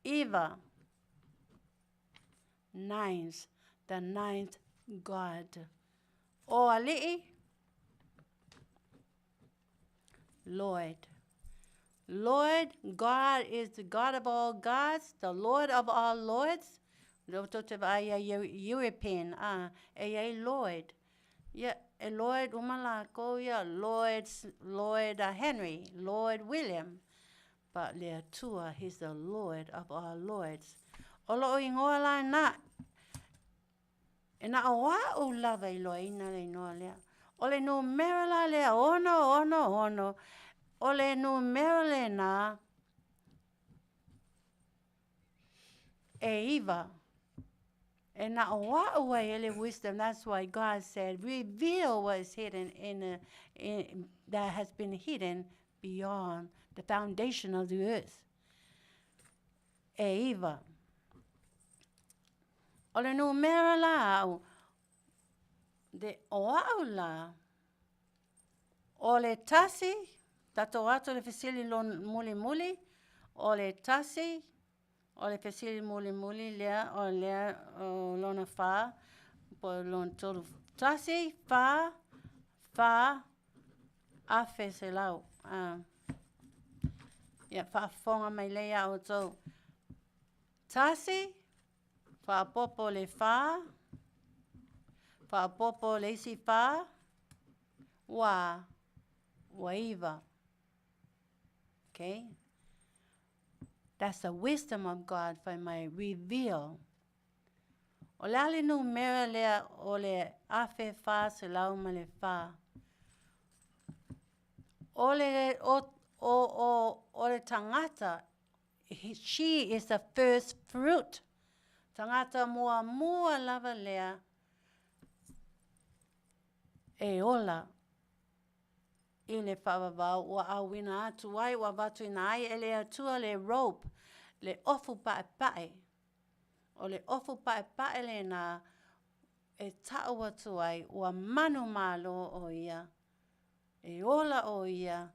S3: Iva, nines, the ninth God. O ali'i, Lord. Lord God is the God of all gods, the Lord of all lords. Lea ua tou te vaai ia European, a, e iai Lord. Ia, e Lord uma lakou ia, Lord, Lord Henry, Lord William. But le Atua, He's the Lord of all lords. O lo'u igoa la na, E na o a'u lava i loaina le inoa lea. O le numera la lea 666, o le numera lenā E iva. E na o a'u ai e le wisdom. That's why God said, reveal what is hidden in, the, in that has been hidden beyond the foundation of the earth. E iva. O le numera la au, de o a'u la, o le tasi, tatou atu le fesili lon mulimuli, o le tasi, o le fesili mulimuli lea, o lea o lona fa, po o lona tolu, tasi, fa, fa, afe selau. Ah. Ia, faafofoga mai lelei ia outou. Tasi, faaopoopo le fa, faaopoopo le isi fa, ua, ua iva. Okay? That's the wisdom of God fai mai reveal. O le a le numera lea o le 1404? O le, o, o, o, o le tagata, he, she is the first fruit. Tagata muamua lava lea e ola i le faavavau ua auina atu ai, ua avatuina ai e le Atua le rope, le ofu paepae. O le ofu paepae lena e ta'u atu ai, ua manumalo ʻo ia, e ola ʻo ia,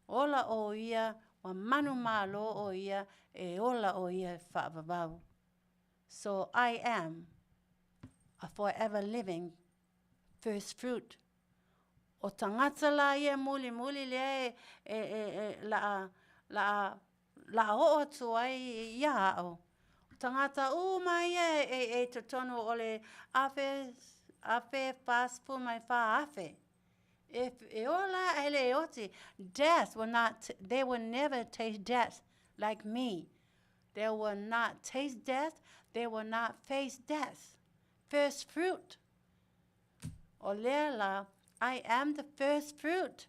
S3: ola ʻo ia, ua manumalo ʻo ia, e ola ʻo ia e faavavau. So I am a forever living first fruit. ʻO tagata la ia mulimuli lea e, e, e, e la'a, la'a, la'a oo atu ai iā a'u. O tagata uma ia e, e i totonu o le afe, afe 44 afe. E, e ola ae le oti. Death will not, they will never taste death like me. They will not taste death. They will not face death. First fruit. O lea la, I am the first fruit.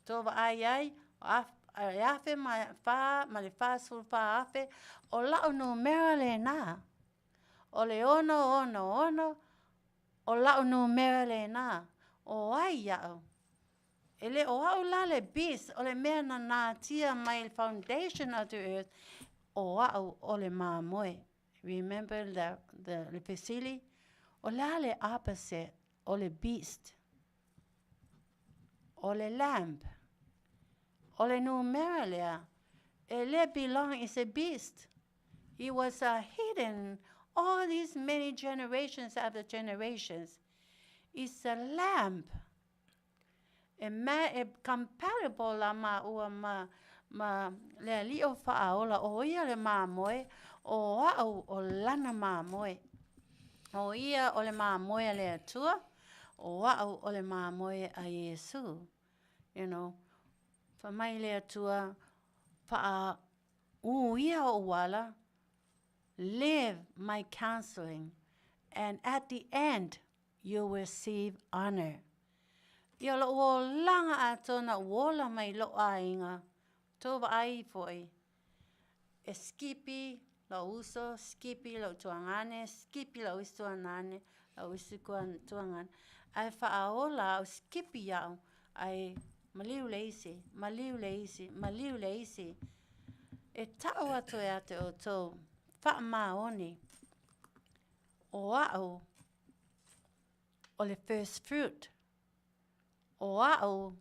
S3: Tou vaai ai, e afe ma fa ma le 44 afe, o la'u numera lenā. O le 666, o la'u numera lenā. O ai a'u? E le o a'u la le beast, o le mea na natia mai le foundation of the earth, o a'u o le mamoe. Remember the le fesili? O le a le opposite o le beast? O le lamb. O le numera lea, e le belong is a beast. It was hidden all these many generations after generations. It's a lamb. E, ma, e compatible la maua ma, ma le ali'i o fa'aola o ia le mamoe, o a'u o lana mamoe. O ia o le mamoe a le Atua, o a'u o le mamoe a Iesu. Fai mai le Atua, fa'a uia o'u ala, live my counseling, and at the end you will receive honor. Ia lo'u olaga atoa na ou ola mai lo'u aiga, tou vaai fo'i, e skipi la'u uso, skipi la'u tuagane, skipi la'u isi tuanane, la'u isi tuagane, ae fa'aola a'u skipi a'u, ae maliu le isi, maliu le isi, maliu le isi. E ta'u atu e ate outou, fa'amaoni, o a'u o le first fruit, o a'u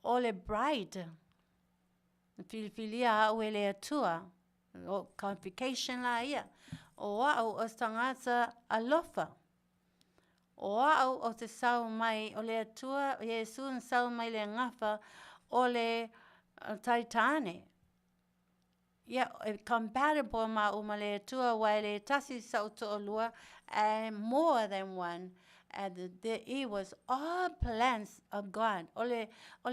S3: o le bride. Na filifilia a'u e le Atua, o qualification la ia, o a'u o se tagata alofa. O a'u o te sau mai, o le Atua, Iesu na sau mai le gafa o le taitane. Ia, e compatible maua ma le Atua, ua e le tasi sa'u to'alua, and more than one. And it was all plans of God. O le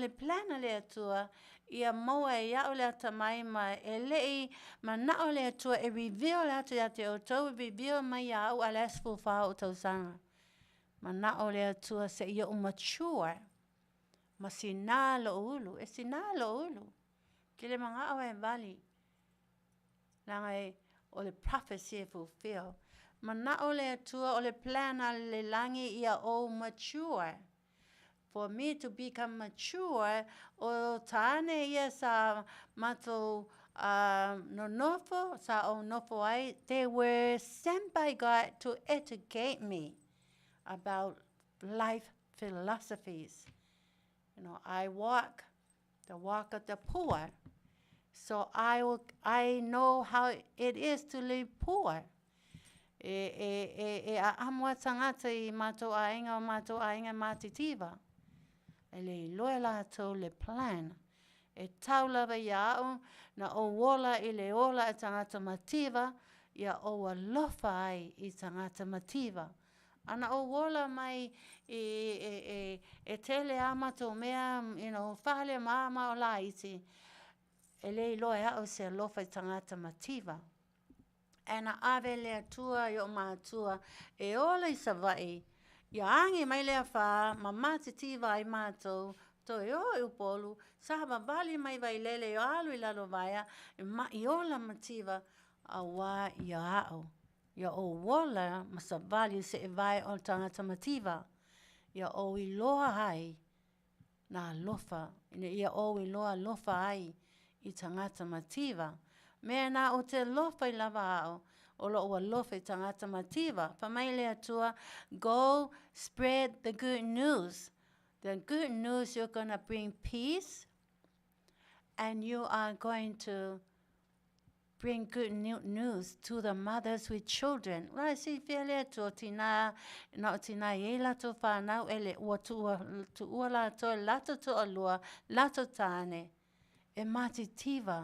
S3: plan a le Atua, ia maua e ia'u le atamai ma e le'i mana'o le Atua e reveal atu iā te outou, e reveal mai ia a'u a le 14 o'u tausaga. Mana'o le Atua se'i o'u mature, ma sinā lo'u ulu, e sinā lo'u ulu. Ke le maga'o e vali. Laga e, O le prophecy e fulfill. Mana'o le Atua o le plan a le lagi ia ou mature. For me to become mature, o tāne ia sa matou nonofo, sa ou nofo ai, they were sent by God to educate me about life philosophies. You know, I walk the walk of the poor. So I, will, I know how it is to live poor. E, e, e, e a amoa tangata i mātou aiga o mātou aiga mātitiva. E le iloa lātou le plan. E tau lava ia au na ou ola i le ola e tangata mativa, ia ou alofa ai i tangata mativa. Ana ou ola mai i, e, e, e tele a matou mea, you know, fale ma ma o laiti, e le iloa e au se alofa i tangata mativa. Ae na ave le Atua i o'u matua e ola i Savaii, ia agi mai le afā ma matitiva ai matou, toe o i Upolu, savavali mai Vailele e alu i Lalovaea, e maʻi ola mativa, auā ia a'u, ia ou ola ma savali i seʻevae o tagata mativa, ia ou iloa ai na alofa, ina ia ou iloa alofa ai i tagata mativa. Mea na ou te alofa i lava a'u, o lo'u alofa i tagata mativa. Fai mai le Atua, Go spread the good news. The good news, you're gonna bring peace and you are going to bring good news to the mothers with children. Ua silafia le Atua o tinā, na o tinā i ai latou whānau e le ua tuua, tuua latou e latou toalua, latou tāne, e matitiva,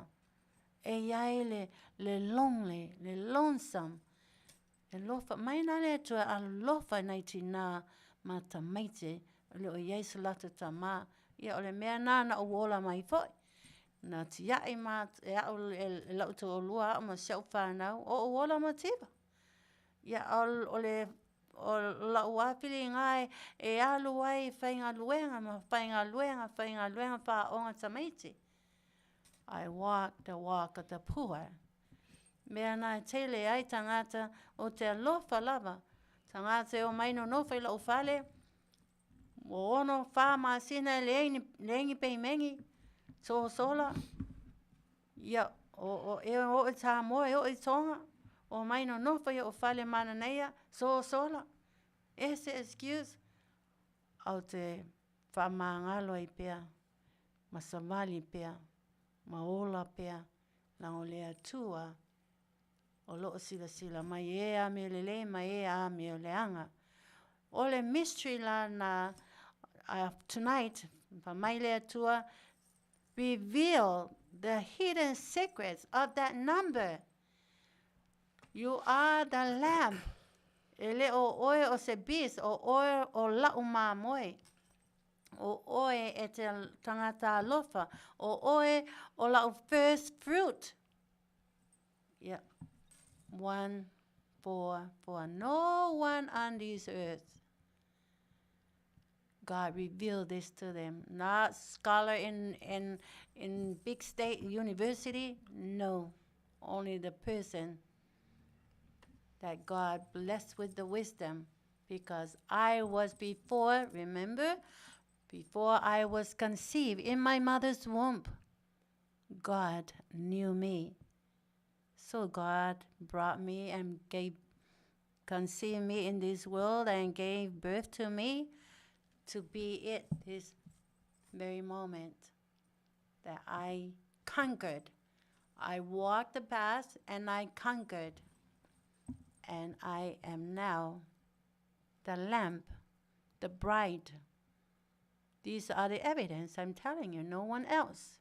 S3: e iai le, le lonely, le lonesome. E lofa, mai nā le Atua e alofa i nai tinā ma tamaiti, e le o iai so latou tamā. Ia o le mea nā na ou ola mai foi. Na tiaʻi ma e aʻu e la'u toʻalua aʻu ma si aʻu whānau, o ou ola mativa. Ia o le o la'u lava filiga e, e alu ai e faigaluega ma faigaluega, faigaluega faaoga tamaiti. I walk the walk of the poor. Mea na e tele ai tagata o te alofa lava. Tagata e omai nonofo i la'u fale, Ua ono whā masina e leai ni, leai ni peimengi, sosola, ia, o, o, e o i Samoa, e o i Tonga, o mai nonofo i o fale mananeia, sosola, ese excuse, au te whaamāngalo ai pea, ma savali pea, ma ola pea, leaga o le Atua o lo o silasila mai e amio lelei ma e amio leaga. O le mystery la na tonight, fai mai le Atua, reveal the hidden secrets of that number. You are the lamb. E le o oe o se beast, o oe o la'u mamoe. O oe e te tangata alofa. O oe o la'u first fruit. Yeah. 1, 4, 4. No one on this earth. God revealed this to them. Not scholar in, in, in big state university. No. Only the person that God blessed with the wisdom. Because I was before, remember, before I was conceived in my mother's womb, God knew me. So God brought me and gave conceived me in this world and gave birth to me to be it this very moment that I conquered. I walked the path and I conquered. And I am now the lamp, the bride. These are the evidence I'm telling you, no one else.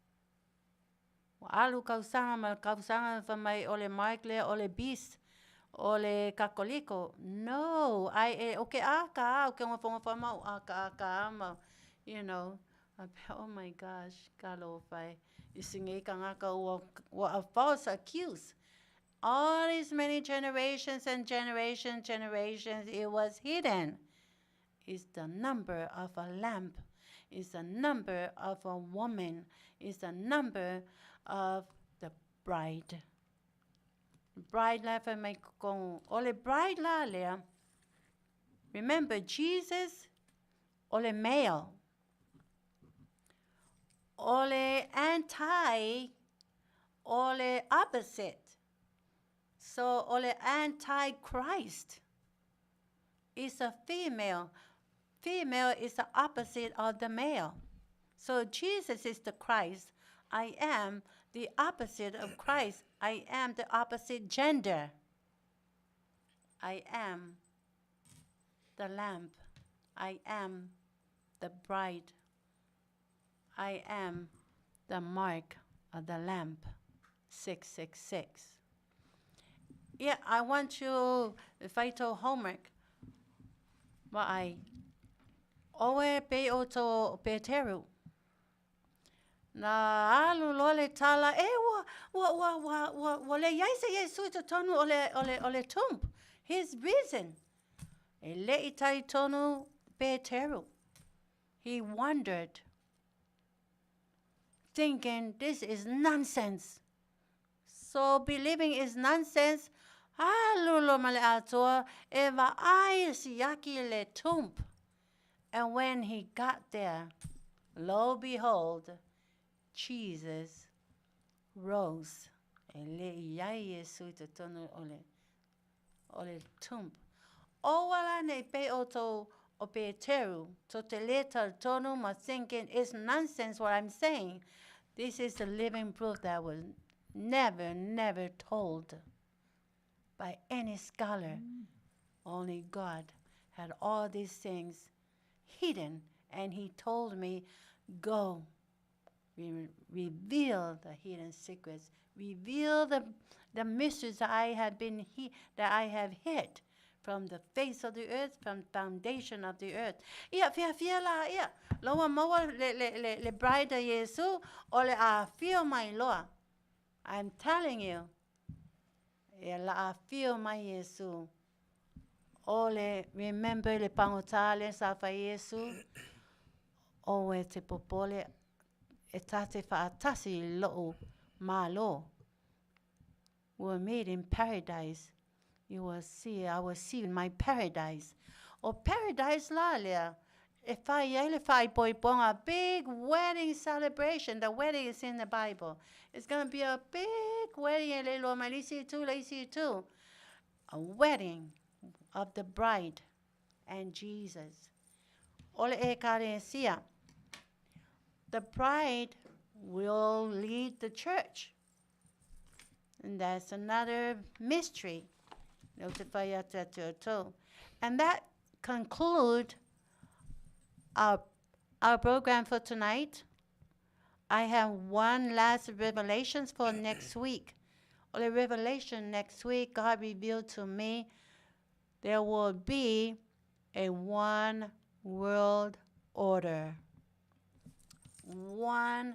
S3: Ua alu kausaga ma kausaga fai mai o le Mike lea o le beast o le Kakoliko. No, ai e o ke aka a o ke ogafogafoga ma o aka aka ma you know. Oh my gosh, talofa e. I si nei kangaka ua ua a false accuse. All these many generations and generations, generations, it was hidden. Is the number of a lamp, is the number of a woman, is the number of the bride. Bride la fai mai kokogu. O le bride la lea, remember Jesus o le male. O le anti, o le opposite. So o le anti-Christ is a female. Female is the opposite of the male. So Jesus is the Christ. I am the opposite of Christ. I am the opposite gender. I am the lamp. I am the bride. I am the mark of the lamp. 666. Yeah, I want you, if I told homework, ma ai, oe pe o to Peteru. Na alu loa le tala, e ua, ua, ua, ua, ua, ua le iai se Iesu i totonu o le, o le, o le tomb. He's risen. E le i talitonu Peteru. He wondered, thinking this is nonsense. So believing is nonsense, alu loa ma le atoa e vaai e siaki le tomb. And when he got there, lo behold, Jesus rose. E le i ai Iesu i totonu o le, o le tomb. O ala nei pe o tō o Peteru, to te le talitonu ma thinking it's nonsense what I'm saying. This is the living proof that was never, never told by any scholar. Only God had all these things hidden, and he told me, go, reveal the hidden secrets, reveal the mysteries that I have been that I have hid from the face of the earth, from foundation of the earth. Ia, fia fia la, ia, loa maua le, le, le, le bride a Iesu, o le a fio mai loa. I'm telling you, ia la a fio mai Iesu. O le, remember le pagota le sa fai Iesu, o e te popole, e ta te whaatasi i lo'u malo. We'll meet in paradise. You will see, I will see in my paradise. O paradise la lea, e whai ai le whaipoipoga, big wedding celebration. The wedding is in the Bible. It's going to be a big wedding. E le loa mai le isi itu, le isi itu. A wedding of the bride and Jesus. O le ekalesia. The bride will lead the church. And that's another mystery. And that concludes our program for tonight. I have one last revelations for next week. O le revelation next week, God revealed to me there will be a one world order. One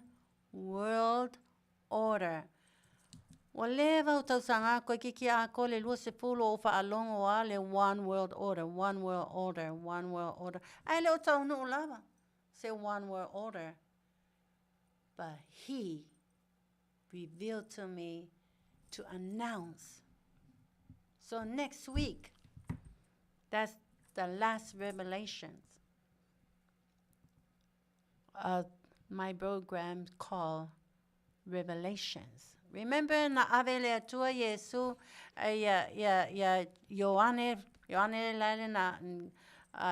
S3: world order. Ua leva o tausaga koe ki ki a koe le 20 o faalogo a le one world order, one world order, one world order. Ae le o taunuu lava se one world order. But he revealed to me to announce. So next week, that's the last revelations of my program called Revelations. Remember na ave le Atua Iesu ia, ia, ia Ioane, Ioane lale na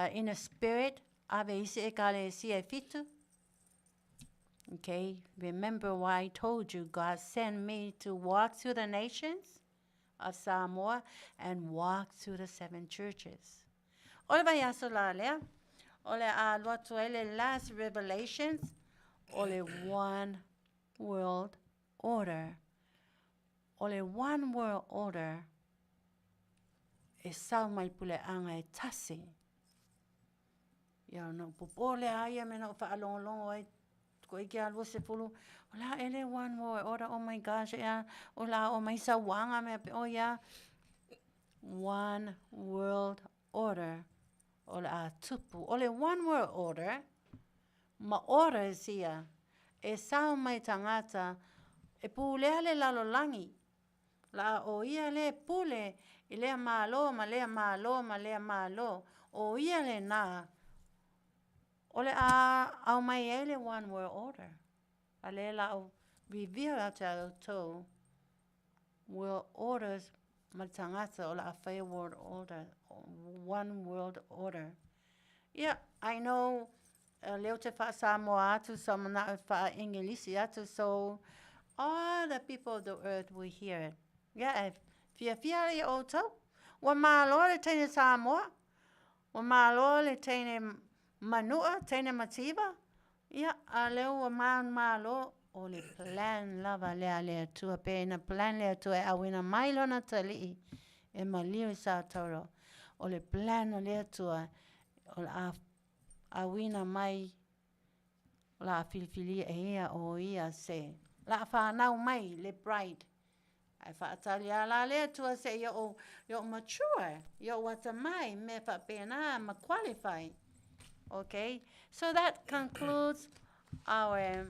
S3: in a spirit, ave isi ekalesia e fitu. Okay, remember why I told you God sent me to walk through the nations of Samoa and walk through the seven churches. O le vaiaso la lea, o le a alu atu ai le last revelations, o le one world order. O le one world order e sau mai puleaga e tasi. Ia na popole a ia me na o whaalongolongo ai ko ike a 20, o la ele one world order, oh my gosh, ea, o la o mai sauaga me oh yeah. One world order, o le a tupu. O le one world order, ma orders ia, e sao mai tangata, e pulea le lalolagi. O le a ʻo ia lea e pule i lea Malo ma lea Malo ma lea Malo. ʻO ia lenā o le a aumai ai le one world order. A lea o le a ou reveal atu ia outou world orders ma le tagata o le a faia world order, one world order. Ia, I know lea ou te faa-Samoa atu sa mana'o e faa-Engelisi atu so all the people of the earth will hear it. Ia, e fiafia ia outou. Ua malo le teine Samoa, ua malo le teine Manua, teine Mativa, ia, a lea ua manumalo, o le plan lava lea a le Atua, pe na plan le Atua e auina mai Lona atalii e maliu i Satauro. O le plan a le Atua, o le a auina mai, o le a filifilia e ia o ia se, o le a fanau mai le bride. Ae faatali lava la le Atua seia ou, ia ou mature, ia ou atamai, mea faapena, ma qualify. Okay, so that concludes our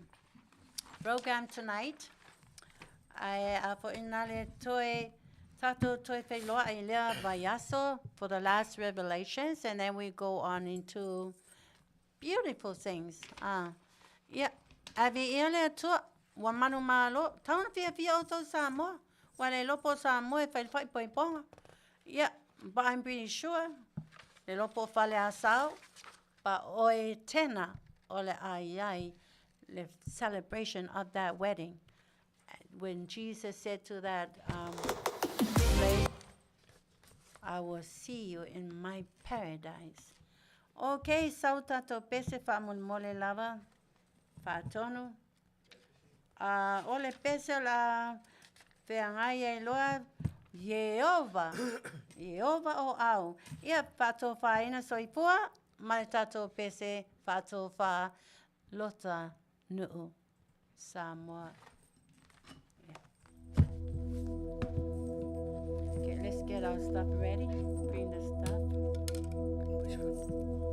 S3: program tonight. Ae a foi na le toe tatou toe feiloai i lea vaiaso for the last revelations and then we go on into beautiful things. Ah, ia, ae viia le Atua, ua manumalo, tau na fiafia outou Samoa, ua le iloa po o Samoa e fai le faaipoipoga. Ia, but I'm pretty sure, le iloa po o Faleasao, pa oe tena o le a i ai le celebration of that wedding. When Jesus said to that slave, I will see you in my paradise. Okay, sau tatou pese faamolemole lava, faatonu. A o le pese o le a feagai ai loa, Ieova, Ieova o au. Ia, faatofaina soifua ma le tatou pese faatofa Lota Nu'u Samoa. Yeah. Okay, let's get our stuff ready. Bring the stuff.
S6: Which one?